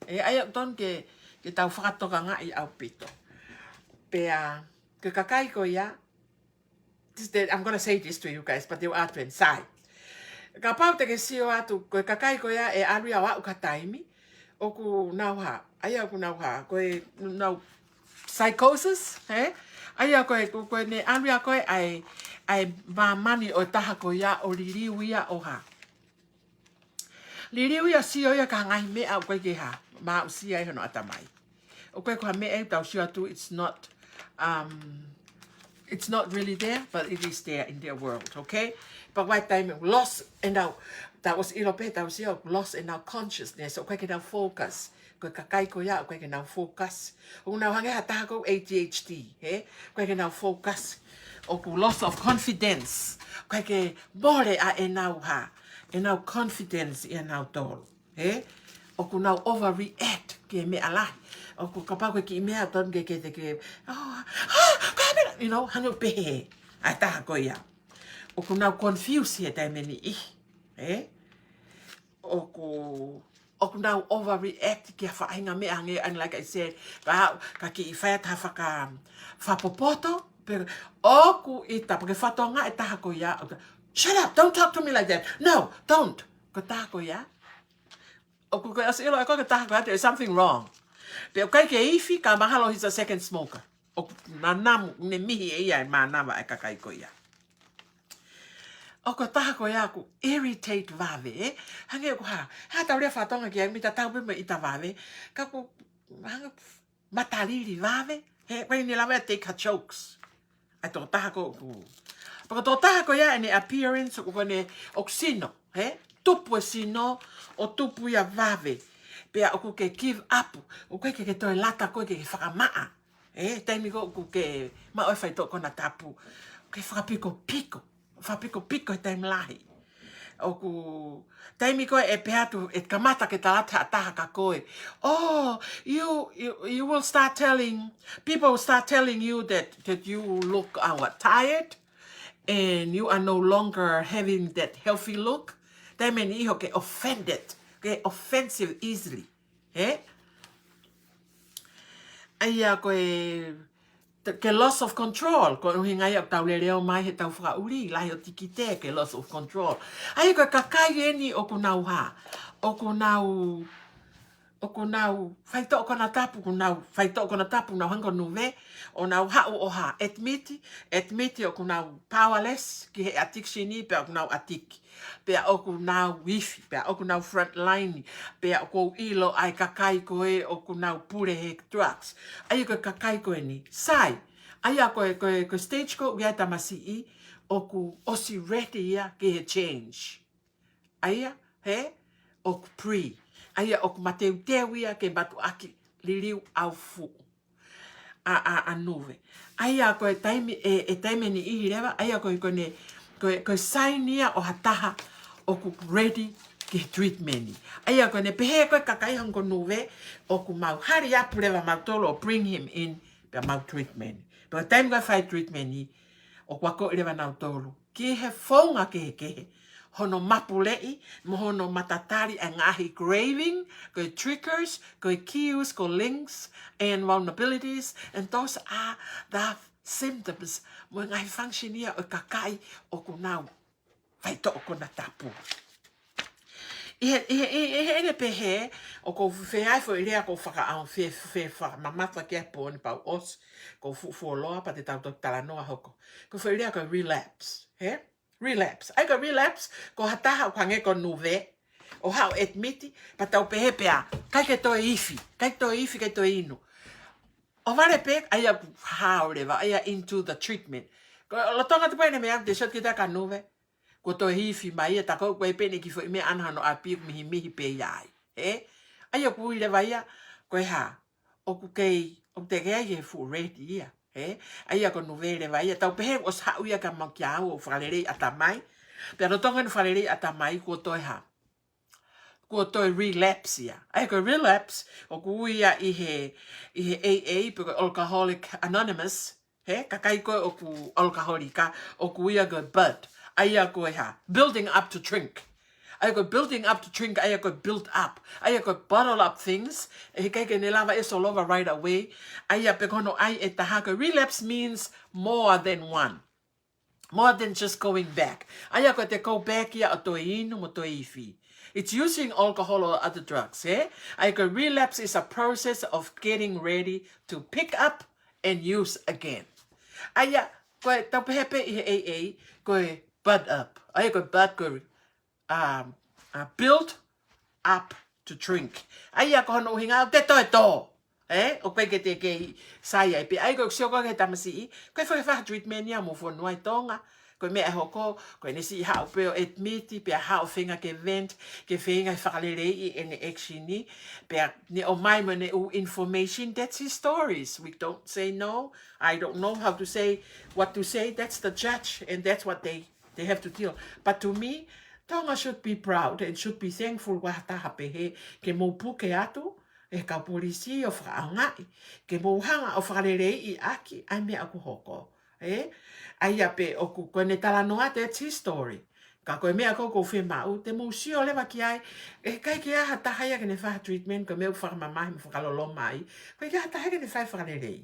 Ē, ʻa ia ʻoku totonu ke, ke tau fakatokangaʻi ʻaupito. Pea, ko e kakai ko ia, this, I'm gonna say this to you guys, but you are to and sai. Kapau te ke sio atu, ko e kakai ko ia ʻe ʻalu ia ʻo aʻu ki ha taimi, ʻoku nau hā, ʻa ia ʻoku nau hā, ko e nau psychosis, he? ʻA ia ko e, ko, ko ʻene ʻalu ia ko ē ʻa e, ʻa e māmani ʻo e taha ko ia ʻo liliu ia ʻo hā. Liliu ia sio ia ki ha ngaahi meʻa ʻoku ʻikai ke hā, maʻusia ai hono ʻatamai. ʻOku ʻikai ko ha meʻa ʻe tau sio atu, it's not, um, it's not really there, but it is there in their world, okay? But what time lost and now, that was ʻilo pē tau sio, lost in our consciousness, ʻoku ʻikai ke nau focus. Ko e kakai ko ia, ʻoku ʻikai ke nau focus. ʻOku nau hangē ha taha ko ē A D H D, he? ʻOku ʻikai ke nau focus. ʻOku loss of confidence. ʻOku ʻikai ke mole ʻa ʻenau hā, ʻenau confidence ʻia nautolu. He? ʻOku nau overreact ki he meʻa lahi. ʻOku kapau ko e kiʻi meʻa totonu ke ke te ke, oh, ah, ko e meʻa, you know, hangē ʻoku pehē. ʻA e taha ko ia. ʻOku nau confuse he taimi ʻe niʻihi. He? ʻOku, ʻoku nau overreact ki ha faʻahinga meʻa hangē, and like I said, ka, ka kiʻi fai atu ha faka, fakapopoto, pe ʻoku ʻita, pea ke fakatokangaʻi e taha ko ia, ʻoku, "Shut up, don't talk to me like that. No, don't." Ko e taha ko ia. ʻOku ke ʻosi ʻilo ʻe koe ko e taha ko ia, there's something wrong. Pea ʻoku ʻikai ke ifi, ka mahalo he's a second smoker. ʻOku nanamu, ne mihi ʻe ia e mānava e kakai ko ia. ʻOku taha ko ia ʻoku irritate vave, ē? Hangē ʻoku hā, hā tau lea fakatonga ki ai, mita tau pē mo e ʻita vave. Ka ʻoku hanga matalili vave, he, ʻoku ʻikai ne lava ia take her jokes. ʻA e tokotaha ko ē ʻoku. Pea ko e tokotaha ko ia ʻene appearance ʻoku ne ʻoku sino, he? Tupu e sino, ʻo tupu ia vave. Pea ʻoku ke give up, ʻoku ʻikai ke ke toe lata koe ke ke fakamaʻa. Ē, taimi ko ē ʻoku ke maʻu e faitoʻo konatapu, ke fakapikopiko, fakapikopiko he taimi lahi. ʻOku, taimi ko ē ʻe pehē atu, ʻe kamata ke tala atu ha taha kia koe. Oh, you, you, you will start telling, people will start telling you that, that you look, uh, what, tired, and you are no longer having that healthy look. Taimi ʻe niʻihi ʻoku ke offended, ke offensive easily. He? ʻA ia ko e, te-, ke loss of control, ko e ʻuhinga ia ʻoku tau lele ʻo mai he tau fakaʻuli, lahi ʻo tikite, ke loss of control. ʻA ia ko e kakai eni ʻoku nau hā, ʻoku nau, ʻoku nau faitoʻo konatapu, ʻoku nau faitoʻo konatapu, nau hangē ko Nuve, ʻo nau haʻu ʻo hā, admit, admit ʻoku nau powerless ki he addiction ʻi, pea ʻoku nau addict. Pea ʻoku nau ifi, pea ʻoku nau frontline, pea ʻoku ou ʻilo ʻa e kakai ko ē ʻoku nau pule he drugs. ʻA ia ko e kakai ko eni, sai. ʻA ia ko e, ko e, ko e stage ko ē ʻoku ʻi ai e tamasiʻi, ʻoku ʻosi ready ia ki he change. ʻA ia, he, ʻoku pre. ʻA ia ʻoku mateuteu ia ke mātuʻaki liliu ʻaufuʻu. ʻA, ʻa, ʻa Nuve. ʻA ia ko e taimi, ʻe, ʻe taimi ʻe niʻihi leva, ʻa ia ko e, ko ʻene, ko e, ko e sign ia ʻo ha taha ʻoku ready ki he treatment. ʻA ia ko ʻene pehē ko e kakai hangē ko Nuve, ʻoku mau hurry up leva mautolu ʻo bring him in, pea mau treatment. Pea taimi ko ē fai treatment, ʻoku akoʻi leva nautolu ki he founga kehekehe hono mapuleʻi, mo hono matatali ʻa e ngaahi craving, ko e triggers, ko e cues, ko e links, and vulnerabilities, and those are the symptoms, mo e ngaahi function ia ʻo e kakai ʻoku nau faitoʻo konatapu. ʻI he, ʻi he, ʻi he, ʻi heʻene pehē, ʻoku ou fēfē ai foʻi lea ʻoku ou fakaʻau-, fē-, fē-, fakamamafa ki ai he pō ni pea u ʻosi, ʻoku ou fuʻu fuoloa pea te tau toki talanoa hoko. Ko e foʻi lea ko e relapse, he? Relapse. ʻA ia ko e relapse, ko ha taha ʻoku hangē ko Nuve, ʻo haʻu ʻo admit, pea tau pehē pē ʻe ia, ʻikai ke toe ifi, ʻikai toe ifi, ʻikai toe inu. ʻO vale pē, ʻa ia ʻoku hao leva, ʻa ia into the treatment. Ko e lolotonga atu pē ʻene meʻa, te shot kita kia Nuve. Kuo toe ifi mai ia, tā ko ē ʻoku ʻi ai pē ʻene kiʻi foʻi meʻa ʻana hono ʻapi ʻoku mihimihi pē ia ai. He? ʻA ia ʻoku ui leva ia, ko e hā, ʻoku kei, ʻoku teʻeki ai ke fuʻu ready ia. He? ʻA ia ko Nuve leva ia, tau pehē ʻosi haʻu ia kia mau kia au ʻo fakaleleiʻi ʻatamai. Pea lolotonga ʻene fakaleleiʻi ʻatamai kuo toe hā, kuo toe relapse ia. ʻA ia ko e relapse, ʻoku ui ia ʻi he, ʻi he A A, pe ko e Alcoholic Anonymous, he, kakai ko ē ʻoku ʻalokaholi ka, ʻoku ui ia ko e bud. ʻA ia ko e hā, building up to drink. ʻA ia ko e building up to drink, ʻa ia ko e build up. ʻA ia ko e bottle up things, ʻe ʻikai ke ne lava ʻo solova right away. ʻA ia pē ko hono ʻai ʻe taha ko e relapse means more than one. More than just going back. ʻA ia ko e te go back ia ʻo toe inu mo toe ifi. It's using alcohol or other drugs, eh? ʻA ia ko e relapse is a process of getting ready to pick up and use again. ʻA ia, ko e tau pehē pē ʻi he A A, ko e bud up. ʻA ia ko e bud ko e, um, uh, build up to drink. ʻA ia ko hono ʻuhinga ʻoku te toe tō. Eh, ʻoku ʻikai ke te kei sai ai pē. ʻA ia ko e sio ko ē ki he tamasiʻi, ko e fakafaha treatment ia mo fonua ʻi Tonga. Ko e meʻa ʻe hoko, ko ʻene siʻi haʻu pē ʻo admit, pea haʻu ʻo feinga ke vent, ke feinga ke fakaleleiʻi ʻene action ni, pea ne ʻomai mo ʻene ʻū information, that's his stories. We don't say no. I don't know how to say, what to say. That's the judge, and that's what they, they have to deal. But to me, Tonga should be proud and should be thankful ʻoku ʻi ai ha taha pehē ke mou puke atu ʻe he kau polisi ʻo fakaʻaongaʻi, ke mou hanga ʻo fakaleleiʻi ʻaki ʻa e meʻa ʻoku hoko. Eh? ʻA ia pē ʻoku, ko ʻene talanoa, that's his story. Ka ko e meʻa ko ē ʻoku ou fiemaʻu, te mou sio leva ki ai, ʻe ʻikai ke ʻi ai ha taha ia ke ne fai ha treatment, ko e meʻa ʻoku fakamamahi mo fakaloloma ai. ʻIkai ke ʻi ai ha taha ia ke ne fai fakalelei.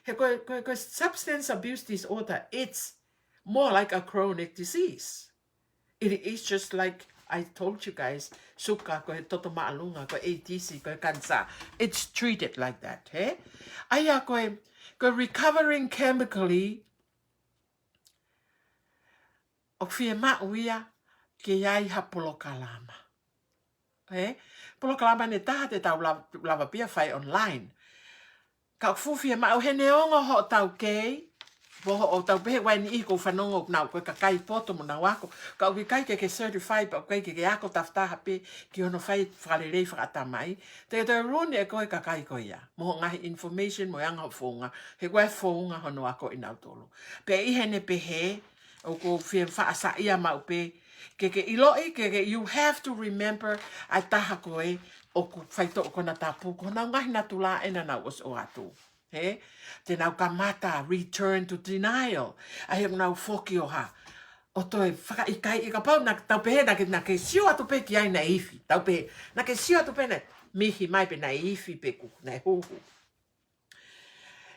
He ko e, ko e, ko e substance abuse disorder, it's more like a chronic disease. It is just like I told you guys, suka, ko e toto māʻolunga, ko e AIDS, ko e cancer. It's treated like that, he? ʻA ia ko e, ko e recovering chemically, ʻoku fiemaʻu ia ke ʻi ai ha polokalama. He? Polokalama ʻe taha te tau la-, lava pē ia fai online. Ka ʻoku fuʻu fiemaʻu he neongo hoʻo taukei, mo hoʻo tau pehē ʻoku ʻi ai e niʻihi ʻoku ou fanongo ʻoku nau ko e kakai poto mo nau ako, ka ʻoku ʻikai ke ke certify pea ʻoku ʻikai ke ke ako tafataha pē ki hono fai fakalelei fakaʻatamai. Te ke toe ruini ʻe koe e kakai ko ia mo hoʻo ngaahi information mo e anga hoʻo founga, he ʻoku ʻi ai e founga hono ako ʻi nautolu. Pea ʻi heʻene pehē, ʻoku ou fie faʻa saiʻia maʻu pē, ke ke ʻiloʻi, ke ke, you have to remember, ʻa e taha ko ē ʻoku faitoʻo konatapu, ko honau ngaahi natula ʻena naʻa nau ʻosi ʻoatu. He? Te nau kamata return to denial. ʻA ia ʻoku nau foki ʻo hā, ʻo toe fakaʻikaiʻi, kapau naʻa tau pehē naʻa ke, naʻa ke sio atu pē ki ai naʻe ifi. Tau pehē, naʻa ke sio atu pē naʻe mihi mai pē naʻe ifi pē kuku, naʻe huhu.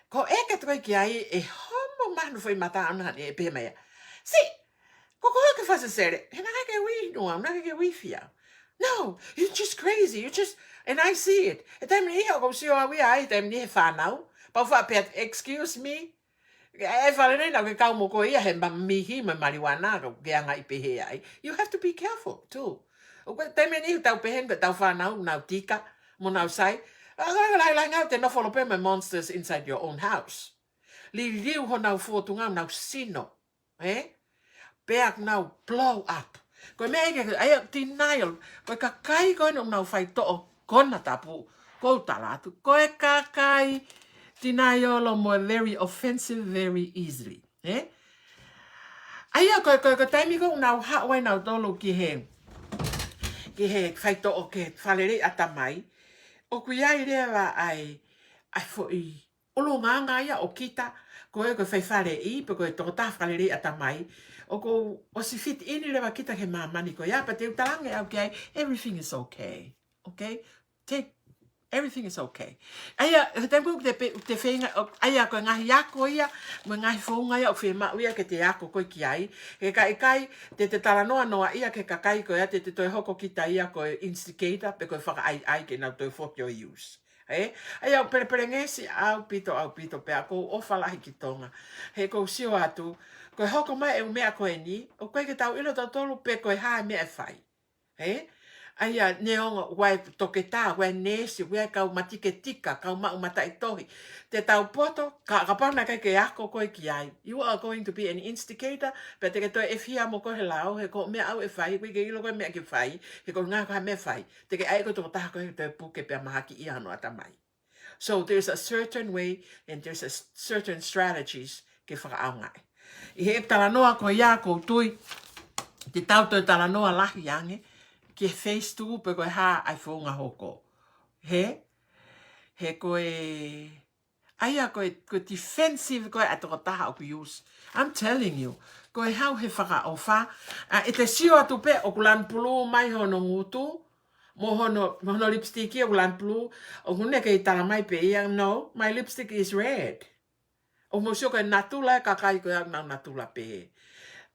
Ko e ke tukai ki ai ʻe homo mahanu foʻi mata ʻana ʻe pehē mai ia. Si, ko koe ke fakasesele, he naʻa ke ui nua, naʻa ke ui fia. No, you're just crazy, you just, and I see it. He taimi ni ʻoku ou sio au ia ai, he taimi ni he fānau. Pau faʻa pehē, excuse me. ʻE fale nei naʻa ke kau mo koe ia he ma-, mihi mo e maliuana, ka ke anga ʻi pehē ai. You have to be careful too. ʻOku ʻi ai e taimi ni ʻoku tau pehē ni ko e tau fānau, nau tika, mo nau sai. ʻA, ka, ka, lai, lai, ngau te nofo ʻo lopē mo e monsters inside your own house. Liliu honau fōtunga, nau sino. He? Pea nau blow up. Ko e meʻa ʻe ke, ʻa ia, denial. Ko e kakai ko ē ʻoku nau faitoʻo konatapu, ʻoku ou tala atu, ko e kakai denial mo e very offensive very easily. He? ʻA ia ko e, ko e, ko e taimi ko ē ʻoku nau haʻu ai nautolu ki he, ki he faitoʻo ke fakalelei ʻatamai, ʻoku ʻi ai leva ʻa e, ʻa e foʻi ʻulungaanga ia ʻo kita, ko e, ko e faifaleʻi, pe ko e tokotaha fakalelei ʻatamai, ʻoku ʻosi fit in leva kita ki he māmani ko ia, pea te u talaange au ki ai, everything is okay. Okay? Take, everything is okay. ʻA ia, he taimi ko ē ʻoku te pe-, ʻoku te feinga, ʻo, ʻa ia ko e ngaahi ako ia, mo e ngaahi founga ia ʻoku fiemaʻu ia ke te ako koe ki ai. He ka ʻikai, te te talanoa noa ia ki he kakai ko ia, te te toe hoko kita ia ko e instigator, pe ko e fakaʻaiʻai ke nau toe foki ʻo use. He? ʻA ia ʻoku pelepelengesi ʻaupito, ʻaupito pea ʻoku ou ʻofa lahi ki Tonga. He ʻoku ou sio atu, ko e hoko mai e ʻū meʻa ko eni, ʻoku ʻikai ke tau ʻilo tautolu pe ko e hā e meʻa ʻe fai. He? ʻA ia neongo ʻoku ʻi ai e toketā, ʻoku ʻi ai e neesi, ʻoku ʻi ai e kau matiketika, kau maʻu mataʻitohi. Te tau poto, ka, kapau naʻe ʻikai ke ako koe ki ai, you are going to be an instigator, pea te ke toe ʻefihia mo koe he lao, he ko e meʻa ʻaʻau ʻe fai, ʻoku ʻikai ke ʻilo koe e meʻa ke fai, he ko e ʻuhinga ko e hā e meʻa ʻe fai. Te ke ʻai koe tokotaha ko ē ke toe puke pea mahakiʻia hono ʻatamai. So there's a certain way and there's a s-, certain strategies ke fakaʻaongaʻi. ʻI he talanoa ko ia ʻoku ou tui, te tau toe talanoa lahi ange ki he phase two pe ko e hā ʻa e founga hoko. He? He ko e, ʻa ia ko e, ko e defensive ko ē ʻa e tokotaha ʻoku use. I'm telling you, ko e haʻu he fakaʻofa, ʻa, ʻe te sio atu pē ʻoku lanu pulū mai hono ngutu, mo hono, mo hono lipstick ʻoku lanu pulū, ʻoku ne kei tala mai pē ia, no, my lipstick is red. ʻOku mou sio ko e natula e kakai ko ia ʻoku nau natula pē.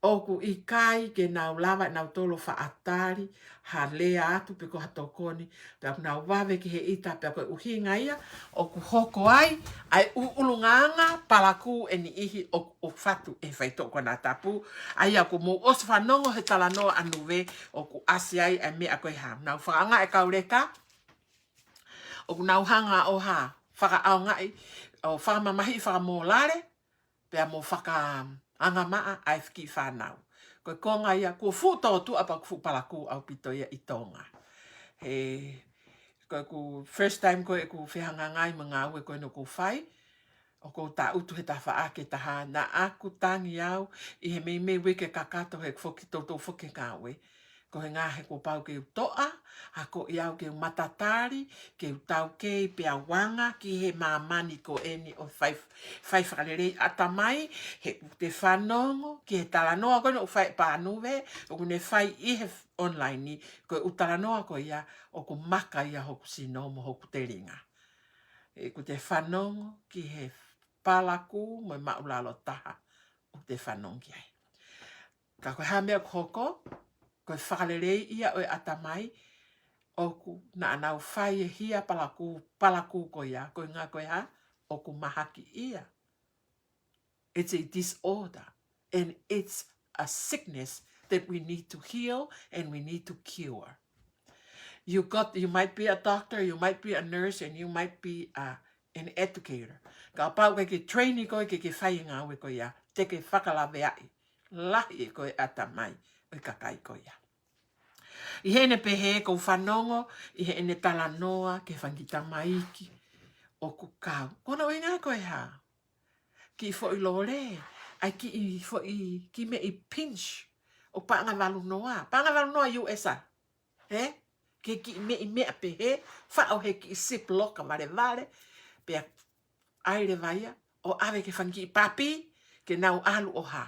ʻOku ʻikai ke nau lava ʻe nautolu ʻo faʻa tali ha lea atu pe ko ha tokoni, pea ʻoku nau vave ki he ʻita, pea ko e ʻuhinga ia ʻoku hoko ai ʻa e ʻu-, ʻulungaanga palakū ʻe niʻihi ʻoku, ʻoku fatu ʻe he faitoʻo konatapu. ʻA ia ʻoku mou ʻosi fanongo he talanoa ʻa Nuve ʻoku ʻasi ai ʻa e meʻa ko e hā. Nau fakaʻaongaʻi e kau leka, ʻoku nau hanga ʻo hā, fakaʻaongaʻi, ʻo fakamamahiʻi fakamōlale, pea mo fakaangamaʻa ʻa e kiʻi fānau. Ko e konga ia, kuo fuʻu tōtuʻa pea kuo fuʻu palakū ʻaupito ia ʻi Tonga. He, ko ʻeku first time ko ē ʻeku fehangahangai mo e ngāue ko eni ʻoku ou fai, ʻoku ou tangutu he tafaʻaki ʻe taha, naʻa ku tangi au ʻi he meimei uike kakato he foki toutou foki he ngāue. Ko e ngaahi kuo pau ke u toʻa, ʻa ko ia au ke u matatali, ke u taukei pea u anga ki he māmani ko eni ʻo fai, fai fakalelei ʻatamai, he ʻoku te fanongo ki he talanoa ko eni ʻoku fai ʻe Pānuve, ʻoku ne fai ʻi he online ni, ko e ʻū talanoa ko ia ʻoku maka ia hoku sino mo hoku telinga. ʻOku te fanongo ki he palakū mo e māʻulalo taha ʻoku te fanongo ki ai. Ka ko e hā meʻa ʻoku hoko, ko e fakalelei ia ʻo e ʻatamai, ʻoku naʻa nau fai e hia palakū, palakū ko ia, ko e ʻuhinga ko e hā, ʻoku mahaki ia. It's a disorder, and it's a sickness that we need to heal and we need to cure. You got, you might be a doctor, you might be a nurse, and you might be a, an educator. Kapau ʻoku ke train koe ke ke fai e ngāue ko ia, te ke fakalaveaʻi lahi ʻe koe ʻatamai ʻo e kakai ko ia. ʻI heʻene pehē, ʻoku ou fanongo ʻi heʻene talanoa ki he fanga kiʻi tamaiki ʻoku kau. Ko hono ʻuhinga ko e hā? Kiʻi foʻi lole, ʻai kiʻi foʻi, kiʻi meʻi pinch, ʻo paʻanga valu noa, paʻanga valu noa U S a, ē? Ke kiʻi meʻi meʻa pehē, faʻo he kiʻi ziplock valevale, pea ʻai leva ia, ʻo ʻave ki he fanga kiʻi papi, ke nau ʻalu ʻo hā,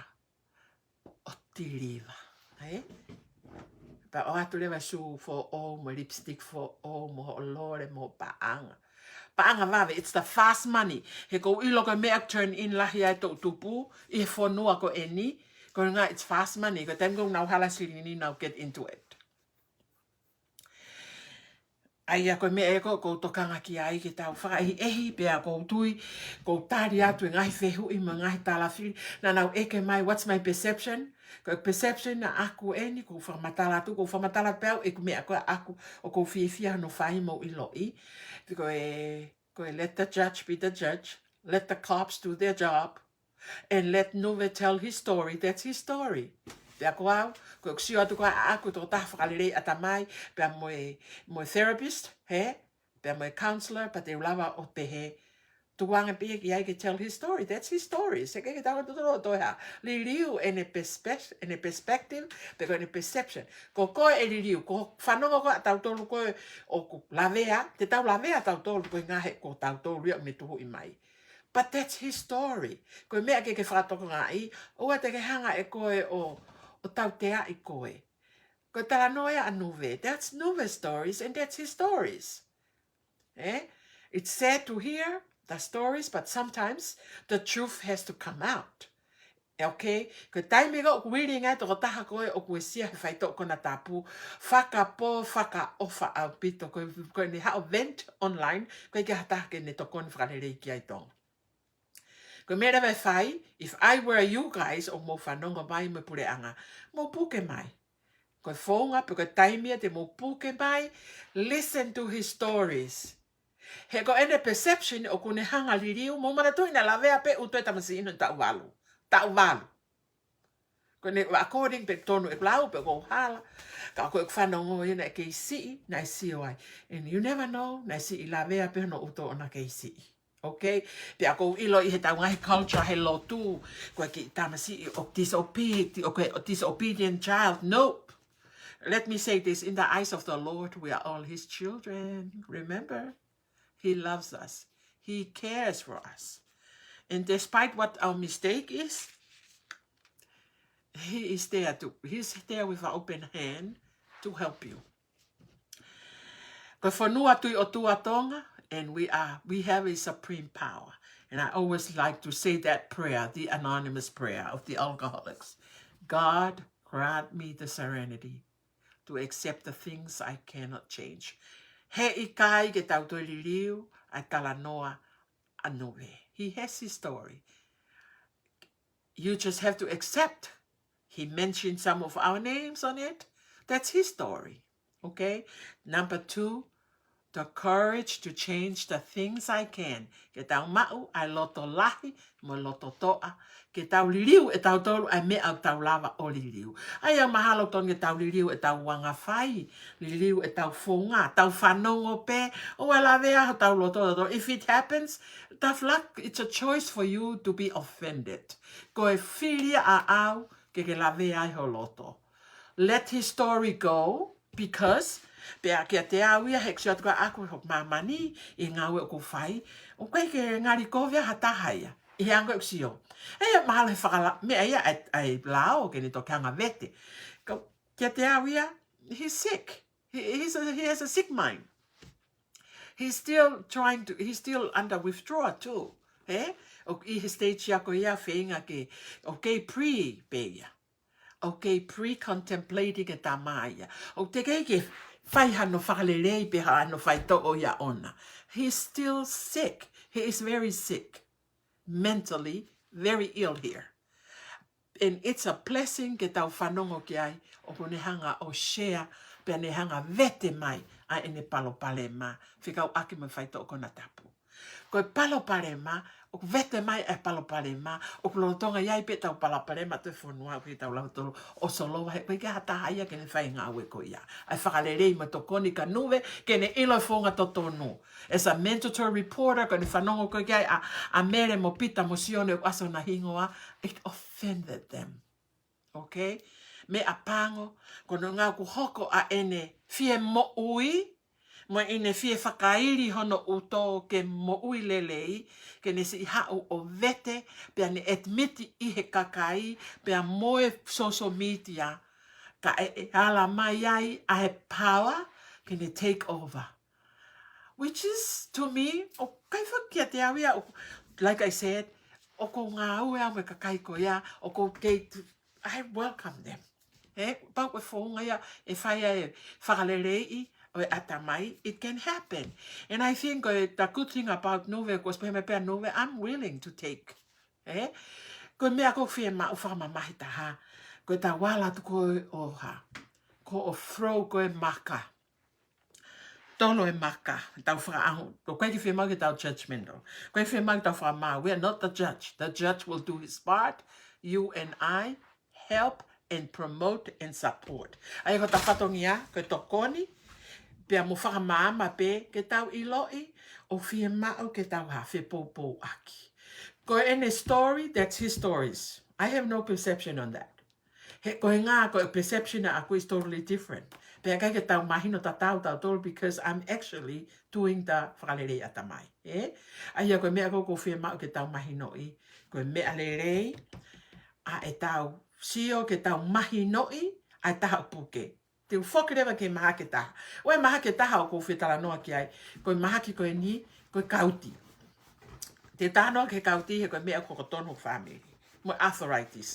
ʻo tiliva, ē? Pea ʻoatu leva sū foʻou, mo lipstick foʻou, mo hoʻo lole, mo paʻanga. Paʻanga vave, it's the fast money. He ʻoku ou ʻilo ko e meʻa ʻoku turn in lahi ai e toʻu tupu ʻi he fonua ko eni, ko e ʻuhinga it's fast money, ko e taimi ʻoku nau hala silini nau get into it. ʻA ia ko e meʻa ē ʻoku ou tokanga ki ai ke tau fakaʻehiʻehi pea ʻoku ou tui, ʻoku ou tali atu e ngaahi fehuʻi mo e ngaahi talafili, naʻa nau ʻeke mai, what's my perception? Ko e perception ʻaʻaku eni, ʻoku ou fakamatala atu, ʻoku ou fakamatala pē au ʻeku meʻa ko ē ʻaʻaku, ʻoku ou fiefia hono fai mo ʻiloʻi. Ko e, ko e let the judge be the judge, let the cops do their job, and let Nuve tell his story, that's his story. Pea ko au, ko ʻeku sio atu ko ē ʻaʻaku tokotaha fakalelei ʻatamai, pea mo e, mo e therapist, hē? Pea mo e counselor, pea te u lava ʻo pehē, tuku ange pē ia ki ai ke tell his story, that's his story. Seke ke tau atu tolo toe hā. Liliu ʻene perspe-, ʻene perspective, pe ko ʻene perception. Ko koe ʻe liliu, ko e fanongo ko ē ʻa tautolu ko ē ʻoku lavea, te tau lavea tautolu ko e ʻuhinga he ko tautolu ia ʻoku ne tuhuʻi mai. But that's his story. Ko e meʻa ke ke fakatokangaʻi, ʻoua te ke hanga ʻe koe ʻo, ʻo tauteaʻi koe. Ko e talanoa ia ʻa Nuve. That's Nuve's stories and that's his stories. Eh? It's sad to hear the stories, but sometimes the truth has to come out. Okay? Ko e taimi ko ē ʻoku willing ai e tokotaha ko ē ʻoku uesia he faitoʻo konatapu, fakapō, fakaʻofa ʻaupito, ko e, ko ʻene haʻu ʻo vent online, ʻoku ʻikai ke ʻi ai ha taha ke ne tokoni fakalelei ki ai, Tonga. Ko e meʻa leva ʻe fai, if I were you guys, ʻoku mou fanongo mai mo e puleʻanga, mou puke mai. Ko e founga pe ko e taimi ia te mou puke mai, listen to his stories. He ko ʻene perception ʻoku ne hanga ʻo liliu, mou manatuʻi naʻe lavea pē ʻū toe tamasiʻi ʻi he taʻu valu. Taʻu valu. Ko ʻene according pē tonu ʻeku lau pe ʻoku ou hala. Ka ko ʻeku fanongo ia naʻe kei siʻi, naʻe sio ai. And you never know, naʻe siʻi lavea pē hono ʻuto ʻo na kei siʻi. Okay? Pea ʻoku ou ʻilo ʻi heʻetau ngaahi culture he lotu, ko e kiʻi tamasiʻi ʻoku disobedient, ʻoku disobedient child. Nope. Let me say this, in the eyes of the Lord, we are all his children. Remember? He loves us. He cares for us. And despite what our mistake is, he is there to, he's there with an open hand to help you. Ko e fonua tui ʻOtua Tonga, and we are, we have a supreme power. And I always like to say that prayer, the anonymous prayer of the alcoholics. God, grant me the serenity to accept the things I cannot change. He ʻikai ke tau toe liliu ʻa e talanoa ʻa Nuve. He has his story. You just have to accept. He mentioned some of our names on it. That's his story. Okay? Number two, the courage to change the things I can. Ke tau maʻu ʻa e loto lahi mo e loto toʻa. Ke tau liliu ʻe tautolu ʻa e meʻa ʻoku tau lava ʻo liliu. ʻA ia mahalo tonu ke tau liliu ʻetau anga fai, liliu ʻetau founga, tau fanongo pē, ʻoua lavea hotau loto, loto. If it happens, tough luck, it's a choice for you to be offended. Ko e fili ia ʻaʻau ke ke lavea ai ho loto. let his story go, because pea kiate au ia he ʻoku sio atu ʻaʻaku he māmani ʻi he ngāue ʻoku fai, ʻoku ʻikai ke ngali kovi ha taha ia ʻi he anga ʻoku sio. ʻE ia mahalo he fakala-, meʻa ia ʻa e, ʻa e lao ke ne toki hanga vete. Ka kiate au ia, he's sick. He, he's a, he has a sick mind. He's still trying to, he's still under withdrawal too. He? ʻOku ʻi he stage ia ko ia feinga ke, ʻoku kei pre pē ia. ʻOku kei pre-contemplating e tama ia. ʻOku teʻeki ke fai hano fakalelei pe hano faitoʻo ia ʻoʻona. He's still sick. He is very sick. Mentally, very ill here. And it's a blessing ke tau fanongo ki ai, ʻoku ne hanga ʻo share, pea ne hanga vete mai ʻa ʻene palopalema, fekauʻaki mo e faitoʻo konatapu. Ko e palopalema, ʻoku vete mai e palopalema, ʻoku lolotonga ʻi ai pē ʻetau palopalema ʻi he fonua ʻoku ʻi ai ʻetau lautolu ʻo solova he ʻoku ʻikai ke ha taha ia ke ne fai e ngāue ko ia. ʻA e fakalelei mo e tokoni kia Nuve, ke ne ʻilo e founga totonu. As a mandatory reporter, ko ʻene fanongo ko ē ki ai ʻa, ʻa Mele mo Pita mo Sione ʻoku ʻasi hona hingoa, it offended them. Okay? Meʻapango, ko hono ʻuhinga ʻoku hoko ʻa ʻene fie moʻui, mo ʻene fie fakaili hono ʻuto ke moʻui lelei, ke ne siʻi haʻu ʻo vete, pea ne admit ʻi he kakai, pea mo e social media, ka ʻe, ʻe ala mai ai ʻa e power, ke ne take over. Which is, to me, ʻoku ʻikai fakakiate au ia, ʻoku, like I said, ʻoku ou ngāue au mo e kakai ko ia, ʻoku ou kei, I welcome them. He, pau ko e founga ia, ʻe fai ai e fakaleleiʻi ʻo e ʻatamai, it can happen. And I think ko e, the good thing about Nuve, ko e spehē mai pē ʻa Nuve, I'm willing to take. He? Ko e meʻa ʻoku ou fiemaʻu fakamamahi taha, ko ʻetau ala atu ko ē ʻo ha, ko ʻo throw ko ē maka. Tolo e maka, tau fakaʻaho, ʻoku ʻikai ke fiemaʻu ke tau judgmental. ʻOku ʻikai fiemaʻu ke tau fakamaau. We are not the judge. The judge will do his part. You and I help and promote and support. ʻA ia ko ʻetau fatongia, ko e tokoni, pea mo fakamaama pē, ke tau ʻiloʻi, ʻoku fiemaʻu ke tau ha fepoupouaki. Ko ʻene story, that's his stories. I have no perception on that. He ko e ʻuhinga, ko e perception ʻaʻaku is totally different. Pea ʻikai ke tau mahino tatau tautolu because I'm actually doing the fakalelei ʻatamai. Ē? ʻA ia ko e meʻa ʻoku ou fiemaʻu ke tau mahinoʻi. Ko e meʻa lelei, ʻa ʻetau sio ke tau mahinoʻi, ʻa e taha ʻoku puke. Te u foki leva ki he mahaki ʻe taha. ʻOku ʻi ai e mahaki ʻe taha ʻoku ou fie talanoa ki ai. Ko e mahaki ko eni, ko e kauti. Te u talanoa ki he kauti he ko e meʻa ʻoku hoko tonu he family. Mo e arthritis.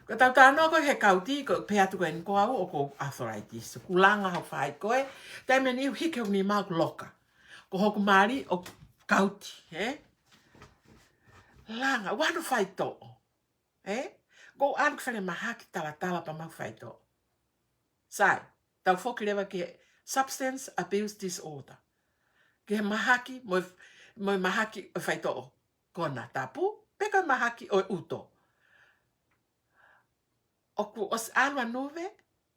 Ko ʻetau talanoa ko ē he kauti, ko e pehē atu ko eni ko au ʻoku ou arthritis. ʻOku langa hoku faʻahi ko ē, taimi ʻe niʻihi ʻoku hiki hoku nima ʻoku loka. Ko hoku mali ʻoku kauti, ē? Langa, ʻoua naʻa faitoʻo. Ē? ʻOku ou ʻalu ki falemahaki talatala pea mau faitoʻo. Sai, tau foki leva ki he substance abuse disorder. Ki he mahaki, mo e, mo e mahaki ʻo e faitoʻo konatapu, pe ko e mahaki ʻo e ʻuto. ʻOku ʻosi ʻalu ʻa Nuve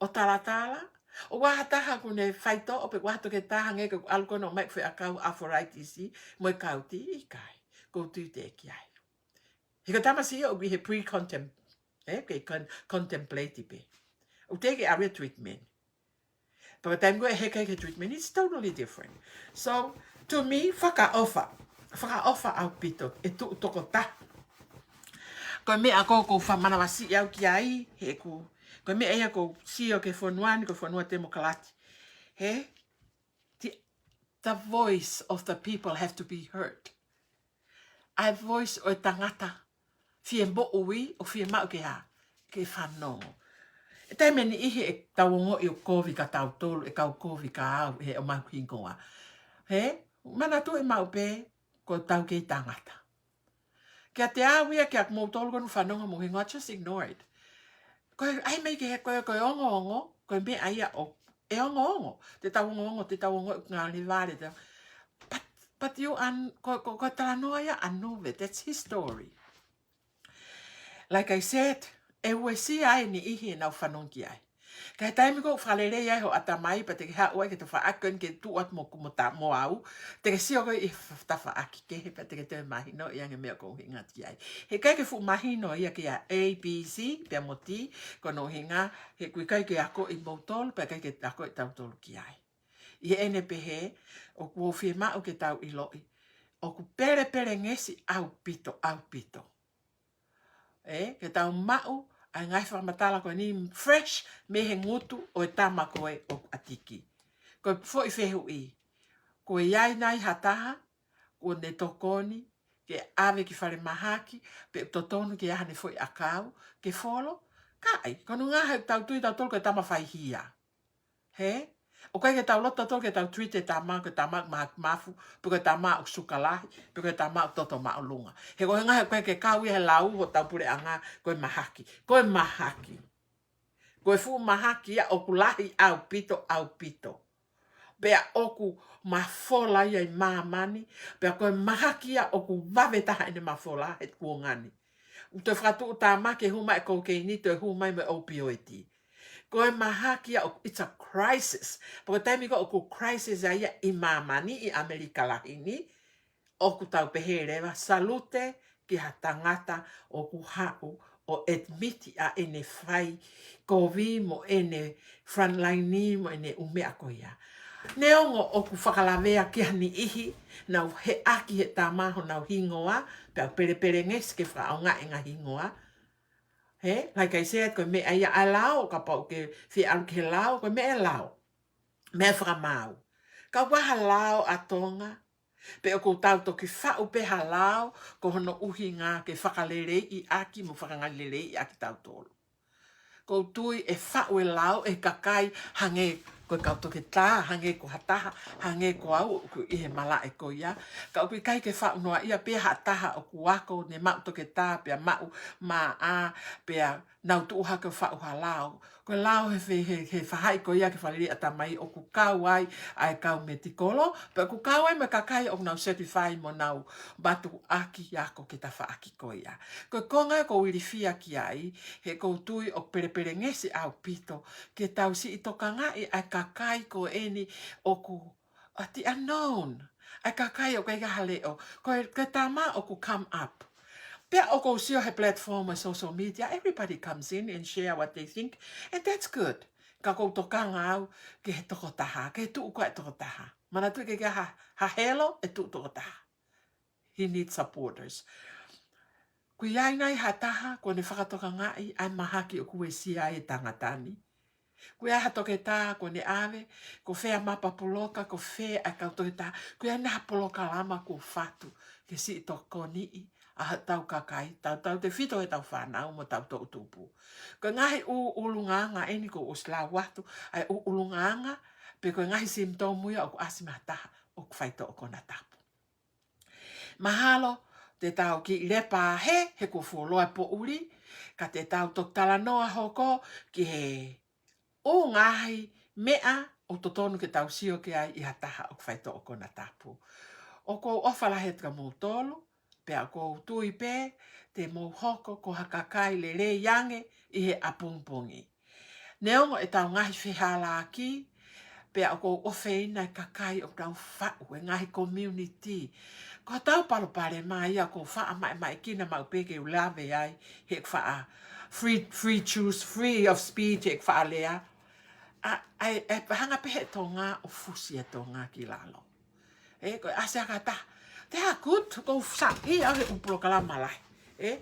ʻo talatala, ʻoua ha taha ʻoku ne faitoʻo pe ʻoua ha tokotaha hangē ko ʻeku ʻalu ko ena ʻo ʻomai ʻeku feʻauhi arthritis mo e kauti, ʻikai. ʻOku ou tui teʻeki ai. He ko e tamasiʻi ʻoku ʻi he pre-contem-, ē, ke con-, contemplate pē. ʻOku teʻeki ke ʻalu ia ki he treatment. Pea ko e taimi ko ē ʻe heka ai ki he treatment, it's totally different. So, to me, fakaʻofa. Fakaʻofa ʻaupito, ʻe tuʻu tokotaha. Ko e meʻa ʻoku ou fakamanavasiʻi au ki ai, he ʻoku, ko e meʻa ia ʻoku ou sio ki he fonua ni, ko e fonua temokalati. He, the, the voice of the people have to be heard. ʻA e voice ʻo e tangata fie moʻui ʻoku fiemaʻu ke hā, ke fanongo. ʻE taimi ʻe niʻihi ʻe tau ongoʻi ʻoku kovi kia tautolu, ʻe kau kovi kia au, he ʻomai hoku hingoa. He, manatuʻi maʻu pē, ko ʻetau kei tangata. Kiate au ia, kia kimoutolu ʻoku fanongo mo e hingoa, just ignore it. Ko e, ʻai mai ki he, ko e, ko e ongoongo, ko e meʻa ia ʻoku, ʻe ongoongo. Te tau ongoongo, te tau ongoʻi ʻoku ngali vale, te, but, but you un-, ko, ko, ko e talanoa ia ʻa Nuve, that's his story. Like I said, ʻe uesia ai e niʻihi ʻenau fanongo ki ai. Ka ʻi he taimi ko ē ʻoku fakalelei ai ho ʻatamai, pea te ke haʻu ai ki he tafaʻaki ko eni ke tuʻu atu mo, mo ta, mo au, te ke sio ko ē ʻi he f-, tafaʻaki kehe, pea te ke toe mahinoʻi ange e meʻa ʻoku ou ʻuhinga ki ai. He ʻikai ke fuʻu mahino ia kia A, B, C, pea mo D, ko hono ʻuhinga, he ʻoku ʻikai ke akoʻi moutolu, pea ʻikai ke akoʻi tautolu ki ai. ʻI heʻene pehē, ʻoku ou fiemaʻu ke tau ʻiloʻi ʻoku pelepelengesi ʻaupito, ʻaupito. Ē, ke tau maʻu ʻa e ngaahi fakamatala ko eni fresh mei he ngutu ʻo e tama ko ē ʻoku ʻatiki. Ko e foʻi fehuʻi, kuo ʻi ai nai ha taha kuo ne tokoni ke ʻave ki falemahaki, pe ʻoku totonu ke ʻi ai haʻane foʻi ʻakau ke folo? Kae, ko hono ʻuhinga he ʻoku tau tui tautolu ko e tama faihia. Hē? ʻOku ʻikai ke tau loto tautolu ke tau treat e tama ko e tama ʻoku mahaki mafu, pe ko e tama ʻoku suka lahi, pe ko e tama ʻoku toto māʻolunga. He ko e ʻuhinga he ʻoku ʻikai ke kau ia he lau hotau puleʻanga ko e mahaki. Ko e mahaki. Ko e fuʻu mahaki ia ʻoku lahi ʻaupito, ʻaupito. Pea ʻoku mafola ia ʻi māmani, pea ko e mahaki ia ʻoku vave taha ʻene mafola he kuonga ni. ʻOku toe fakatuʻutāmaki e hū mai e kokeini, toe hū mai mo e opioid. Ko e mahaki ia ʻoku, it's a crisis. Pea ko e taimi ko ē ʻoku crisis ai ia ʻi māmani, ʻi ʻAmelika lahi ni, ʻoku tau pehē leva, salute ki ha tangata ʻoku haʻu ʻo admit ʻa ʻene fai kovi mo ʻene frontline mo ʻene ʻū meʻa ko ia. Neongo ʻoku fakalavea ki ha niʻihi, nau heʻaki he tama honau hingoa, pea pelepelengesi ke fakaʻaongaʻi e ngaahi hingoa. Hē, like I said, ko e meʻa ia ʻa e lao, kapau ʻoku ke fie ʻalu ki he lao, ko e meʻa e lao. Meʻa fakamaau. Ka ʻoku ʻi ai ha lao ʻa Tonga, pe ʻoku tau toki faʻu pē ha lao, ko hono ʻuhinga ke fakaleleiʻi ʻaki mo fakangalileleiʻi ʻaki tautolu. ʻOku ou tui ʻe faʻu e lao ʻe he kakai hangē ko e kau toketā, hangē ko ha taha, hangē ko au ʻoku ʻi he malaʻe ko ia. Ka ʻoku ʻikai ke faʻu noa ia pē ha taha ʻoku ako ne maʻu toketā, pea maʻu M A, pea nau tuʻu hake ʻo faʻu ha lao. Ko e lao he fe-, he, he faʻahi ko ia ki he faleʻi ʻatamai ʻoku kau ai ʻa e kau metikolo, pea ʻoku kau ai mo e kakai ʻoku nau certify mo nau mātuʻaki ako ki he tafaʻaki ko ia. Ko e konga ʻoku ou ilifia ki ai, he ʻoku ou tui ʻoku pelepelengesi ʻaupito ke tau siʻi tokangaʻi ʻa e kakai ko eni ʻoku ʻa the unknown. ʻA e kakai ʻoku ʻikai ha leʻo. Ko e, ko e tama ʻoku come up. Pea ʻoku ou sio he platform ʻa e social media, everybody comes in and share what they think, and that's good. Ka ʻoku ou tokanga au ki he tokotaha, ki he tuʻu ko ē ʻa e tokotaha. Manatuʻi ʻoku ʻikai ha, ha helo ʻe tuʻu tokotaha. He needs supporters. Kuo ʻi ai nai ha taha kuo ne fakatokangaʻi ʻa e mahaki ʻoku uesia ai e tangata ni? Kuo ʻi ai ha toketā kuo ne ʻave, ko fē ʻa e mapa puloka, ko fē ʻa e kau toketā, kuo ʻi ai nai ha polokalama kuo fatu ke siʻi tokoniʻi ʻa hotau kakai, tautautefito ʻetau fānau mo hotau toʻutupu? Ko e ngaahi ʻū ʻulungaanga eni ʻoku ou ʻosi lau atu, ʻa e ʻū ʻulungaanga, pe ko e ngaahi symptom ia ʻoku ʻasi mei ha taha ʻoku faitoʻo konatapu. Mahalo te tau kiʻi lepa hē, he kuo fuoloa e poʻuli, ka te tau toki talanoa hoko ki he ʻū ngaahi meʻa ʻoku totonu ke tau sio ki ai ʻi ha taha ʻoku faitoʻo konatapu. ʻOku ou ʻofa lahi atu kia moutolu, pea ʻoku ou tui pē te mou hoko ko ha kakai lelei ange ʻi he ʻapongipongi. Neongo ʻetau ngaahi fehālaaki, pea ʻoku ou ʻofeina e kakai ʻoku nau faʻu e ngaahi community. Ko hotau palopalema ia ʻoku ou faʻa maʻemaʻekina maʻu pē ke u lave ai, he ʻoku faʻa free, free choose, free of speech, he ʻoku faʻa lea. ʻA, ʻa e, ʻe hanga pē he Tonga ʻo fusi e Tonga ki lalo. Ē, ko e ʻasi ʻa ha taha. Te ha kut, ʻoku ou saiʻia he ʻū polokalama lahi. Ē,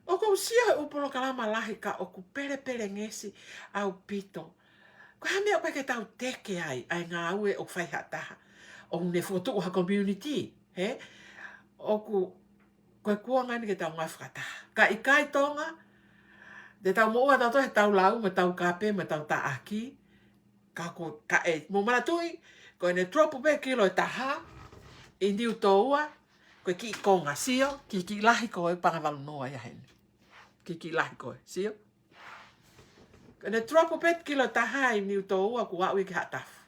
ʻoku ou sio he ʻū polokalama lahi ka ʻoku pelepelengesi ʻaupito. Ko e hā e meʻa ʻoku ʻikai ke tau teke ai, ʻa e ngāue ʻoku fai ha taha. ʻOku ne fokotuʻu ha community, ē? ʻOku, ko e kuonga eni ke tau ngāue fakataha. Ka ʻikai Tonga, te tau moʻua tautolu he tau lau, mo tau kape, mo tau taʻaki. Ka ko, ka ʻe, mou manatuʻi, ko ʻene drop pē kilo ʻe taha ʻi Niutoua, ko e kiʻi konga, sio, kiʻi, kiʻi lahi ko ē Pangavalu noa ia heni. Kiʻi, kiʻi lahi ko ē, sio. Ko ʻene drop pē kilo ʻe taha ʻi Niutoua kuo aʻu ia ki Haʻatafu.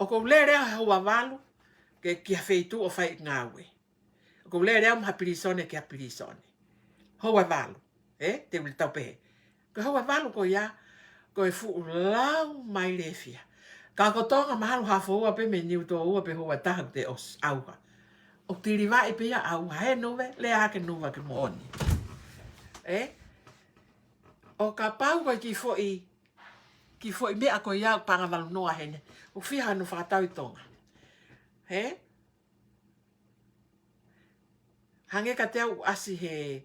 ʻOku ou lele au he houa valu, ke, ki ha feituʻu ʻo fai ngāue. ʻOku ou lele au mei ha pilīsone ki ha pilīsone. Houa valu. Ē, te u lea tau pehē. Ko e houa valu ko ia, ko e fuʻu lau mai lēfia. Ka ko Tonga mahalo ha foʻi ua pē mei Niutōua pe houa taha te ʻosi ʻauha. ʻOku tilivaʻi pē ia ʻauha he Nuve, lea hake Nuve ke moʻoni. Ē? ʻO kapau ko e kiʻi foʻi, kiʻi foʻi meʻa ko ia ʻoku paʻanga valu noa heni. ʻOku fiha hono fakatau ʻi Tonga. Ē? Hangē kiate au ʻasi he,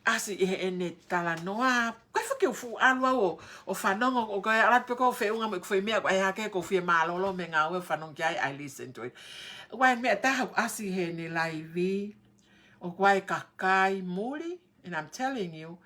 ʻasi ʻi heʻene talanoa. Ko e fuʻu kiʻi fuʻu ʻalu au ʻo, ʻo fanongo, ʻo ko e ʻalu atu pē ʻo feʻunga mo e kiʻi foʻi meʻa ko ē hake ʻoku ou fie mālōlō mei he ngāue ʻo fanongo ki ai, I listen to it. Ko e meʻa ʻe taha ʻoku ʻasi heʻene laivi, ʻoku ʻi ai e kakai muli, and I'm telling you,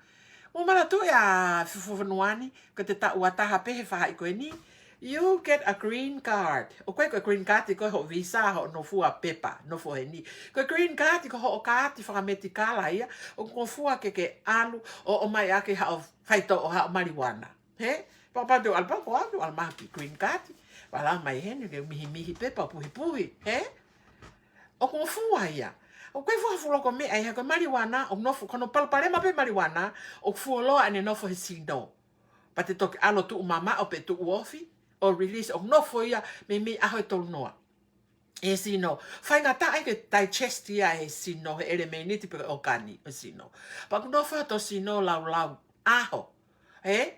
mou manatuʻi ʻa Fufunuani, ko e taʻu ʻe taha pē he faʻahi ko eni, you get a green card. ʻOku ʻikai ko e green card ko e hoʻo visa, hoʻo nofo ʻa pepa, nofo heni. Ko e green card ko hoʻo kaati fakametikala ia, ʻoku ngofua ke ke ʻalu ʻo, ʻomai ʻaki haʻo faitoʻo haʻo marijuana. Hē? Pea kapau te u ʻalu pē au, ko au te u ʻalu mai ha kiʻi green card. Pea lau mai heni, ke mihimihi pepa, puhipuhi. Hē? ʻOku ngofua ia. ʻOku ʻikai fuʻu fuʻu loko meʻa ia ko e marijuana, ʻoku nofo, ko hono palopalema pē marijuana, ʻoku fuoloa ʻene nofo he sino. Pea te toki ʻalu ʻo tuʻu mamaʻo pe tuʻu ofi, ʻo release, ʻoku nofo ia meimei ʻaho ʻe tolu noa. He sino, faingataʻa ke digest ia he sino, he ʻelemēniti pe ʻōkani he sino. Pea ʻoku nofo hoto sino laulau ʻaho. Ē?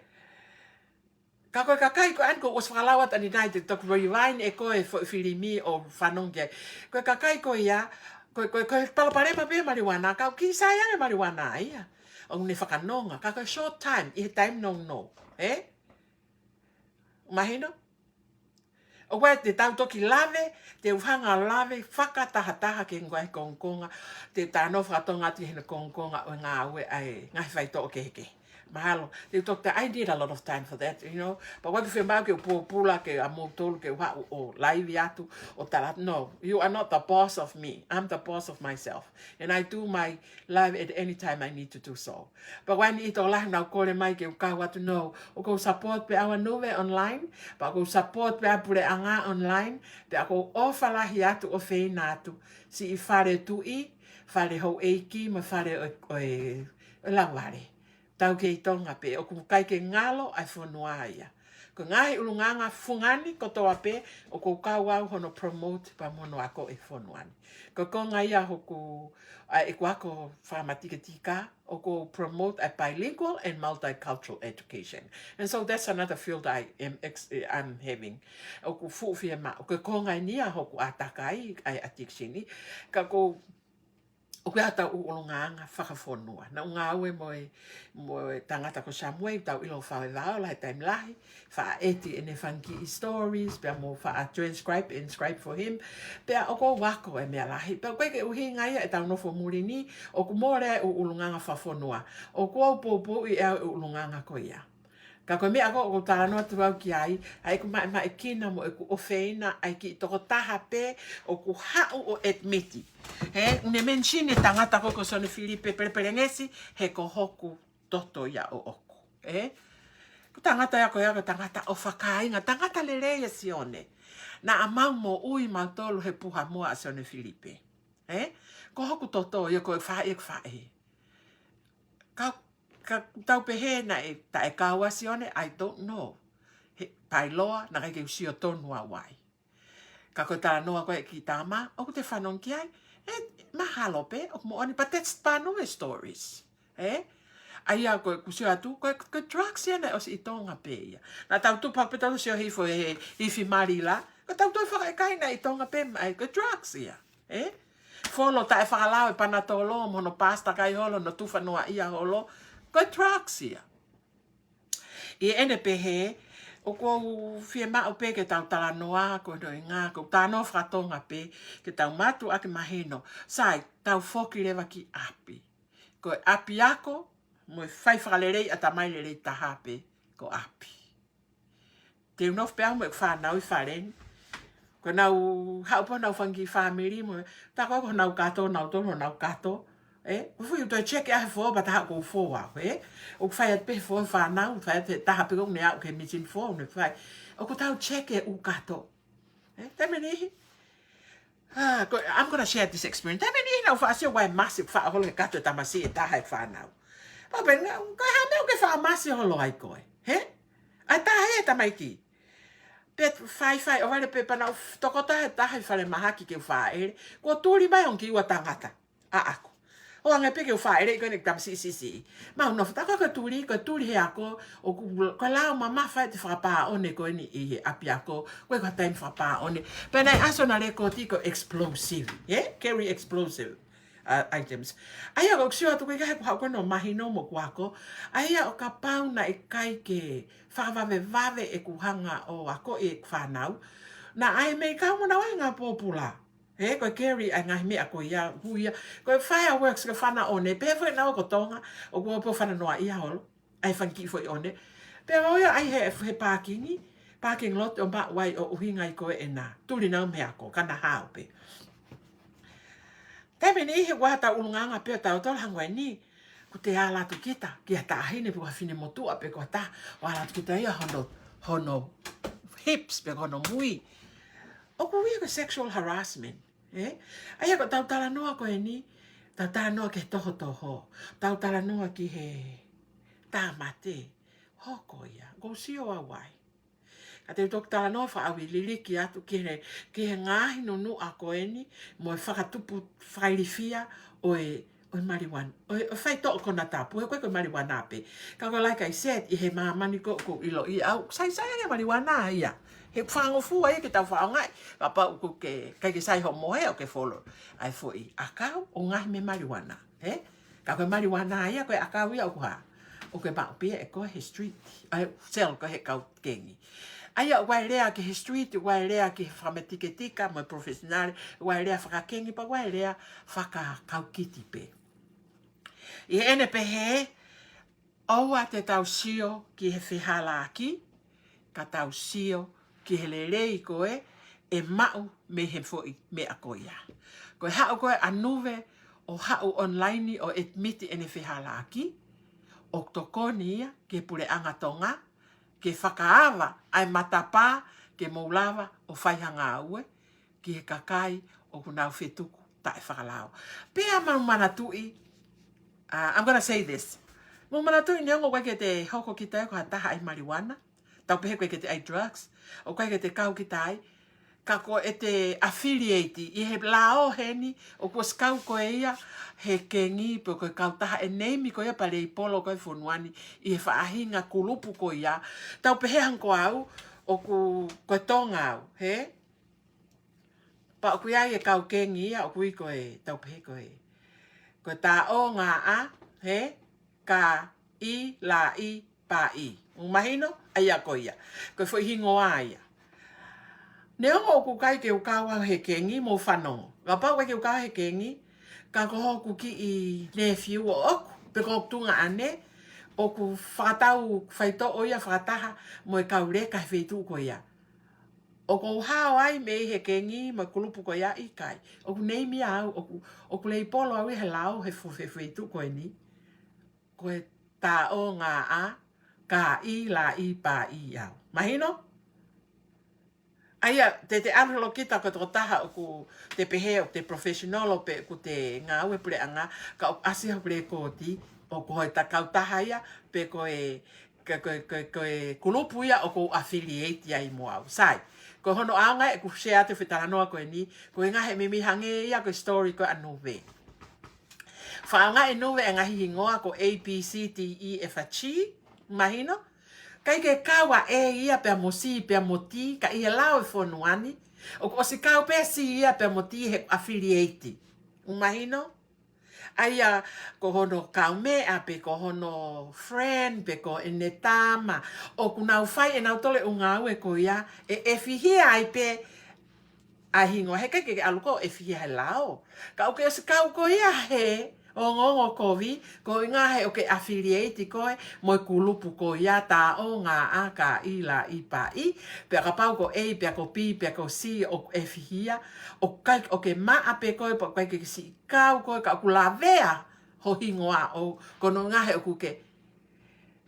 Ka ko e kakai ko eni ʻoku ou ʻosi fakalau atu ʻanenai te u toki rewind ʻe koe e foʻi filimi ʻo fanongo ki ai. Ko e kakai ko ia, ko, ko, ko e palopalema pē marijuana, ka ʻoku kiʻi sai ange marijuana ia. ʻOku ne fakanonga, ka ko e short time, ʻi he taimi nounou. Ē? Mahino? ʻOku ʻi ai te tau toki lave, te u hanga ʻo lave fakatahataha ki he ngaahi kongokonga, te u talanoa fakatonga atu ʻi he kongokonga ʻo e ngāue ʻa e ngaahi faitoʻo kehekehe. Mahalo, te u toki ta-, I need a lot of time for that, you know. Pea ʻoku ʻikai ke fiemaʻu ke u pōpula, ke ʻa moutolu, ke u haʻu ʻo laivi atu, ʻo tala, no, you are not the boss of me. I'm the boss of myself. And I do my live at any time I need to do so. Pea ʻoku ʻi ai e niʻihi tokolahi ʻoku nau kole mai ke u kau atu, no, ʻoku ou support pē au ʻa Nuve online, pea ʻoku ou support pē ʻa e puleʻanga online, pea ʻoku ou ʻofa lahi atu ʻo feina atu, siʻi fale tuʻi, fale houʻeiki, mo e fale ʻo e, ʻo e, ʻo e lauvale. Tau kei Tonga pē, ʻoku ʻikai ke ngalo ʻa e fonua ia. Ko e ngaahi ʻulungaanga fungani kotoa pē, ʻoku ou kau au hono promote pea mo hono ako ʻi he fonua ni. Ko e konga ia hoku, ʻa ʻeku ako fakamatematika, ʻoku ou promote ʻa e bilingual and multicultural education. And so that's another field I am ex-, I'm having. ʻOku fuʻu fiemaʻu, ko e konga eni ia hoku ʻātakai, ʻa e addiction ʻi. Ka ʻoku ou ʻoku ʻi ai haʻatau ʻulungaanga fakafonua. Naʻá ku ngāue mo e, mo e tangata ko Samuel, tau ʻilo fale vao lahi taimi lahi, faʻa ʻeti ʻene fanga kiʻi stories, pea mo faʻa transcribe, inscribe for him, pea ʻoku ou ako e meʻa lahi, pea ʻoku ʻikai ke ʻuhinga ia ʻetau nofo muli ni, ʻoku mole ai e ʻulungaanga fakafonua, ʻoku ou poupouʻi ʻe au e ʻulungaanga ko ia. Ka ko e meʻa ko ē ʻoku ou talanoa atu au ki ai, ʻa ʻeku maʻemaʻekina mo ʻeku ʻofeina, ʻa e kiʻi tokotaha pē ʻoku haʻu ʻo admit. Hē, ne mention e tangata ko ē ko Sione Filipe Pelepelengesi, he ko hoku toto ia ʻoʻoku. Ē? Ko e tangata ia ko ia ko e tangata ʻofa kāinga, tangata lelei ʻa Sione. Naʻa mau moʻui mautolu he puha moa ʻa Sione Filipe. Ē? Ko hoku toto ia ko e faʻē, ko e faʻē. Ka, ka tau pehē naʻe taʻekau ʻa Sione, I don't know. He, pailoa, naʻe ʻikai ke u sio tonu au ai. Ka ko e talanoa ko ē ki he tama, ʻoku te fanongo ki ai, ē, mahalo pē, ʻoku moʻoni, but that's part of the stories. Ē? ʻA ia ko ē ʻeku sio atu, ko e, ko e drugs ia naʻe ʻosi ʻi Tonga pē ia. Naʻa tau tupu pē tau sio hifo he, he ifi Malila, ka tau toe fakaʻekai naʻe ʻi Tonga pē, ʻa e ko e drugs ia. Ē? Folo taʻefakalao e panatolo, mo hono pastor kai holo, hono tufa noaʻia holo, ko e drugs ia. ʻI heʻene pehē, ʻoku ou fiemaʻu pē ke tau talanoa, ko e noinga, ko e talanoa fakatonga pē, ke tau mātuʻaki mahino, sai, tau foki leva ki ʻapi. Ko e ʻapiako, mo e fai fakalelei ʻatamai lelei taha pē, ko ʻapi. Te u nofo pē au mo ʻeku fānau ʻi fale ni. Ko ʻenau haʻu pē honau fanga kiʻi fāmili mo, tā ko ē ko honau kato, nautolu honau kato. Ē, ʻoku fuʻu toe check ʻa e fō, pea tā haʻu ʻoku ou fō au, ē. ʻOku fai atu pē he fō fānau, fai atu he taha pē ko ē ʻoku ne aʻu ki he mīsini fō, ne fai. ʻOku tau check e ʻū kato. Ē, taimi ʻe niʻihi. Ah, ko, I'm gonna share this experience. Taimi ʻe niʻihi naʻá ku faʻa sio ʻoku ʻi ai e masi, faʻa holo he kato e tamasiʻi ʻe taha e fānau. Pea pehē, ko e hā e meʻa ʻoku ke fakamasi holo ai koe, hē? ʻA e taha ia e tamaiki. Pea faifai ʻo vale pē pea naʻa ku tokoto he taha ʻi falemahaki ke u fāʻele. Kuo tuli mai ʻa e ongo kiʻi ua tangata ʻaʻaku. ʻO hangē pē ke u fāʻeleʻi ko eni e tamasiʻi siʻisiʻi. Mau nofo, tā ko e tuli, ko e tuli he ako, ʻoku, ko e lao mamafa ʻete fakapāʻone ko eni ʻi he ʻapiako, ko e ko e taimi fakapāʻone. Pea naʻe ʻasi ʻona lēkooti ko e explosive, ē? Carry explosive, uh, items. ʻA ia ʻoku ou sio atu ko e ʻikai ke u haʻu ko eni ʻo mahino mo ʻeku ako. ʻA ia ʻo kapau naʻe ʻikai ke fakavavevave ʻeku hanga ʻo akoʻi ʻeku fānau, naʻa ʻai mei kau mo nau ʻai ngaahi pōpula. He, ko e carry ʻa e ngaahi meʻa ko ia, hui ia. Ko e fireworks, ko e fana ʻone, pehē foki ʻenau ako Tonga, ʻoku ʻalu pē ʻo fana noaʻia holo ʻa e fanga kiʻi foʻi ʻone. Pea ʻalu ia ʻai he, he pākingi, parking lot ʻo maʻu ai ʻo ʻuhinga ai ko ē ʻena tuli nau mei he ako, ka na hao pē. Taimi ʻe niʻihi ʻoku ʻi ai haʻatau ʻulungaanga pē ʻo tautolu hangē ko eni, kuo te ala atu kita ki ha taʻahine pe ko ha finemotuʻa pe ko ha taha, ʻo ala atu kita ia hono, hono hips pe ko hono mui. ʻOku ui ia ko e sexual harassment, ē? ʻA ia ko ʻetau talanoa ko eni, tau talanoa ki he tohotoho, tau talanoa ki he tāmate, hoko ia, ʻoku ou sio au ai. Ka te u toki talanoa fakaʻauliliki atu ki he, ki he ngaahi nunuʻa ko eni, mo e fakatupu fakailifia ʻo e, ʻo e maliuana, ʻo e, ʻo e faitoʻo konatapu, he ko e, ko e maliuana pē. Ka ko e like I said, ʻi he māmani ko ē ʻoku ou ʻiloʻi au, saisai ange maliuana ia. He ʻoku fakangofua ia ke tau fakaʻaongaʻi, kapau ʻoku ke, ʻikai ke sai hoʻo mohe ʻo ke follow ʻa e foʻi ʻakau ʻo ngaohi mei he maliuana, hē? Ka ko e maliuana ia, ko e ʻakau ia ʻoku hā? ʻOku ke maʻu pē ia ʻe koe he street, ʻa e sell ko ē he kau kengi. ʻA ia ʻoku ʻi ai e lea ki he street, ʻoku ʻi ai e lea ki he fakametiketika mo e professional, ʻoku ʻi ai e lea fakakengi pea ʻoku ʻi ai e lea fakakaukiti pē. ʻI heʻene pehē, ʻoua te tau sio ki he fehālaaki, ka tau sio ki he lelei ko ē ʻe maʻu mei he foʻi meʻa ko ia. Ko e haʻu ko ē ʻa Nuve ʻo haʻu online ʻo admit ʻene fehālaaki, ʻoku tokoni ia ki he puleʻanga Tonga ke fakaava ʻa e matapā ke mou lava ʻo fai ha ngāue ki he kakai ʻoku nau fetuku taʻefakalao. Pea mau manatuʻi, uh, I'm gonna say this. Mau manatuʻi neongo ʻoku ʻikai ke te hoko kita ia ko ha taha ʻai maliuana, tau pehē ʻoku ʻikai ke te ʻai drugs, ʻoku ʻikai ke te kau kita ai, ka ko ʻete affiliate ʻi he lao heni, ʻoku ʻosi kau koe ia he kengi pe ko e kautaha ʻe neimi koe ia pea leipolo koe he fonua ni ʻi he faʻahinga kulupu ko ia. Tau pehē hangē ko au, ʻoku, ko e Tonga au, hē? Pea ʻoku ʻi ai e kau kengi ia, ʻoku ui ko e, tau pehē ko e, ko e Taʻongaʻa, hē? Ka ʻi laʻi paʻi. Mou mahino? ʻA ia ko ia. Ko e foʻi hingoa ia. Neongo ʻoku ʻikai ke u kau au he kengi, mou fanongo. Kapau ʻoku ʻikai ke u kau he kengi, ka ko hoku kiʻi nephew ʻoʻoku, pe ko hoku tuongaʻane, ʻoku fakatau faitoʻo ia fakataha mo e kau leka he feituʻu ko ia. ʻOku ou hao ai mei he kengi mo e kulupu ko ia? ʻIkai. ʻOku neimi au, ʻoku, ʻoku leipolo au ia he lao he fo-, fe-, feituʻu ko eni. Ko e Taʻongaʻa, ka ʻi laʻi paʻi au. Mahino? ʻA ia, te te ʻalu holo kita ko e tokotaha ʻoku te pehē ʻoku te professional pe ʻoku te ngāue puleʻanga, ka ʻoku ʻasi hoku lēkooti ʻoku ʻi ai ha kautaha ia, pe ko e, ko e, ko e, ko e, ko e kulupu ia ʻoku ou affiliate ai mo au. Sai, ko hono ʻaonga ʻeku share atu e foʻi talanoa ko eni, ko e ngaahi meimei hangē ia ko e story ko ē ʻa Nuve. Fakaʻaongaʻi ʻe Nuve e ngaahi hingoa ko e A, B, C, D, E, F, G, mahino? ʻIkai ke kau ʻa E ia pea mo C pea mo D, ka ʻi he lao e fonua ni, ʻoku ʻosi kau pē C ia pea mo D he affiliate. Mahino? ʻA ia ko hono kaumeʻa pe ko hono friend pe ko ʻene tama, ʻoku nau fai ʻe nautolu e ʻū ngāue ko ia ʻe, ʻe fihia ai pē ʻa e hingoa, he ʻikai ke ke ʻalu koe ʻo fihia he lao. Ka ʻoku ke ʻosi kau koe ia he ongoongo kovi, ko e ʻuhinga he ʻoku ke affiliate koe mo e kulupu ko ia Taʻongaʻa, ka ʻi laʻi paʻi. Pea kapau ko A, pea ko B, pea ko C ʻoku ʻe fihia, ʻoku ʻikai, ʻoku ke maʻa pē koe, pea ʻoku ʻikai ke ke siʻi kau koe, ka ʻoku lavea ho hingoa ʻo, ko hono ʻuhinga he ʻoku ke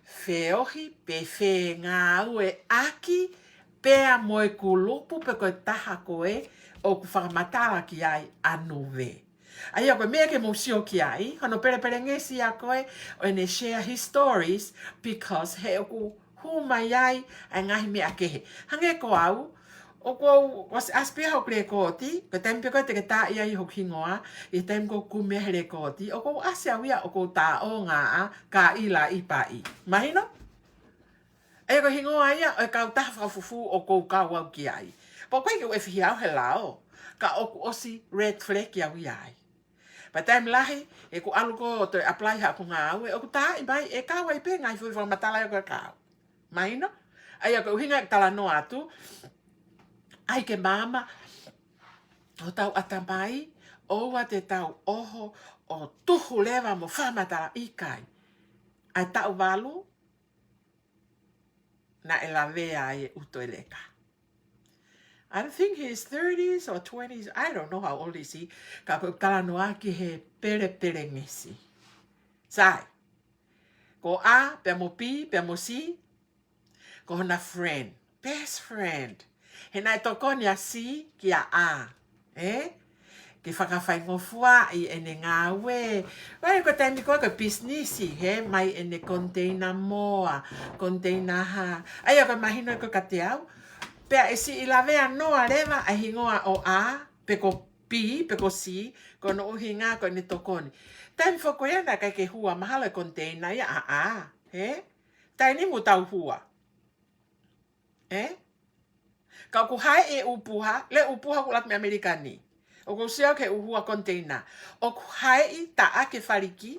feohi pe fengāueʻaki pea mo e kulupu pe ko e taha ko ē ʻoku fakamatala ki ai ʻa Nuve. ʻA ia ko e meʻa ke mou sio ki ai, hono pelepelengesi ia ko ē ʻo ʻene share his stories, because he ʻoku hū mai ai ʻa e ngaahi meʻa kehe. Hangē ko au, ʻoku ou, ʻosi ʻasi pē hoku lēkooti, ko e taimi pē ko ē te ke tā ai hoku hingoa, ʻi he taimi ko ē ʻoku kumi ai he lēkooti, ʻoku ou ʻasi au ia ʻoku ou tā ʻo ngā ʻa ka ila i paʻi. Mahino? ʻA ia ko e hingoa ia ʻo e kautaha fakafufū ʻoku ou kau au ki ai. Pea ʻoku ʻikai ke u ʻefihi au he lao, ka ʻoku ʻosi red flag au ia ai. Pea taimi lahi, ʻeku ʻalu ko ē ʻo toe apply haʻaku ngāue, ʻoku tā mai ʻe kau ai pē ngaahi foʻi fakamatala ia ko ē kau. Mahino? ʻA ia ko e ʻuhinga ʻeku talanoa atu, ʻai ke maama hotau ʻatamai, ʻoua te tau ʻoho ʻo tuhu leva mo fakamatala ʻikai. ʻA e taʻu valu, naʻe lavea ai e ʻuto ʻe leka. I don't think he's thirties or twenties. I don't know how old is he. Ka ko e talanoa ki he pelepelengesi. Sai. Ko A, pea mo B, pea mo C, ko hona friend. Best friend. He naʻe tokoni ʻa C kia A. Ē? Ke fakafaingofuaʻi ʻene ngāue. Vai ko e taimi ko ē ko e pisinisi, he mai ʻene container moa, container hā. ʻA ia ko e mahino ko ē kiate au. Pea ʻe siʻi lavea noa leva ʻa e hingoa ʻo A, pe ko B, pe ko C, ko hono ʻuhinga ko ʻene tokoni. Taimi foki ko ia naʻe ʻikai ke hua mahalo e container ia ʻa A. Ē? Taimi ni mo tau hua. Ē? Ka ʻoku haeʻi e ʻū puha, le ʻū puha ʻoku ʻalu atu mei ʻAmelika ni. ʻOku ou sio ki he ʻū hua container. ʻOku haeʻi taʻaki e faliki,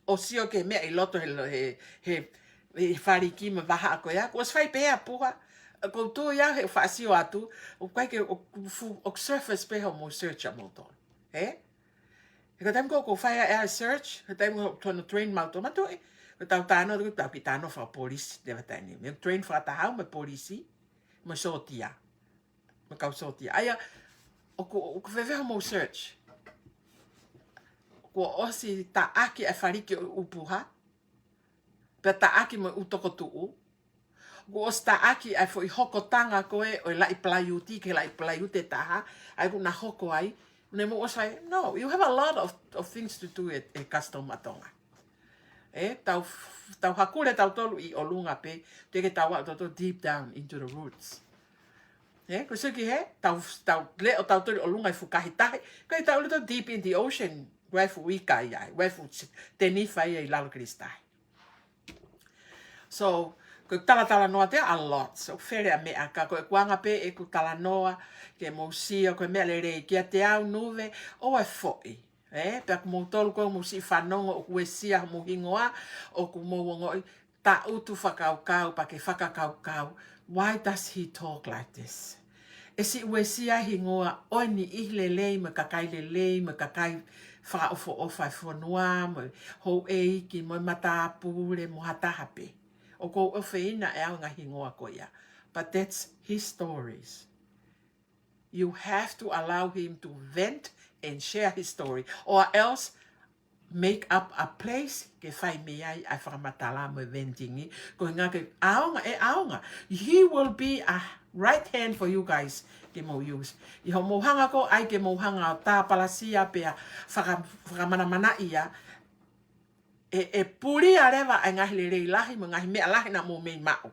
ʻo sio ki he meʻa ʻi loto he, he, he, he faliki mo e vahaʻa ko ia. Kuo ʻosi fai pē ʻa e puha, ʻoku ou tui au he ʻoku faʻa sio atu, ʻoku ʻikai ke, ʻoku fu-, ʻoku surface pē hoʻomou search ʻamoutolu. Ē? He ko e taimi ko ē ʻoku ou fai ai ʻa e search, he taimi ko ē ʻoku tonu train mautolu, manatuʻi, ko ʻetau talanoa, ko ʻetau kiʻi talanoa fakapolisi, leva taimi ni. Meʻa train fakataha au mo e polisi, mo e sōtia, mo e kau sōtia. ʻA ia, ʻoku, ʻoku fēfē hoʻomou search? Kuo ʻosi taʻaki ʻa e faliki ʻo e ʻū puha, pea taʻaki mo e ʻū tokotuʻu. Kuo ʻosi taʻaki ʻa e foʻi hokotanga ko ē ʻo e laʻi palaiuti ki he laʻi palaiuti ʻe taha, ʻa ia kuo na hoko ai. Ne mou ʻosi fai, no, you have a lot of, of things to do ʻe, ʻe custom ʻa Tonga. Ē, tau, tau hakule tautolu ʻi ʻolunga pē, teʻeki ke tau aʻu tautolu deep down into the roots. Ē, ko e sio ki he, tau, tau leʻo tautolu ʻi ʻolunga ʻi fukahi tahi, ʻikai tau leʻo deep in the ocean, waifu ika ia, waifu tenifa ia ʻi lalo kilisitahi. So, ko e talatalanoa te a lot. So, fele ʻa e meʻa ka ko ʻeku anga pē ʻeku talanoa, ke mou sio, ko e meʻa lelei kiate au Nuve, ʻoua ʻe foʻi. Ē, pea ko moutolu ko ē mou siʻi fanongo, ʻoku uesia hoʻomou hingoa, ʻoku mou ongoʻi, taʻutu fakakaukau, pea ke fakakaukau. Why does he talk like this? ʻE siʻi uesia hingoa ʻo e niʻihi lelei, mo e kakai lelei, mo e kakai fakaʻofoʻofa e fonua, mo e houʻeiki, mo e matāpule, mo ha taha pē. ʻOku ou ʻofeina ʻe au e ngaahi hingoa ko ia. But that's his stories. You have to allow him to vent and share his story. Or else, make up a place ke fai mei ai ʻa e fakamatala mo e venting. Ko e ʻuhinga ke ʻaonga, ʻe ʻaonga. He will be a right hand for you guys ke mou use. ʻI hoʻomou hanga ko ē ke mou hanga ʻo tāpalasia pea faka-, fakamanamanaʻia, ʻe, ʻe pulia leva ʻa e ngaahi lelei lahi mo e ngaahi meʻa lahi naʻa mou mei maʻu.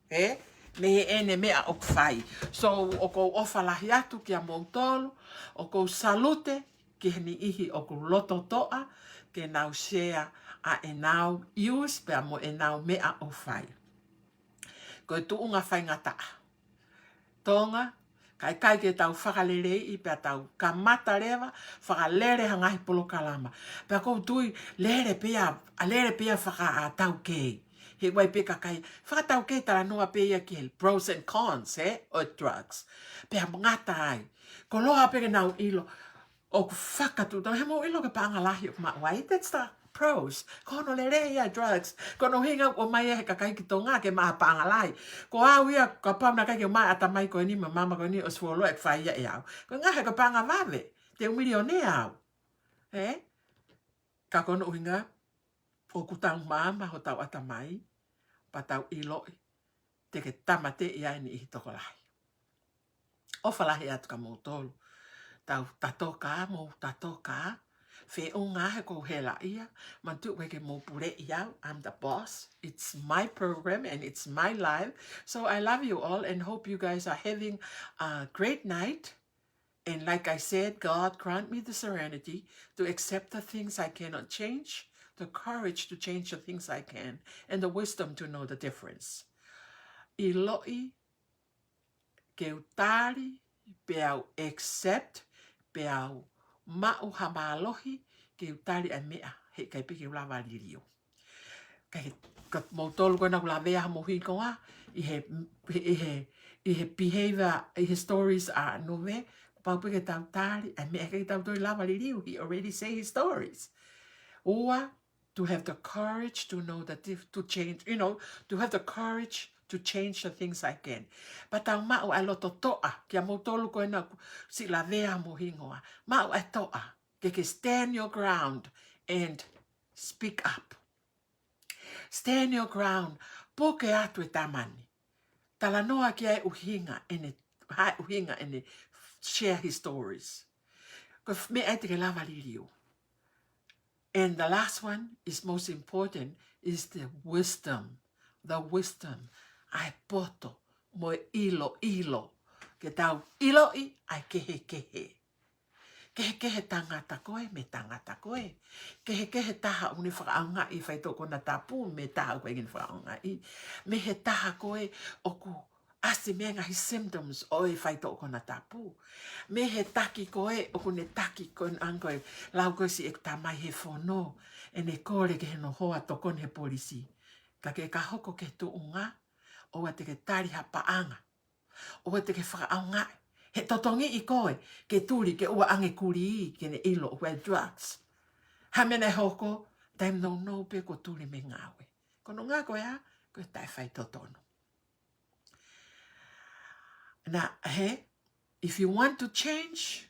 Ē? Mei heʻene meʻa ʻoku fai. So, ʻoku ou ʻofa lahi atu kia moutolu, ʻoku ou salute ki he niʻihi ʻoku loto toʻa ke nau share ʻa ʻenau use pea mo ʻenau meʻa ʻoku fai. Ko e tuʻunga faingataʻa. Tonga, ka ʻikai ke tau fakaleleiʻi pea tau kamata leva, fakalele ha ngaahi polokalama. Pea ʻoku ou tui, lele pē ia, ʻa lele pē ia faka-, ʻa taukei. He ʻoku ʻi ai pē kakai, fakataukei talanoa pē ia ki he pros and cons, ē, ʻo e drugs. Pea ngata ai. Koloa pē ke nau ʻilo, ʻoku fakatuʻutāmaki, he mou ʻilo ko e paʻanga lahi ʻoku maʻu ai, that's the pros. Ko hono lelei ia e drugs. Ko hono ʻuhinga ʻoku ʻomai ia he kakai ki Tonga ke maʻu ha paʻanga lahi. Ko au ia, kapau naʻe ʻikai ke u maʻu e ʻatamai ko eni, mo e maama ko eni, ʻosi fuoloa ʻeku fai ia ʻe au. Ko e ʻuhinga he ko e paʻanga vave, te u milionea au. Ē? Ka ko hono ʻuhinga, ʻoku tau maama hotau ʻatamai, pea tau ʻiloʻi, te ke tāmateʻi ai e niʻihi tokolahi. ʻOfa lahi atu kia moutolu. Tau tatō kā, mou tatō kā. Feʻunga he kou hela ia, manatuʻi ke mou puleʻi au, I'm the boss. It's my program and it's my life. So I love you all and hope you guys are having a great night. And like I said, God grant me the serenity to accept the things I cannot change, the courage to change the things I can, and the wisdom to know the difference. ʻIloʻi ke u tali, pea u accept, pea u maʻu ha mālohi, ke u tali ʻa e meʻa, heʻikai pē ke u lava liliu. Kae, ka mou tolu ko ena ʻoku lavea homou hingoa, ʻi he, ʻi he, ʻi he behavior, ʻi he stories ʻa Nuve, kuo pau pē ke tau tali, ʻa e meʻa ke tau toe lava liliu, he already say his stories. Ua, to have the courage to know that if to change, you know, to have the courage to change the things I can. Pea tau maʻu ʻa e loto toʻa, kia mou tolu ko ena ʻoku siʻi lavea homou hingoa. Maʻu ʻa e toʻa, ke ke stand your ground and speak up. Stand your ground, puke atu e tamani. Talanoa ki ai ʻuhinga ʻene, ha ʻuhinga ʻene share his stories. Ko e f-, meʻa ia te ke lava liliu. And the last one is most important is the wisdom. The wisdom. ʻA e poto mo e ʻiloʻilo. Ke tau ʻiloʻi ʻa e kehekehe. Kehekehe tangata koe, mei he tangata koe. Kehekehe taha ʻoku ne fakaʻaongaʻi e faitoʻo konatapu, mei he taha ʻoku ʻikai ke ne fakaʻaongaʻi. Mei he taha koe ʻoku ʻasi mei he ngaahi symptoms ʻo e faitoʻo konatapu. Mei he taki koe, ʻoku ne taki koe ʻange koe, lau koe siʻeku tamai he fono, ʻene kole ki hono hoa tokoni he polisi. Ka ke ka hoko ki he tuʻunga, ʻoua te ke tali ha paʻanga. ʻOua te ke fakaʻaongaʻi. He totongiʻi koe, ke tuli, ke ʻoua ʻange kulī, ke ne ʻilo ʻoku ʻi ai e drugs. Ha meʻa naʻe hoko, taimi nounou pē kuo tuli mei he ngāue. Ko hono ʻuhinga ko ia, ko e taʻefaitotonu. Now, hey, if you want to change,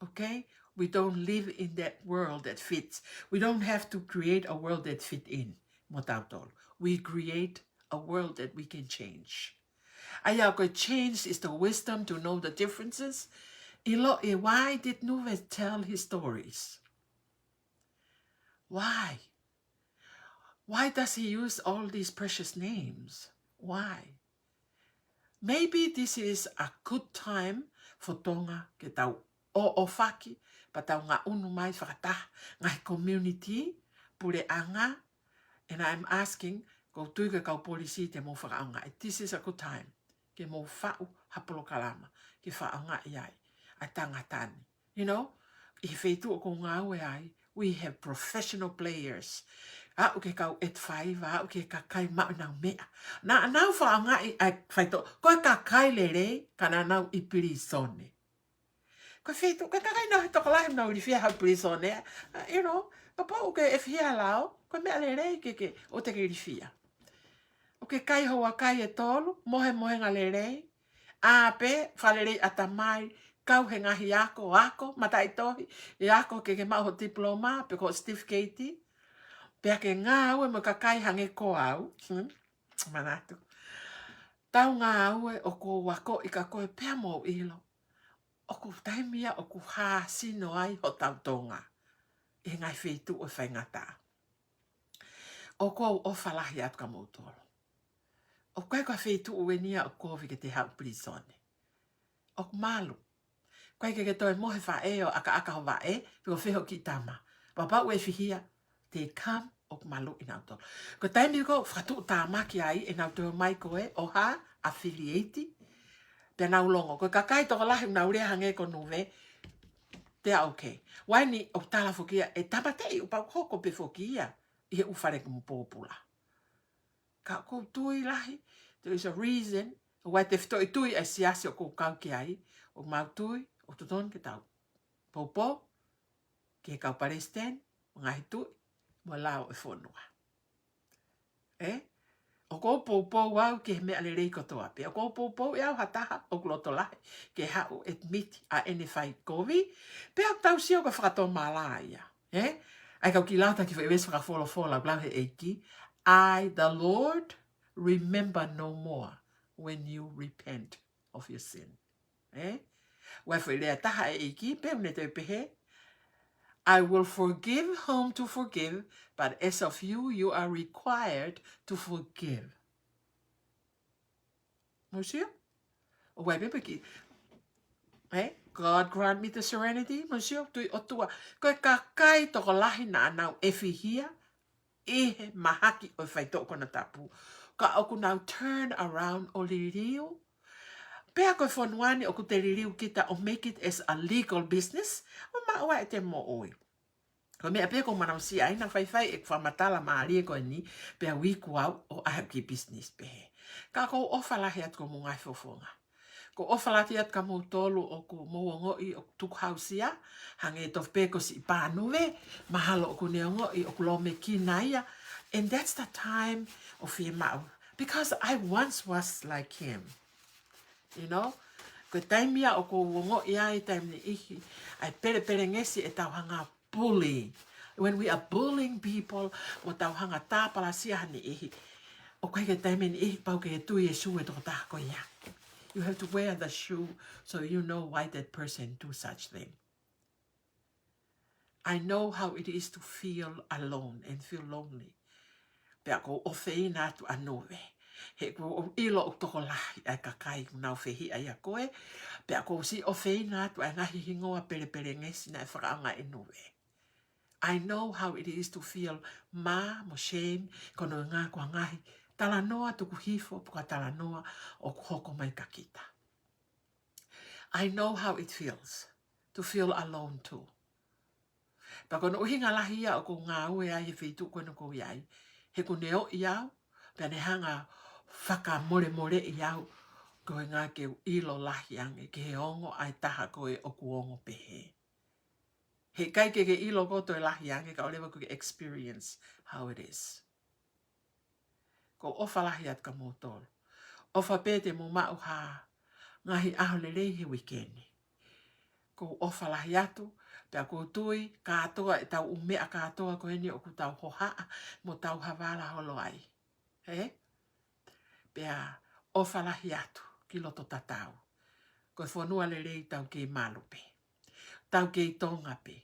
okay, we don't live in that world that fits. We don't have to create a world that fit in mo tautolu. We create a world that we can change. ʻA ia ko e change is the wisdom to know the differences. ʻIloʻi, why did Nuve tell his stories? Why? Why does he use all these precious names? Why? Maybe this is a good time for Tonga ke tau ʻoʻofaki, pea tau ngaʻunu mai fakataha, ngaahi community, puleʻanga, and I'm asking, ʻoku ou tui ko e kau polisi te mou fakaʻaongaʻi. This is a good time ke mou faʻu ha polokalama ke fakaʻaongaʻi ai ʻa e tangata ni. You know, ʻi he feituʻu ʻoku ou ngāue ai, we have professional players. Aʻu ki he kau eight five, aʻu ki he kakai maʻu ʻenau meʻa. Naʻa nau fakaʻaongaʻi ʻa e faitoʻo, ko e kakai lelei, ka naʻa nau ʻi pilīsone. Ko e feituʻu, ko e kakai naʻe tokolahi ʻenau ilifia he pilīsone, uh, you know, kapau ʻoku ke fihia lao, ko e meʻa lelei ke ke, ʻoua te ke ilifia. ʻOku ke kai hoʻo kai ʻe tolu, mohemohenga lelei, ʻa pē, fakalelei ʻatamai, kau he ngaahi ako, ako, mataʻitohi, ʻi he ako ke ke maʻu ho tipiloma, pe ko e certificate, pea ke ngāue mo e kakai hangē ko au, hmm? Manatu. Tau ngāue ʻoku ou akoʻi kia koe pea mou ʻilo. ʻOku taimi ia ʻoku hāsino ai hotau Tonga ʻi he ngaahi feituʻu ʻo e faingataʻa. ʻOku ou ʻofa lahi atu kia moutolu. ʻOku ʻikai ko ha feituʻu eni ia ʻoku kovi ke te haʻu pilīsone. ʻOku malu. ʻOku ʻikai ke ke toe mohe faʻē ʻo ʻakaʻaka ho vaʻe, pe ko fē ho kiʻi tama. Kapau ʻe fihia, they come, ʻoku maluʻi nautolu. Ko e taimi ko ē ʻoku fakatuʻutāmaki ai ʻenau toe mai ko ē ʻo ha affiliate, pea nau longo. Ko e kakai tokolahi ʻoku nau lea hangē ko Nuve, they are okay. Vakai ni ʻoku tala foki ia, ʻe tāmateʻi ʻoku pau hoko pē foki ia ʻi he ʻū fale kumi pōpula. Ka ʻoku ou tui lahi, there is a reason, ʻoku ʻi ai e tefitoʻi tui ʻa e siasi ʻoku ou kau ki ai, ʻoku mau tui, ʻoku totonu ke tau poupou ki he kau palesiteni, mo e ngaahi tuʻi, mo e lao ʻo e fonua. Ē? ʻOku ou poupou au ki he meʻa lelei kotoa pē. ʻOku ou poupouʻi au ha taha ʻoku loto lahi ke haʻu admit ʻa ʻene fai kovi, pea ʻoku tau sio ko e fakatomala ia. Ē? ʻA ia kau kiʻi lau atu ha kiʻi foʻi veesi fakafolofola, lau he ʻEiki, "I, the Lord, remember no more when you repent of your sin." Ē? Ua fo lea taha e ʻEiki, pea ne toe pehē, "I will forgive whom to forgive, but as of you, you are required to forgive." Mou sio? ʻO ʻai pē piki. Eh? "God grant me the serenity." Mou sio, tui ʻOtua. Ko e kakai tokolahi naʻa nau ʻefihia ʻi he mahaki ʻo e faitoʻo konatapu. Ka ʻoku nau turn around ʻo liliu. Pea ko e fonua ni ʻoku te liliu kita ʻo make it as a legal business, ʻo maʻu ai ʻete moʻui. Ko e meʻa pē ʻoku ou manavasiʻi ai naʻa faifai ʻeku fakamatala mālie ko eni, pea uiku au ʻo ʻai ʻeku kiʻi business pehē. Ka ʻoku ou ʻofa lahi atu ki homou ngaahi fofonga. ʻOku ou ʻofa lahi atu kia moutolu ʻoku mou ongoʻi ʻoku tukuhausia, hangē tofu pē ko siʻi pānuve, mahalo ʻoku ne ongoʻi ʻoku lōmekina ia. And that's the time ʻo fiemaʻu. Because I once was like him. You know? Ko e taimi ia ʻoku ou ongoʻi ai taimi niʻihi, ʻa e pelepelengesi ʻetau hanga bully. When we are bullying people, mo tau hanga tāpalasia ha niʻihi, ʻoku ʻikai ke taimi niʻihi pau ke tui e sū e tokotaha ko ia. You have to wear the shoe so you know why that person do such thing. I know how it is to feel alone and feel lonely. Pea ʻoku ou ʻofeina atu ʻa Nuve. He ʻoku ou ʻilo ʻoku tokolahi ʻa e kakai ʻoku nau fehiʻa ia koe. Pea ʻoku ou siʻi ʻofeina atu ʻa e ngaahi hingoa pelepelengesi naʻe fakaʻaongaʻi ʻe Nuve. I know how it is to feel mā mo shame, ko hono ʻuhinga ko e ngaahi talanoa tuku hifo, pe ko e talanoa ʻoku hoko mai kia kita. I know how it feels to feel alone too. Pea ko hono ʻuhinga lahi ia ʻoku ou ngāue ai he feituʻu ko eni ʻoku ou ʻi ai. He ʻoku ne ʻoʻi au, pea ne hanga fakamolemoleʻi au, ko e ʻuhinga ke u ʻilo lahi ange, ki he ongo ʻa e taha ko ē ʻoku ongo pehē. He ʻikai ke ke ʻilo koe toe lahi ange, kae ʻoua leva ke ke experience how it is. ʻOku ou ʻofa lahi atu kia moutolu. ʻOfa pē te mou maʻu ha ngaahi ʻaho lelei he uike ni. ʻOku ou ʻofa lahi atu, pea ʻoku ou tui, kātoa ʻetau ʻū meʻa kātoa ko eni ʻoku tau hohaʻa, mo tau havala holo ai. Ē? Pea ʻofa lahi atu ki loto tatau. Ko e fonua lelei tau kei malu pē. Tau kei Tonga pē.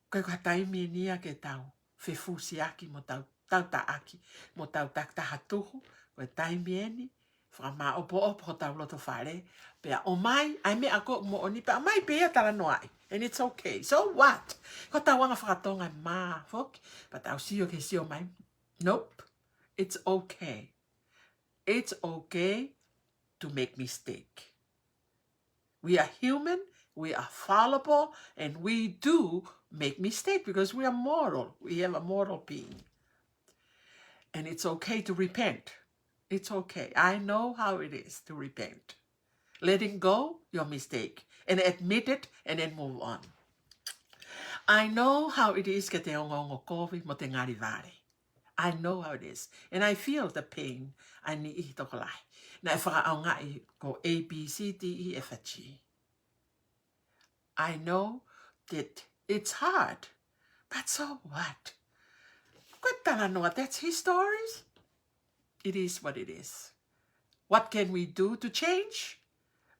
Ko e ko ha taimi eni ia ke tau fefusiaki mo tau, tau taʻaki, mo tau takitaha tuhu, ko e taimi eni, fakamāʻopoʻopo hotau loto fale, pea ʻomai, ʻa e meʻa ko ē moʻoni, pea ʻomai pē ia talanoaʻi. And it's okay. So what? Ko hotau anga fakatonga ē mā foki, pea tau sio ke sio mai. Nope. It's okay. It's okay to make mistake. We are human, we are fallible, and we do make mistake because we are mortal. We have a mortal being. And it's okay to repent. It's okay. I know how it is to repent. Letting go your mistake and admit it and then move on. I know how it is ke te ongoongo kovi mo te ngali vale. I know how it is. And I feel the pain ʻa e niʻihi tokolahi naʻe fakaʻaongaʻi ko A, B, C, D, E, F, G. I know that it's hard, but so what? Ko e talanoa, that's his stories. It is what it is. What can we do to change?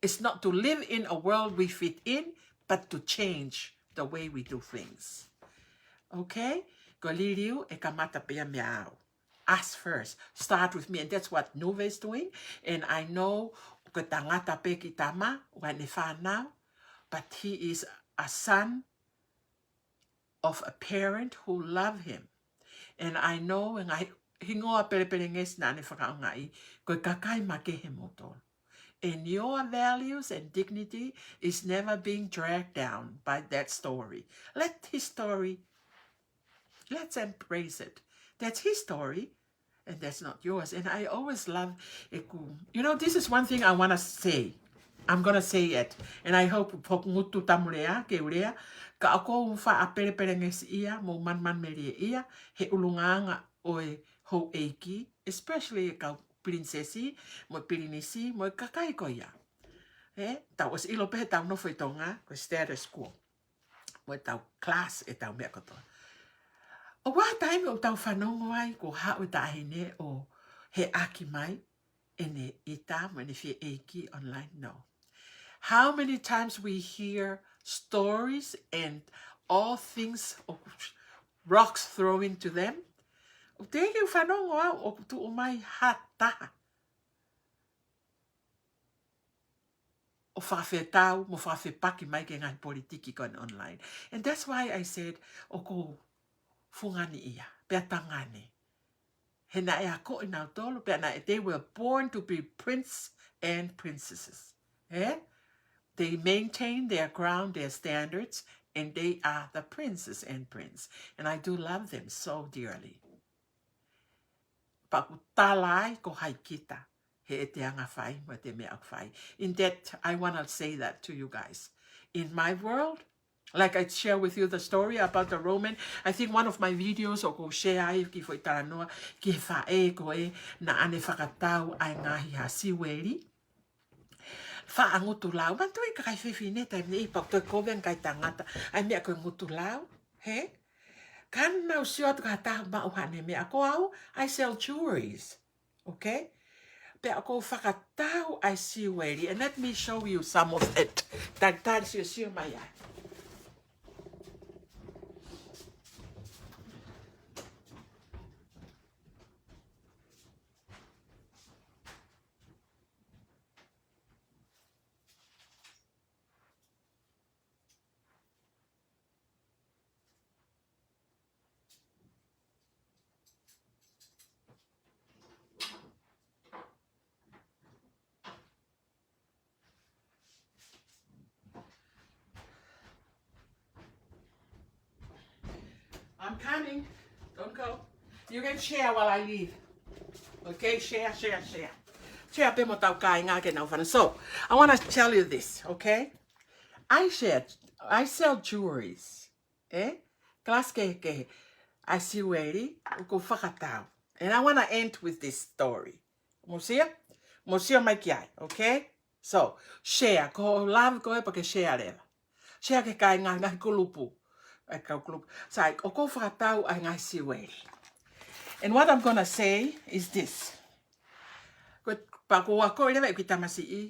It's not to live in a world we fit in, but to change the way we do things. Okay? Ko e liliu ʻe kamata pē ia meia au. Us first. Start with me. And that's what Nuve is doing. And I know ko e tangata pē ki tama, ʻa ʻene fānau, but he is a son of a parent who love him. And I know, e ngaahi hingoa pelepelengesi naʻa ne fakaʻaongaʻi, ko e kakai makehe moutolu. And your values and dignity is never being dragged down by that story. Let his story, let's embrace it. That's his story, and that's not yours. And I always love ʻeku, you know, this is one thing I wanna say. I'm gonna say it. And I hope ʻoku ngutu tamu lea, ke u lea, ka ʻoku ou faʻa pelepelengesiʻia, mo manumanumelieʻia, he ʻulungaanga ʻo e houʻeiki, especially e kau pilinisesi, mo e pilinisi, mo e kakai ko ia. Ē, tau ʻosi ʻilo pē he tau nofo ʻi Tonga, ko e status quo. Mo e tau class ʻetau meʻa kotoa. ʻOku ʻi ai e taimi ʻoku tau fanongo ai, ko e haʻu e taʻahine ʻo heʻaki mai ʻene ʻita mo ʻene fie ʻeiki online, no. How many times we hear stories and all things, rocks thrown to them. ʻOku teʻeki ke u fanongo au ʻoku tuʻu mai ha taha ʻo fakafetau mo fakafepaki mai ki he ngaahi politiki ko eni online. And that's why I said, ʻoku ou fungani ia, pea tangane. He naʻe akoʻi nautolu, pea naʻe, they were born to be prince and princesses. Eh? They maintain their crown, their standards, and they are the princes and prince. And I do love them so dearly. Pea ʻoku tala ai ko hai kita, he ʻete anga fai mo ʻete meʻa fai. In that, I want to say that to you guys. In my world, like I share with you the story about the Roman, I think one of my videos ʻoku ou share ai kiʻi foʻi talanoa ki he faʻē ko ē naʻa ne fakatau ʻa e ngaahi hā siueli. Faʻa ngutu lau. Manatuʻi kakai fefine taimi ni, pea ʻoku toe kovi ange kakai tangata ʻa e meʻa ko e ngutu lau. He? Ka naʻa nau sio atu ki ha taha maʻu haʻane meʻa. Ko au, I sell jewelries. Okay? Pea ʻoku ou fakatau ʻa e siueli. And let me show you some of it. Talitali siosio mai ai. I'm coming. Don't go. You can share while I leave. Okay, share, share, share. Share pē mo hotau kāinga ke nau fanongo. So, I want to tell you this, okay? I share, I sell jewelries. Eh? Kalasi kehekehe. ʻA e siueli, ʻoku ou fakatau. And I want to end with this story. Mou sio? Mou sio mai ki ai, okay? So, share, ko e lava ko ē pea ke share leva. Share ki he kāinga, ngaahi kulupu. ʻA e kau kulupu. Sai, ʻoku ou fakatau ʻa e ngaahi siueli. And what I'm gonna say is this. Ko e, pea ʻoku ou akoʻi leva ʻeku kiʻi tamasiʻi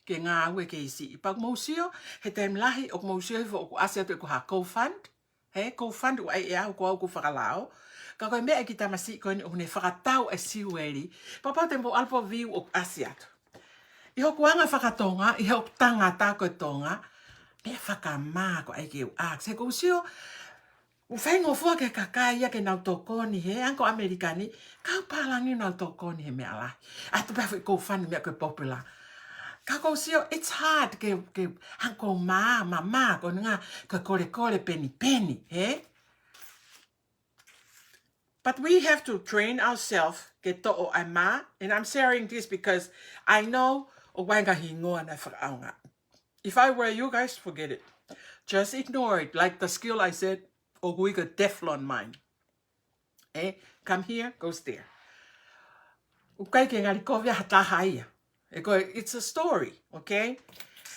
ke ngāue ke ʻi siʻi. Pea ʻoku mou sio, he taimi lahi, ʻoku mou sio hifo ʻoku ʻasi atu ʻeku hā GoFund. He GoFund ʻoku ʻai ʻe au, ko au ʻoku fakalao. Ka ko e meʻa ʻa e kiʻi tamasiʻi ko eni ʻoku ne fakatau ʻa e siueli. Pea kapau te mou ʻalu pē ʻo view ʻoku ʻasi atu. ʻI hoku anga fakatonga, ʻi hoku tangata ko e Tonga, meʻa fakamā ko ē ke u ʻā. He ʻoku ou sio, ʻoku faingofua ki he kakai ia ke nau tokoni he, ʻa ē ko ʻAmelika ni, kau pālangi nau tokoni he meʻa lahi. ʻAtu pē foʻi GoFund meʻa ko e popular. Ka ʻoku ou sio, it's hard ke, ke hangē ko e mā, mā, mā, ko e ngaahi, ko e kolekole penipeni, he? But we have to train ourselves ke toʻo ʻa e mā, and I'm sharing this because I know ʻoku ʻi ai e ngaahi hingoa naʻe fakaʻaongaʻi. If I were you guys, forget it. Just ignore it. Like the skill I said, ʻoku ʻikai ko e Teflon mine. Eh, come here, goes there. ʻOku ʻikai ke ngali kovi ʻa ha taha ia. He ko e, it's a story, okay?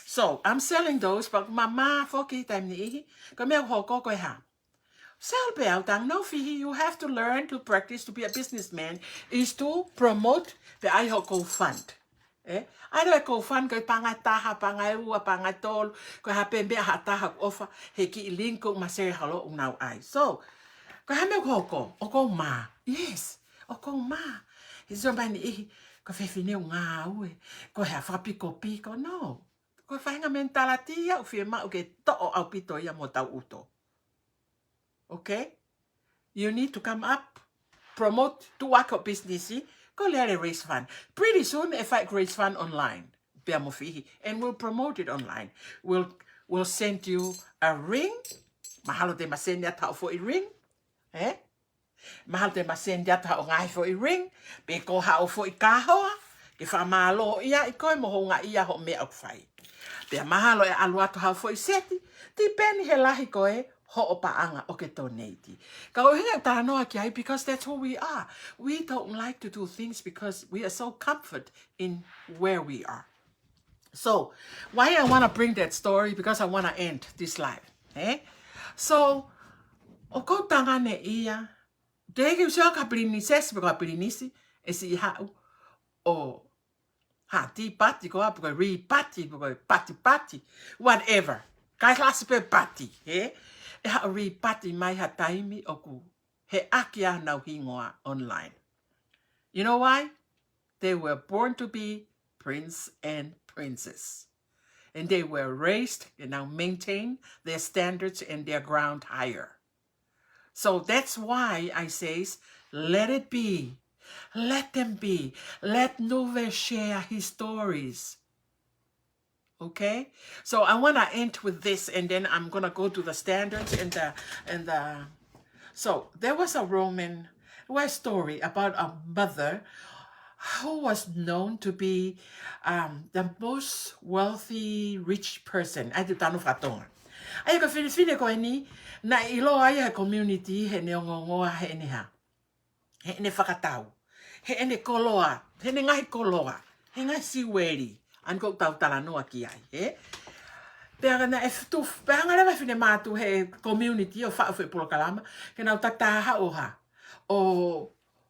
So, I'm selling those, but mā, mā foki taimi ni ʻihi. Ko e meʻa ʻoku hoko ko e hā. Sell pē au tang no fee, you have to learn to practice to be a businessman is to promote pē ʻai hoʻo GoFund. Eh? ʻAi leva e GoFund ko e paʻanga ʻe taha, paʻanga ʻe ua, paʻanga ʻe tolu, ko e hā pē meʻa ha taha ʻoku ʻofa, he kiʻi link ʻoku ma share holo ʻoku nau ʻai. So, ko e hā e meʻa ʻoku hoko, ʻoku ou mā. Yes, ʻoku ou mā. He sio mai ni ʻihi, ko e fefine ʻoku ngāue, ko e hā fakapikopiko, no. Ko e faʻahinga mentality ia ʻoku fiemaʻu ke toʻo ʻaupito ia mo tau uto. Okay? You need to come up, promote, tuʻu ʻaki hoʻo business, ko e lele raise fund. Pretty soon, ʻe fai raise fund online. Pea mo fee, and we'll promote it online. We'll, we'll send you a ring. Mahalo te ma send atu haʻo foʻi ring. Eh? Mahalo te ma send atu haʻo ngaahi foʻi ring. Pe ko haʻo foʻi kahoa. Ke fakamālōʻia ʻi koe mo houngaʻia hoʻo meʻa ʻoku fai. Pea mahalo ʻe ʻalu atu haʻo foʻi seti. Tipeni he lahi ko ē hoʻo paʻanga ʻoku ke donate. Ka ʻoku ʻuhinga e talanoa ki ai, because that's who we are. We don't like to do things because we are so comfort in where we are. So, why I wanna bring that story, because I wanna end this live. Eh? So, ʻoku ou tangane ia, teʻeki ke u sio ki ha pilinisesi pe ko ha pilinisi ʻe siʻi haʻu ʻo Ha, tea party ko ā, pe ko e ri pati, pe ko e pati pati, whatever. Kae lasi pē pati, hē? ʻE haʻu ri pati mai ha taimi ʻoku heʻaki ʻenau hingoa online. You know why? They were born to be prince and princess. And they were raised, you know, maintain their standards and their ground higher. So that's why I says, let it be. Let them be. Let Nuwe share his stories. Okay? So I wanna end with this, and then I'm gonna go to the standards and the, and the, so there was a Roman, a story about a mother who was known to be, um, the most wealthy rich person. ʻA ia te u talanoa faka-Tonga. ʻA ia ko e fefine ko eni, naʻe ʻiloa ia he community, heʻene ongoongoa, heʻene hā, heʻene fakatau, heʻene koloa, heʻene ngaahi koloa, he ngaahi siueli, ʻa eni ʻoku tau talanoa ki ai, hē? Pea ka naʻe futu, pea hanga leva e finemātuʻa he community ʻo faʻu e foʻi polokalama, ke nau taʻataʻa haʻu ʻo hā, ʻo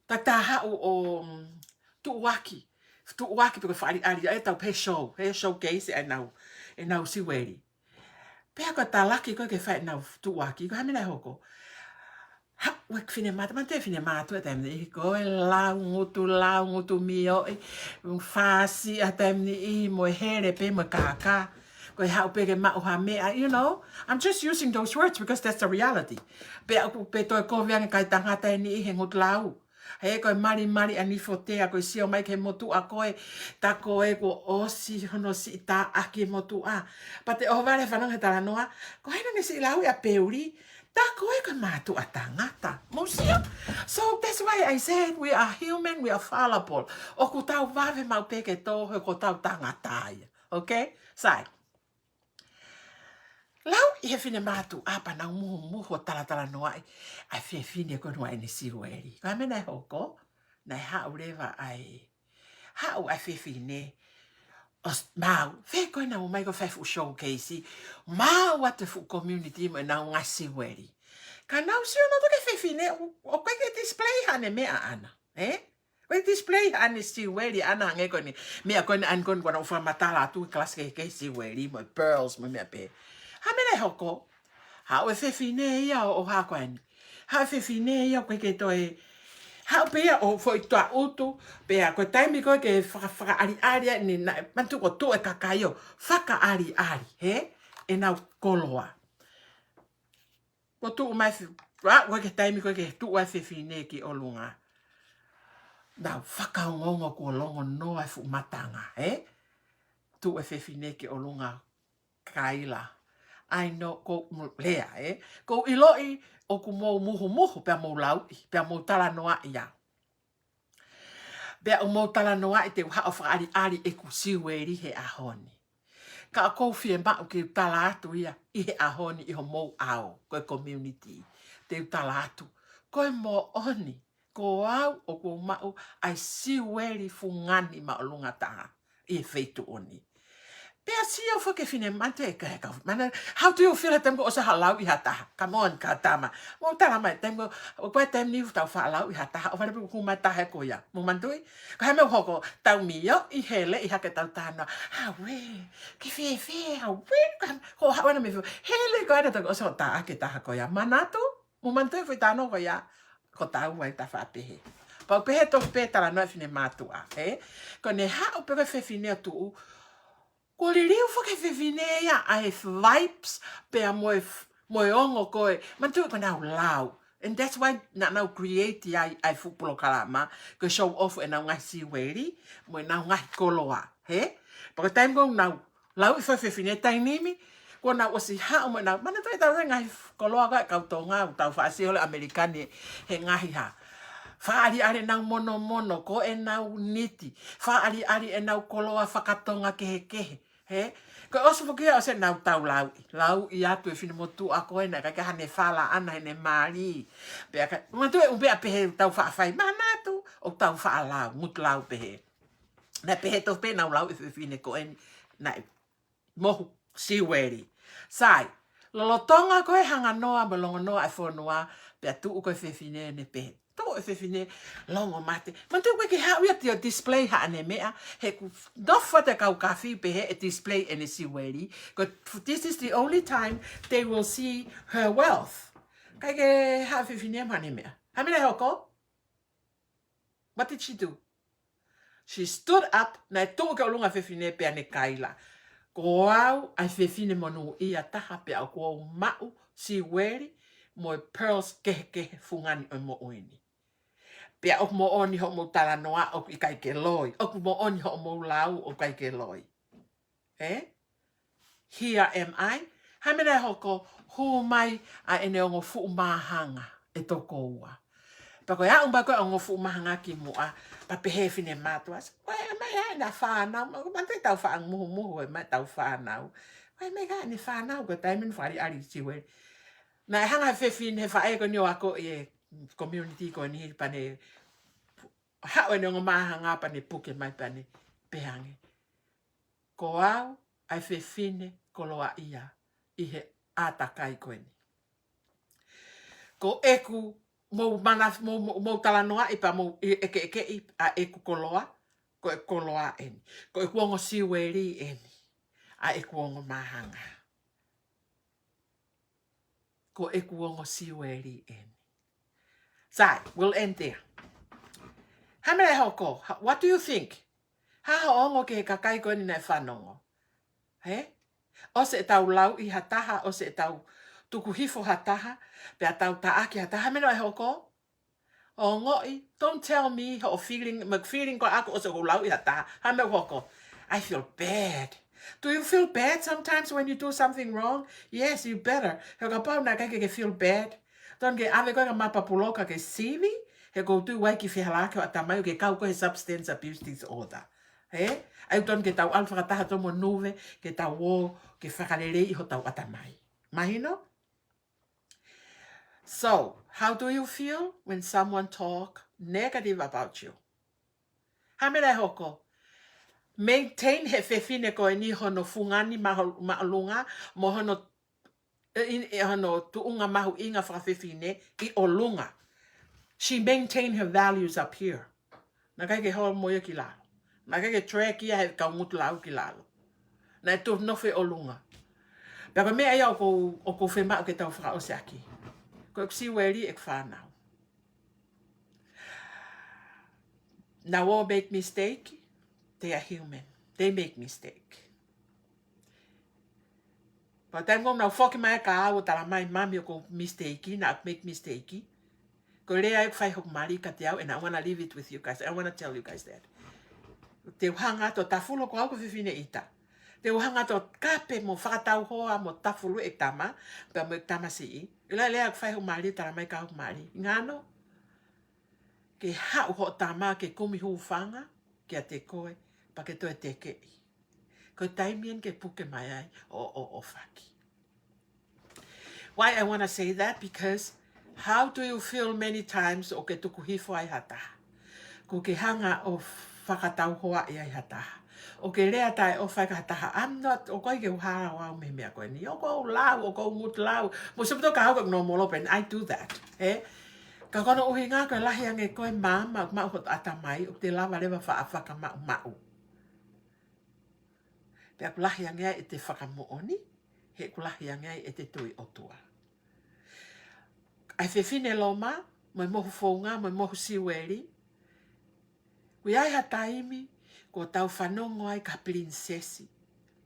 taʻataʻa haʻu ʻo, mm, tuʻuaki, tuʻuaki pe ko e fakaʻaliʻali, ʻa ia tau pehē show, he showcase ʻenau, ʻenau siueli. Pea ko e talaki ko ē ke fai ʻenau tuʻuaki, ko e hā e meʻa naʻe hoko? Haʻu e finemātuʻa, manatuʻi e finemātuʻa he taimi ni, ko e lau ngutu, lau ngutu mioʻi, fasi ʻa e taimi ni mo e hele pē mo e kākā. Ko e haʻu pē ke maʻu ha meʻa, you know. I'm just using those words because that's the reality. Pea ʻoku pē toe kovi ange kae tangata eni he ngutu lau. He ko e malimali ʻa Nifotea, ko e sio mai ki he motuʻa ko ē, tā ko ē kuo ʻosi hono siʻi taʻaki e motuʻa. Pea te ʻohovale fanongo he talanoa, ko hai naʻa ne siʻi lauʻi ʻa Peuli, tā ko ē ko e mātuʻa tangata. Mou sio? So that's why I said we are human, we are fallible. ʻOku tau vave maʻu pē ke tō he ko hotau tangata ia. Okay? Sai. Lauʻi he finemātuʻa pea nau muhumuhu ʻo talatalanoaʻi ʻa e fefine ko eni mo ʻene siueli. Ko e hā e meʻa naʻe hoko? Naʻe haʻu leva ʻa e, haʻu ʻa e fefine ʻo s-, maʻu, fē ko ē naʻa nau ō mai ko e fai e fuʻu showcase, maʻu atu e fuʻu community mo ʻenau ngaahi siueli. Ka nau sio nautolu ki he fefine, ʻo, ʻoku ʻikai ke display haʻane meʻa ʻaʻana, ē? ʻOku ʻikai display haʻane siueli ʻaʻana hangē ko eni. Meʻa ko eni ʻa eni ko eni kuo nau fakamatala atu he kalasi kehekehe siueli mo e pearls mo e meʻa pehē. Hā e meʻa naʻe hoko? Haʻu e fefine ia ʻo, ʻo hā ko eni. Haʻu e fefine ia ʻoku ʻikai ke toe. Haʻu pē ia ʻo foʻi tuʻa ʻutu, pea ko e taimi ko ē ke faka-, fakaʻaliʻali ai eni naʻe, manatuʻi kuo tuʻu e kakai ʻo fakaʻaliʻali, hē? ʻEnau koloa. Kuo tuʻu mai fi-, ʻa, ko e ki he taimi ko ē ke tuʻu ai e fefine ki ʻolunga. Nau fakaongoongo kuo longonoa e fuʻu matanga, ē? Tuʻu e fefine ki ʻolunga, Kaila. I know, ʻoku ou lea, ē? ʻOku ou ʻiloʻi ʻoku mou muhumuhu, pea mou lauʻi, pea mou talanoaʻi au. Pea ʻoku mou talanoaʻi te u haʻu ʻo fakaʻaliʻali ʻeku siueli he ʻaho ni. Ka ʻoku ou fiemaʻu ke u tala atu ia ʻi he ʻaho ni ʻi homou ʻao, ko e community. Te u tala atu, ko e moʻoni, ko au ʻoku ou maʻu ʻa e siueli fungani māʻolunga taha ʻi he feituʻu ni. Pea sio foki e finemātuʻa ē, ka, ka, mana, how do you feel he taimi ko ē ʻosi ha lauʻi ha taha? Come on, ka tama. Mou tala mai, taimi ko ē, ʻoku ʻi ai e taimi ni ʻoku tau faʻa lauʻi ha taha, ʻohovale pē kuo hū mai e taha ko ia. Mou manatuʻi? Ko e hā e meʻa ʻoku hoko, tau mioʻi, heleʻi hake ʻetau talanoa. Hauē, ke fēfē, hauē, ka, ko e hā ʻena meʻa fēfē, heleʻi ko ē ʻena taku ʻosi ʻo taʻaki e taha ko ia. Manatu? Mou manatuʻi e foʻi talanoa ko ia, ko taua ʻi he tafaʻaki pehē. Pea u pehē tofu pē talanoa e finemātuʻa, ē? Ko ʻene haʻu pē ko ē e fefine ʻo tuʻu, kuo liliu foki ʻe he fefine ia ʻa e vibes, pea mo e f-, mo e ongo ko ē, manatuʻi ko ʻenau lau. And that's why naʻa nau create ai ʻa e fuʻu polokalama, ko e show off ʻenau ngaahi siueli, mo ʻenau ngaahi koloa, hē? Pea ko e taimi ko ē ʻoku nau lauʻi foki e fefine taimi ni, kuo nau ʻosi haʻu mo ʻenau, manatuʻi ʻetau ngaahi koloa ko ē ʻa e kau Tonga, ʻoku tau faʻa sio holo ʻi ʻAmelika ni he ngaahi hā. Fakaʻaliʻali ʻenau monomono, ko ʻenau niti. Fakaʻaliʻali ʻenau koloa faka-Tonga kehekehe. Hē? Ko e ʻosi foki ia ʻosi ʻenau tau lauʻi. Lauʻi atu e finemotuʻa ko ē naʻe ʻikai ke ʻi ai haʻane fala ʻaʻana heʻene mali. Pea ka, manatuʻi e ʻū meʻa pehē ʻoku tau faʻa fai. Manatu, ʻoku tau faʻa lau, ngutu lau pehē. Naʻe pehē tofu pē ʻenau lauʻi e fefine ko eni, naʻe mohu siueli. Sai, lolotonga ko ē e hanganoa mo e longonoa e fonua, pea tuʻu ko ē e fefine ʻo ne pehē, Tō e fefine longo mate. Manatuʻi ʻoku ʻikai ke haʻu ia ʻo display haʻane meʻa. He ʻoku nofo atu e kau kafi pehē ʻe display ʻene siueli. Ko, this is the only time they will see her wealth. ʻIkai ke haʻu e fefine mo haʻane meʻa. Hā e meʻa naʻe hoko? What did she do? She stood up, naʻe tuʻu ki ʻolunga e fefine pea ne kaila: Ko au ʻa e fefine monūʻia taha pea ʻoku ou maʻu siueli mo e pearls kehekehe fungani ʻo e moʻui ni. Pea ʻoku moʻoni hoʻomou talanoa ʻoku ʻikai ke loi. ʻOku moʻoni hoʻomou lau ʻoku ʻikai ke loi. Ē? Here am I. Hā e meʻa naʻe hoko? Hū mai ʻa ʻene ongo fuʻu māhanga ʻe toko ua. Pea ko e aʻu mai ko ē ongo fuʻu māhanga ki muʻa, pea pehē e finemātuʻa: Ko e meʻa ia ʻene fānau, ma, ma te tau faʻa muhumuhu e meʻa ʻetau fānau. Ko e meʻa ia ʻene fānau, ko e taimi ni fali ali siueli. Naʻe hanga he fefine, he faʻē ko eni ʻo akoʻi e community ko eni pea ne haʻu ʻene ongo māhanga pea ne puke mai pea ne pehē ange: Ko au ʻa e fefine koloaʻia ʻi he ʻātakai ko eni. Ko ʻeku, mou mana, mou, mou, mou talanoaʻi pea mou ʻi, ʻekeʻekeʻi ʻa ʻeku koloa, ko e koloa eni. Ko ʻeku ongo siueli eni ʻa ʻeku ongo māhanga. Ko ʻeku ongo siueli eni. Sai, we'll end there. Hā e meʻa naʻe hoko? Hā, what do you think? Hā hoʻo ongo ki he kakai ko eni naʻe fanongo? Hē? ʻOsi ʻetau lau ʻi ha taha, ʻosi ʻetau tuku hifo ha taha, pea tau taʻaki ha taha, hā e meʻa naʻe hoko? Ongoʻi, don't tell me hoʻo feeling, mo e feeling ko ē ʻaʻaku ʻosi ʻoku ou lau ʻi ha taha, hā e meʻa ʻoku hoko? I feel bad. Do you feel bad sometimes when you do something wrong? Yes, you better. He kapau naʻe ʻikai ke ke feel bad, totonu ke ʻave koe ki he māpapulōka ke sivi, he ʻoku ou tui ʻoku ʻi ai e kiʻi fehālaaki ho ʻatamai ʻoku ke kau koe he substance abuse disorder. Hē? ʻA ia ʻoku totonu ke tau ʻalu fakataha atu mo Nuve, ke tau ō ke fakaleleiʻi hotau ʻatamai. Mahino? So, how do you feel when someone talk negative about you? Hā e meʻa naʻe hoko? Maintain he fefine ko eni hono fungani maho-, māʻolunga, mo hono, ē, ʻi, ʻi hono tuʻunga mahuʻinga fakafefine ʻi ʻolunga. She maintain her values up here. Naʻe ʻikai ke holo mo ia ki lalo. Naʻe ʻikai ke track ia he kau ngutu lau ki lalo. Naʻe toe nofo ʻi ʻolunga. Pea ko e meʻa ia ʻoku ou, ʻoku ou fiemaʻu ke tau fakaʻosi ʻaki. Ko ʻeku siueli ʻeku fānau. Now all make mistake, they are human. They make mistake. Pea taimi ʻoku nau foki mai kia au ʻo tala mai, "Mami, ʻoku ou mistake, naʻa ku make mistake." Ko e lea ʻeku fai hoku mali kiate au, and I wanna leave it with you guys. I wanna tell you guys that. Te u hanga atu ʻo tafulu, ko au ko e fefine ʻita. Te u hanga atu ʻo kape mo fakatauhoa mo tafulu e tama, pea mo e tamasiʻi. ʻIlo e lea ʻeku fai hoku mali, tala mai kia hoku mali: "Ngano ke haʻu hoʻo tama ke kumi hūfanga kiate koe, pea ke toe tekeʻi. Ko e taimi eni ke puke mai ai ʻo, ʻo, ʻo faki." Why I wanna say that? Because how do you feel many times ʻoku ke tuku hifo ai ha taha? ʻOku ke hanga ʻo fakatauhoaʻi ai ha taha. ʻOku ke lea taʻeʻofa ai ki ha taha. I'm not, ʻoku ʻikai ke u hala ʻo aʻu mei he meʻa ko eni. ʻOku ou lau, ʻoku ou ngutu lau. Mou sio atu kia au, ʻoku ou normal open. I do that. Ē? Ka ko hono ʻuhinga ko e lahi ange ko e maama, maʻu hoto ʻatamai, ʻoku te lava leva faʻa fakamaʻumaʻu. Pea ʻoku lahi ange ai ʻete fakamoʻoni, he ʻoku lahi ange ai ʻete tui ʻOtua. ʻA e fefine Loma, mo e mohu founga, mo e mohu siueli, ʻoku ʻi ai ha taimi kuo tau fanongo ai ki ha pilinisesi,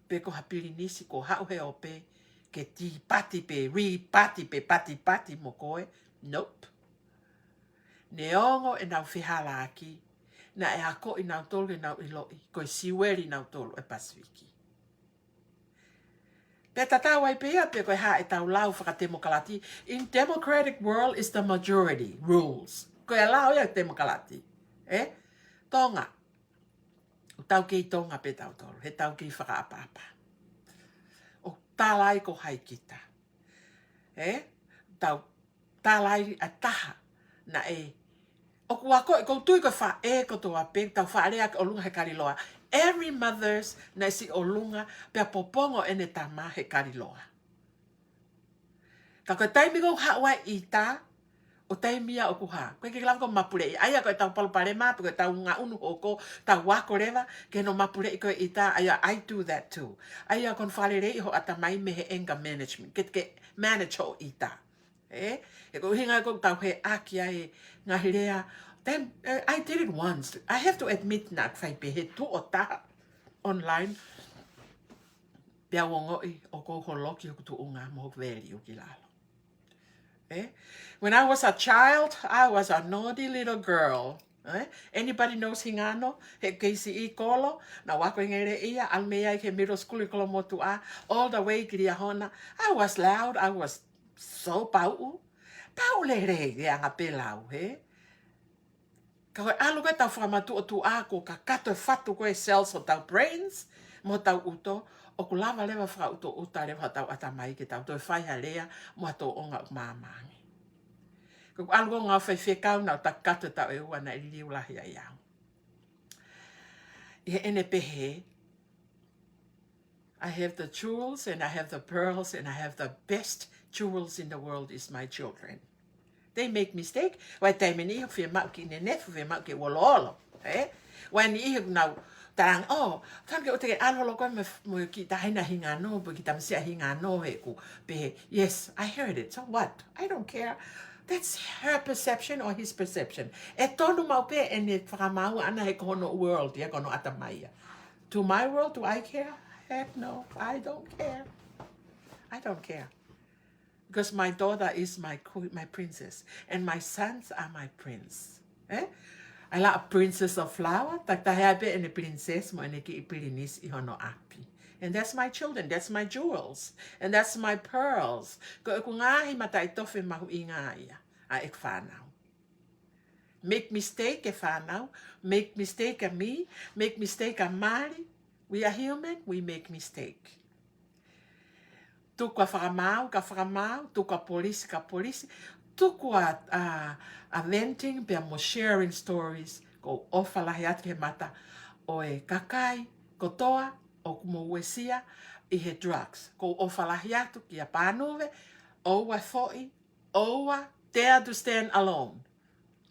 pe ko ha pilinisi kuo haʻu he ope ke tīpati pe ripati pe patipati mo koe. Nope. Neongo ʻenau fehālaaki, naʻe akoʻi nautolu ke nau ʻiloʻi ko e siueli nautolu ʻo e Pasifiki. Pea tatau ai pē ia pe ko e hā ʻetau lau fakatemokalati. In democratic world is the majority rules. Ko e lao ia e temokalati. Ē? Tonga. ʻOku tau kei Tonga pē tautolu, he tau kei fakaʻapaʻapa. ʻOku tala ai ko hai kita. Ē? Tau tala ai ʻa e taha naʻe, ʻoku akoʻi, ʻoku ou tui ko e faʻē kotoa pē, tau faʻa lea ki ʻolunga he kaliloa. Every mothers naʻe siʻi ʻolunga, pea popongo ʻene tama he kaliloa. Ka ko e taimi ʻoku haʻu ai ʻita, ʻO taimi ia ʻoku hā. Ko e ke lava ko mapuleʻi. ʻA ia ko e tau palopalema, pe ko e tau ngaʻunu hoko, tau ako leva, ke no mapuleʻi ko e ʻita, ʻa ia I do that too. ʻA ia ko hono faleleiʻi ho ʻatamai mei he anger management. Ke, ke manage ho ʻita. Ē? He ko e ʻuhinga ko e tau he ʻaki ai ngaahi lea. Then, eh, I did it once. I have to admit naʻa ku fai pehē tuʻo taha online. Pea u ongoʻi ʻoku ou holoki hoku tuʻunga mo hoku value ki lalo. Eh? When I was a child, I was a naughty little girl. Eh? Anybody knows Hingano? He K C E kolo, naʻa ku ako Engelesi ia, ʻalu mei ai ki he middle school ʻi Kolomotuʻa, all the way ki Liahona. I was loud, I was so pauʻu. Pauʻu lelei, e anga pē lau, he? Ka ko e ʻalu ko e tau fakamatuʻotuʻa ko e kakato e fatu ko e cells ʻo tau brains, mo tau ʻuto, ʻoku lava leva fakaʻutoʻuta leva tau ʻatamai ke tau toe fai ha lea, mo ha tōʻonga ʻoku māmā ange. Ko e ʻalu ko e ngaahi faifekau naʻa ku kakato e taʻu ʻe ua naʻe liliu lahi ai au. ʻI heʻene pehē, I have the jewels and I have the pearls and I have the best jewels in the world is my children. They make mistake. Wai taimi ni ʻoku fiemaʻu ke ne nefu, fiemaʻu ke uoloolo. Eh? Wai ni ʻi he nau talang, oh, tan ke ʻoua te ke ʻalu holo koe mo, mo e kiʻi taʻahine Hingano, pe kiʻi tamasiʻi Hingano he ku. Pehē, yes, I heard it. So what? I don't care. That's her perception or his perception. ʻE tonu maʻu pē ʻene fakamaau ʻana he ko hono world ia, ko hono ʻatamai ia. To my world, do I care? Heck no, I don't care. I don't care. Because my daughter is my queen, my princess, and my sons are my prince. Eh? ʻA ia ko e princess of flower, takitaha pē ʻene princess mo ʻene kiʻi pilinisi ʻi hono ʻapi. And that's my children, that's my jewels, and that's my pearls. Ko ʻeku ngaahi mataʻitofe mahuʻinga ia ʻa ʻeku fānau. Make mistake e fānau, make mistake ʻa mi, make mistake ʻa mali. We are human, we make mistake. Tuku ʻa fakamaau, ka fakamaau, tuku ʻa polisi, ka polisi, tuku ʻa, ʻa, ʻa venting, pea mo sharing stories, ʻoku ou ʻofa lahi atu ki he mata ʻo e kakai kotoa ʻoku mou uesia ʻi he drugs. ʻOku ou ʻofa lahi atu kia Pānuve, ʻoua foʻi, ʻoua, dare to stand alone.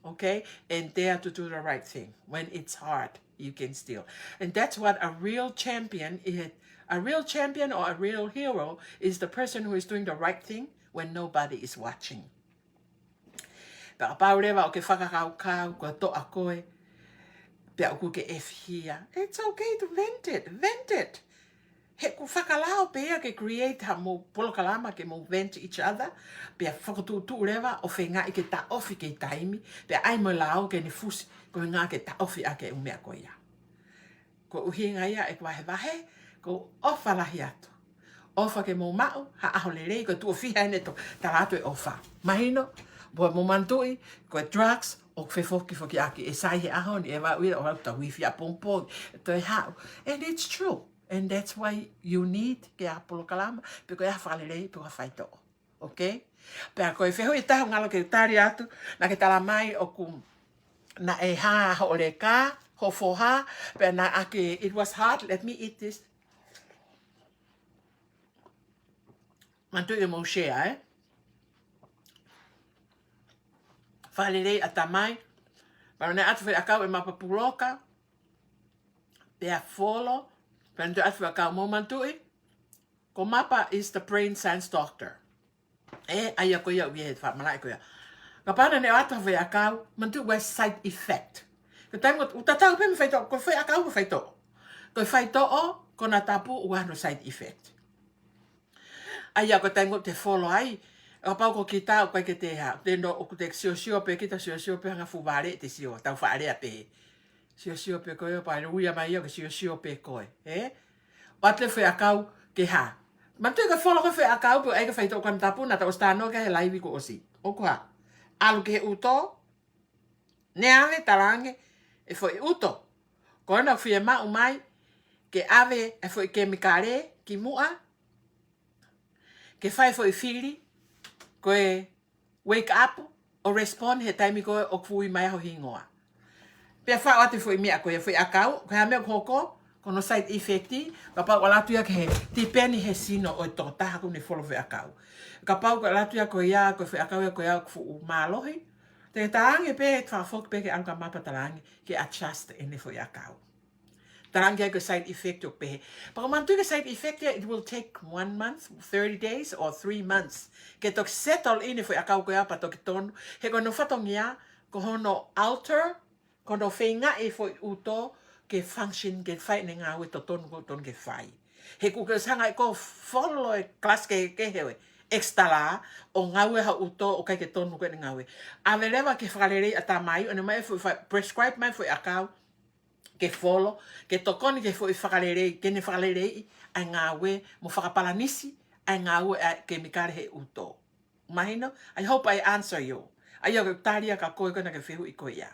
Okay? And dare to do the right thing. When it's hard, you can still. And that's what a real champion is. A real champion or a real hero is the person who is doing the right thing when nobody is watching. Pea kapau leva ʻoku ke fakakaukau ko e toʻa koe, pea ʻoku ke ʻefihia. It's okay to vent it. Vent it. He ʻoku fakalao pē ia ke create ha mou polokalama ke mou vent each other, pea fakatuʻutuʻu leva ʻo feingaʻi ke taʻofi kei taimi, pea ʻai mo e lao ke ne fusi, ko e ngā ke taʻofi ʻa ke ʻū meʻa ko ia. Ko e ʻuhinga ia ʻeku vahevahe, ʻoku ou ʻofa lahi atu. ʻOfa ke mou maʻu ha ʻaho lelei, ko e tuʻo fiha ʻene to, tala atu e ʻofa. Mahino, pea mou manatuʻi, ko e drugs, ʻoku fefokifokiʻaki, ʻe sai he ʻaho ni, ʻe vau ila, ʻo lau tau ifi ʻapongipongi, ʻe toe haʻu. And it's true. And that's why you need ke ʻi ai ha polokalama, pe ko e ʻi ai ha fakalelei, pe ko ha faitoʻo. Okay? Pea ko e fehuʻi ʻe taha ʻoku ngalo ke tali atu, naʻa ke tala mai ʻoku naʻe hā hoʻo leka, hoʻo foha, pea naʻa ke, it was hard, let me eat this. Manatuʻi ke mou share, eh? Fakalelei ʻatamai, pea naʻe ʻatu foʻi ʻakau ʻe Mapa Puloka, pea folo, pea naʻe toe ʻatu foʻi ʻakau, mou manatuʻi, ko Mapa is the brain science doctor. Eh, ʻa ia ko ia ʻoku ʻi he fakamalaʻe ko ia. Kapau naʻe ʻatu ha foʻi ʻakau, manatuʻi ʻoku ʻi ai e side effect. Ko e taimi ʻoku tatau pē mo e faitoʻo, ko e foʻi ʻakau ko e faitoʻo. Ko e faitoʻo, ko hono tapu ʻoku ʻi ai hono side effect. ʻA ia ko e taimi ʻoku te folo ai, kapau ko kita ʻoku ʻikai ke te hā, te no ʻoku te siosio pē kita, siosio pē hangē ha fuʻu vale te sio, tau faʻa lea pē. Siosio pē koe, pea ʻalu ia mai ia ke siosio pē koe, eh? ʻOatu e foʻi ʻakau ke hā. Manatuʻi ko e folo ko e foʻi ʻakau, pea ʻai ko e faitoʻo ko hono tapu, naʻa tau ʻosi talanoa ki ai he laivi kuo ʻosi. ʻOku hā. ʻAlu ki he ʻuto, ne ʻave talaange e foʻi ʻuto. Ko ena ʻoku fiemaʻu mai ke ʻave e foʻi kemikale ki muʻa, ke fai e foʻi fili, ko e wake up, ʻo respond he taimi ko ē ʻoku ui mai ai ho hingoa. Pea faʻo atu e foʻi meʻa ko ia, foʻi ʻakau, ko e hā e meʻa ʻoku hoko, ko hono side effect, kapau ʻoku ʻalu atu ia ki he tipeni he sino ʻo e tokotaha ʻoku ne folo e foʻi ʻakau. Kapau ʻoku ʻalu atu ia ko ia, ko e foʻi ʻakau ia ko ia ʻoku fuʻu mālohi, Te talaange pē, fakafoki pē ke ʻalu ki he mapa, talaange ke adjust ʻene foʻi ʻakau. Talaange ai ko e side effect ʻoku pehē. Pea ko e manatuʻi ko e side effect ia, it will take one month, thirty days, or three months ke toki settle ʻene foʻi ʻakau ko ia pea toki tonu. He ko hono fatongia, ko hono alter, ko hono feingaʻi e foʻi ʻuto ke function, ke fai ʻene ngāue totonu ʻoku totonu ke fai. He ʻoku ke ʻosi hanga ʻe koe ʻo follow e kalasi kehekehe ʻo e extra law, ʻo ngāue ha ʻuto ʻoku ʻikai ke tonu ko ʻene ngāue. ʻAve leva ki he fakaleleiʻi ʻatamai, ʻo ne ʻomai e foʻi fa-, prescribe mai e foʻi ʻakau ke follow, ke tokoni ki he foʻi fakalelei, ke ne fakaleleiʻi ʻa e ngāue mo fakapalanisi ʻa e ngāue ʻa e kemikale he ʻuto. Mahino? I hope I answer you. ʻA ia ko e tali ia kia koe ko ena ki he fehuʻi ko ia.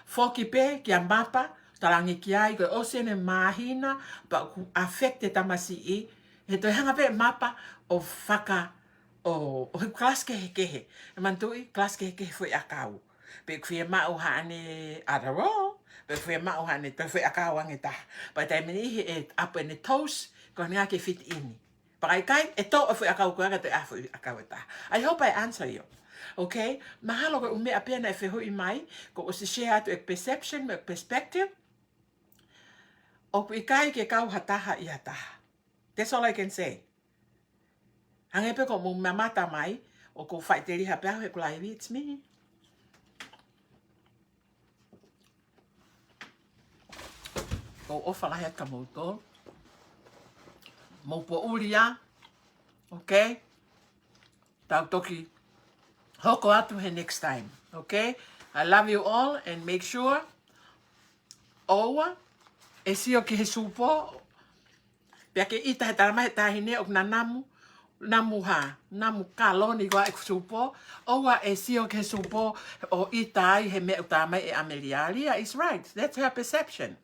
Foki pē ki he mapa, talaange ki ai ko e ʻosi ʻene māhina, pea ʻoku affect e tamasiʻi, he toe hanga pē mapa ʻo faka-, ʻo, ʻo he kalasi kehekehe. ʻE manatuʻi, kalasi kehekehe foʻi ʻakau. Pe ʻoku fiemaʻu haʻane Adderall, pe ʻoku fiemaʻu haʻane toe foʻi ʻakau ange ʻe taha. Pea taimi niʻihi ʻe ʻalu ʻene dose, ko ʻene ngā ke fit in. Pea ka ʻikai, ʻe toʻo e foʻi ʻakau ko ia kae toe ʻai e foʻi ʻakau ʻe taha. I hope I answer you. Okay? Mahalo ko e ʻū meʻa pē naʻe fehuʻi mai, kuo u ʻosi share atu e perception, mo e perspective. ʻOku ʻikai ke kau ha taha ʻi ha taha. That's all I can say. Hangē pē ko hoʻomou mamata mai, ʻoku ou faʻiteliha pē au he ʻeku live, it's me. ʻOku ou ʻofa lahi atu kia moutolu. Mou poʻuli ā. Okay? Tau toki hoko atu he next time. Okay? I love you all and make sure ʻoua ʻe sio ki he sūpō, pea ke ʻita he talamai he taʻahine ʻoku na namu, namu hā, namu kaloni ko ā ʻeku sūpō, ʻoua ʻe sio ki he sūpō ʻo ʻita ai he meʻa ʻoku talamai ʻe ʻAmelia. Lia is right. That's her perception.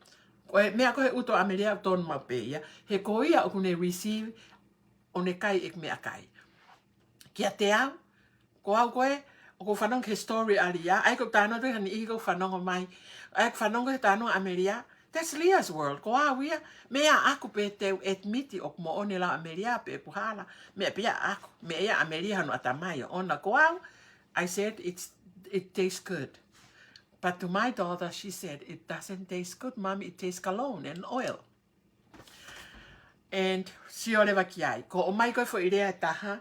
Ko e meʻa ko ē he ʻuto ʻo ʻAmelia ʻoku tonu maʻu pē ia. He ko ia ʻoku ne receive ʻo ne kai ʻeku meʻakai. Kiate au, ko au ko ē, ʻoku ou fanongo ki he story ʻa Lia, ʻa ia ʻoku ou talanoa atu ki ha niʻihi ʻoku fanongo mai, ʻa ia ʻoku fanongo ki he talanoa ʻa ʻAmelia, that's Lia's world, ko au ia, meʻa ʻaʻaku pē te u admit ʻoku moʻoni e lau ʻa ʻAmelia pe ʻoku hala, meʻa pē ia ʻaʻaku, meʻa ia ʻa ʻAmelia hono ʻatamai ʻoʻona, ko au, I said it's, it tastes good. But to my daughter, she said, "It doesn't taste good, Mommy, it tastes cologne and oil." And sio leva ki ai. Ko e ʻomai ko ē foʻi lea ʻe taha,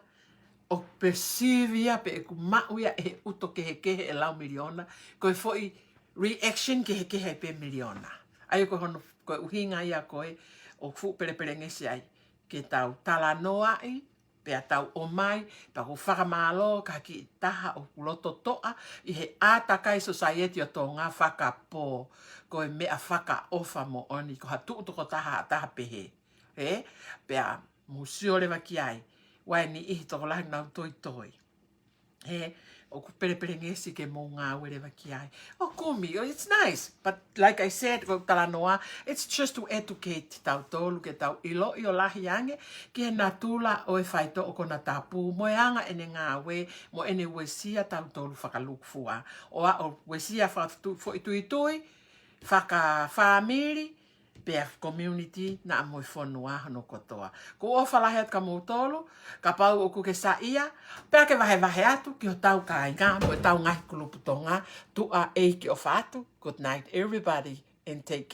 ʻoku perceive ia pe ʻoku maʻu ia ʻe he ʻuto kehekehe e lau miliona, ko e foʻi reaction kehekehe pē miliona. ʻA ia ko hono, ko e ʻuhinga ia ko ē ʻoku fuʻu pelepelengesi ai ke tau talanoaʻi, pea tau ʻomai, pea ʻoku ou fakamālō ki ha kiʻi taha ʻoku loto toʻa ʻi he ʻātakai society ʻo Tonga fakapō, ko e meʻa fakaʻofa moʻoni, ko ha tuʻu tokotaha ha taha pehē. Ē? Pea mou sio leva ki ai, ʻoku ʻi ai e niʻihi tokolahi ʻoku nau toitoi. Ē, ʻoku pelepelengesi ke mou ngāue leva ki ai. ʻO kumi, oh, it's nice. But like I said, ko e talanoa, it's just to educate tautolu ke tau ʻiloʻi ʻo lahi ange ki he natula ʻo e faitoʻo konatapu, mo e anga ʻene ngāue, mo ʻene uesia tautolu fakalūkufua. ʻO aʻu ʻo uesia fakatu-, foʻituitui, fakafāmili, pea community, naʻa mo e fonua hono kotoa. ʻOku ou ʻofa lahi atu kia moutolu, kapau ʻoku ke saiʻia, pea ke vahevahe atu ki hotau kāinga, mo ʻetau ngaahi kulupu Tonga, tuʻa ʻeiki ʻofa atu. Good night, everybody, and take care.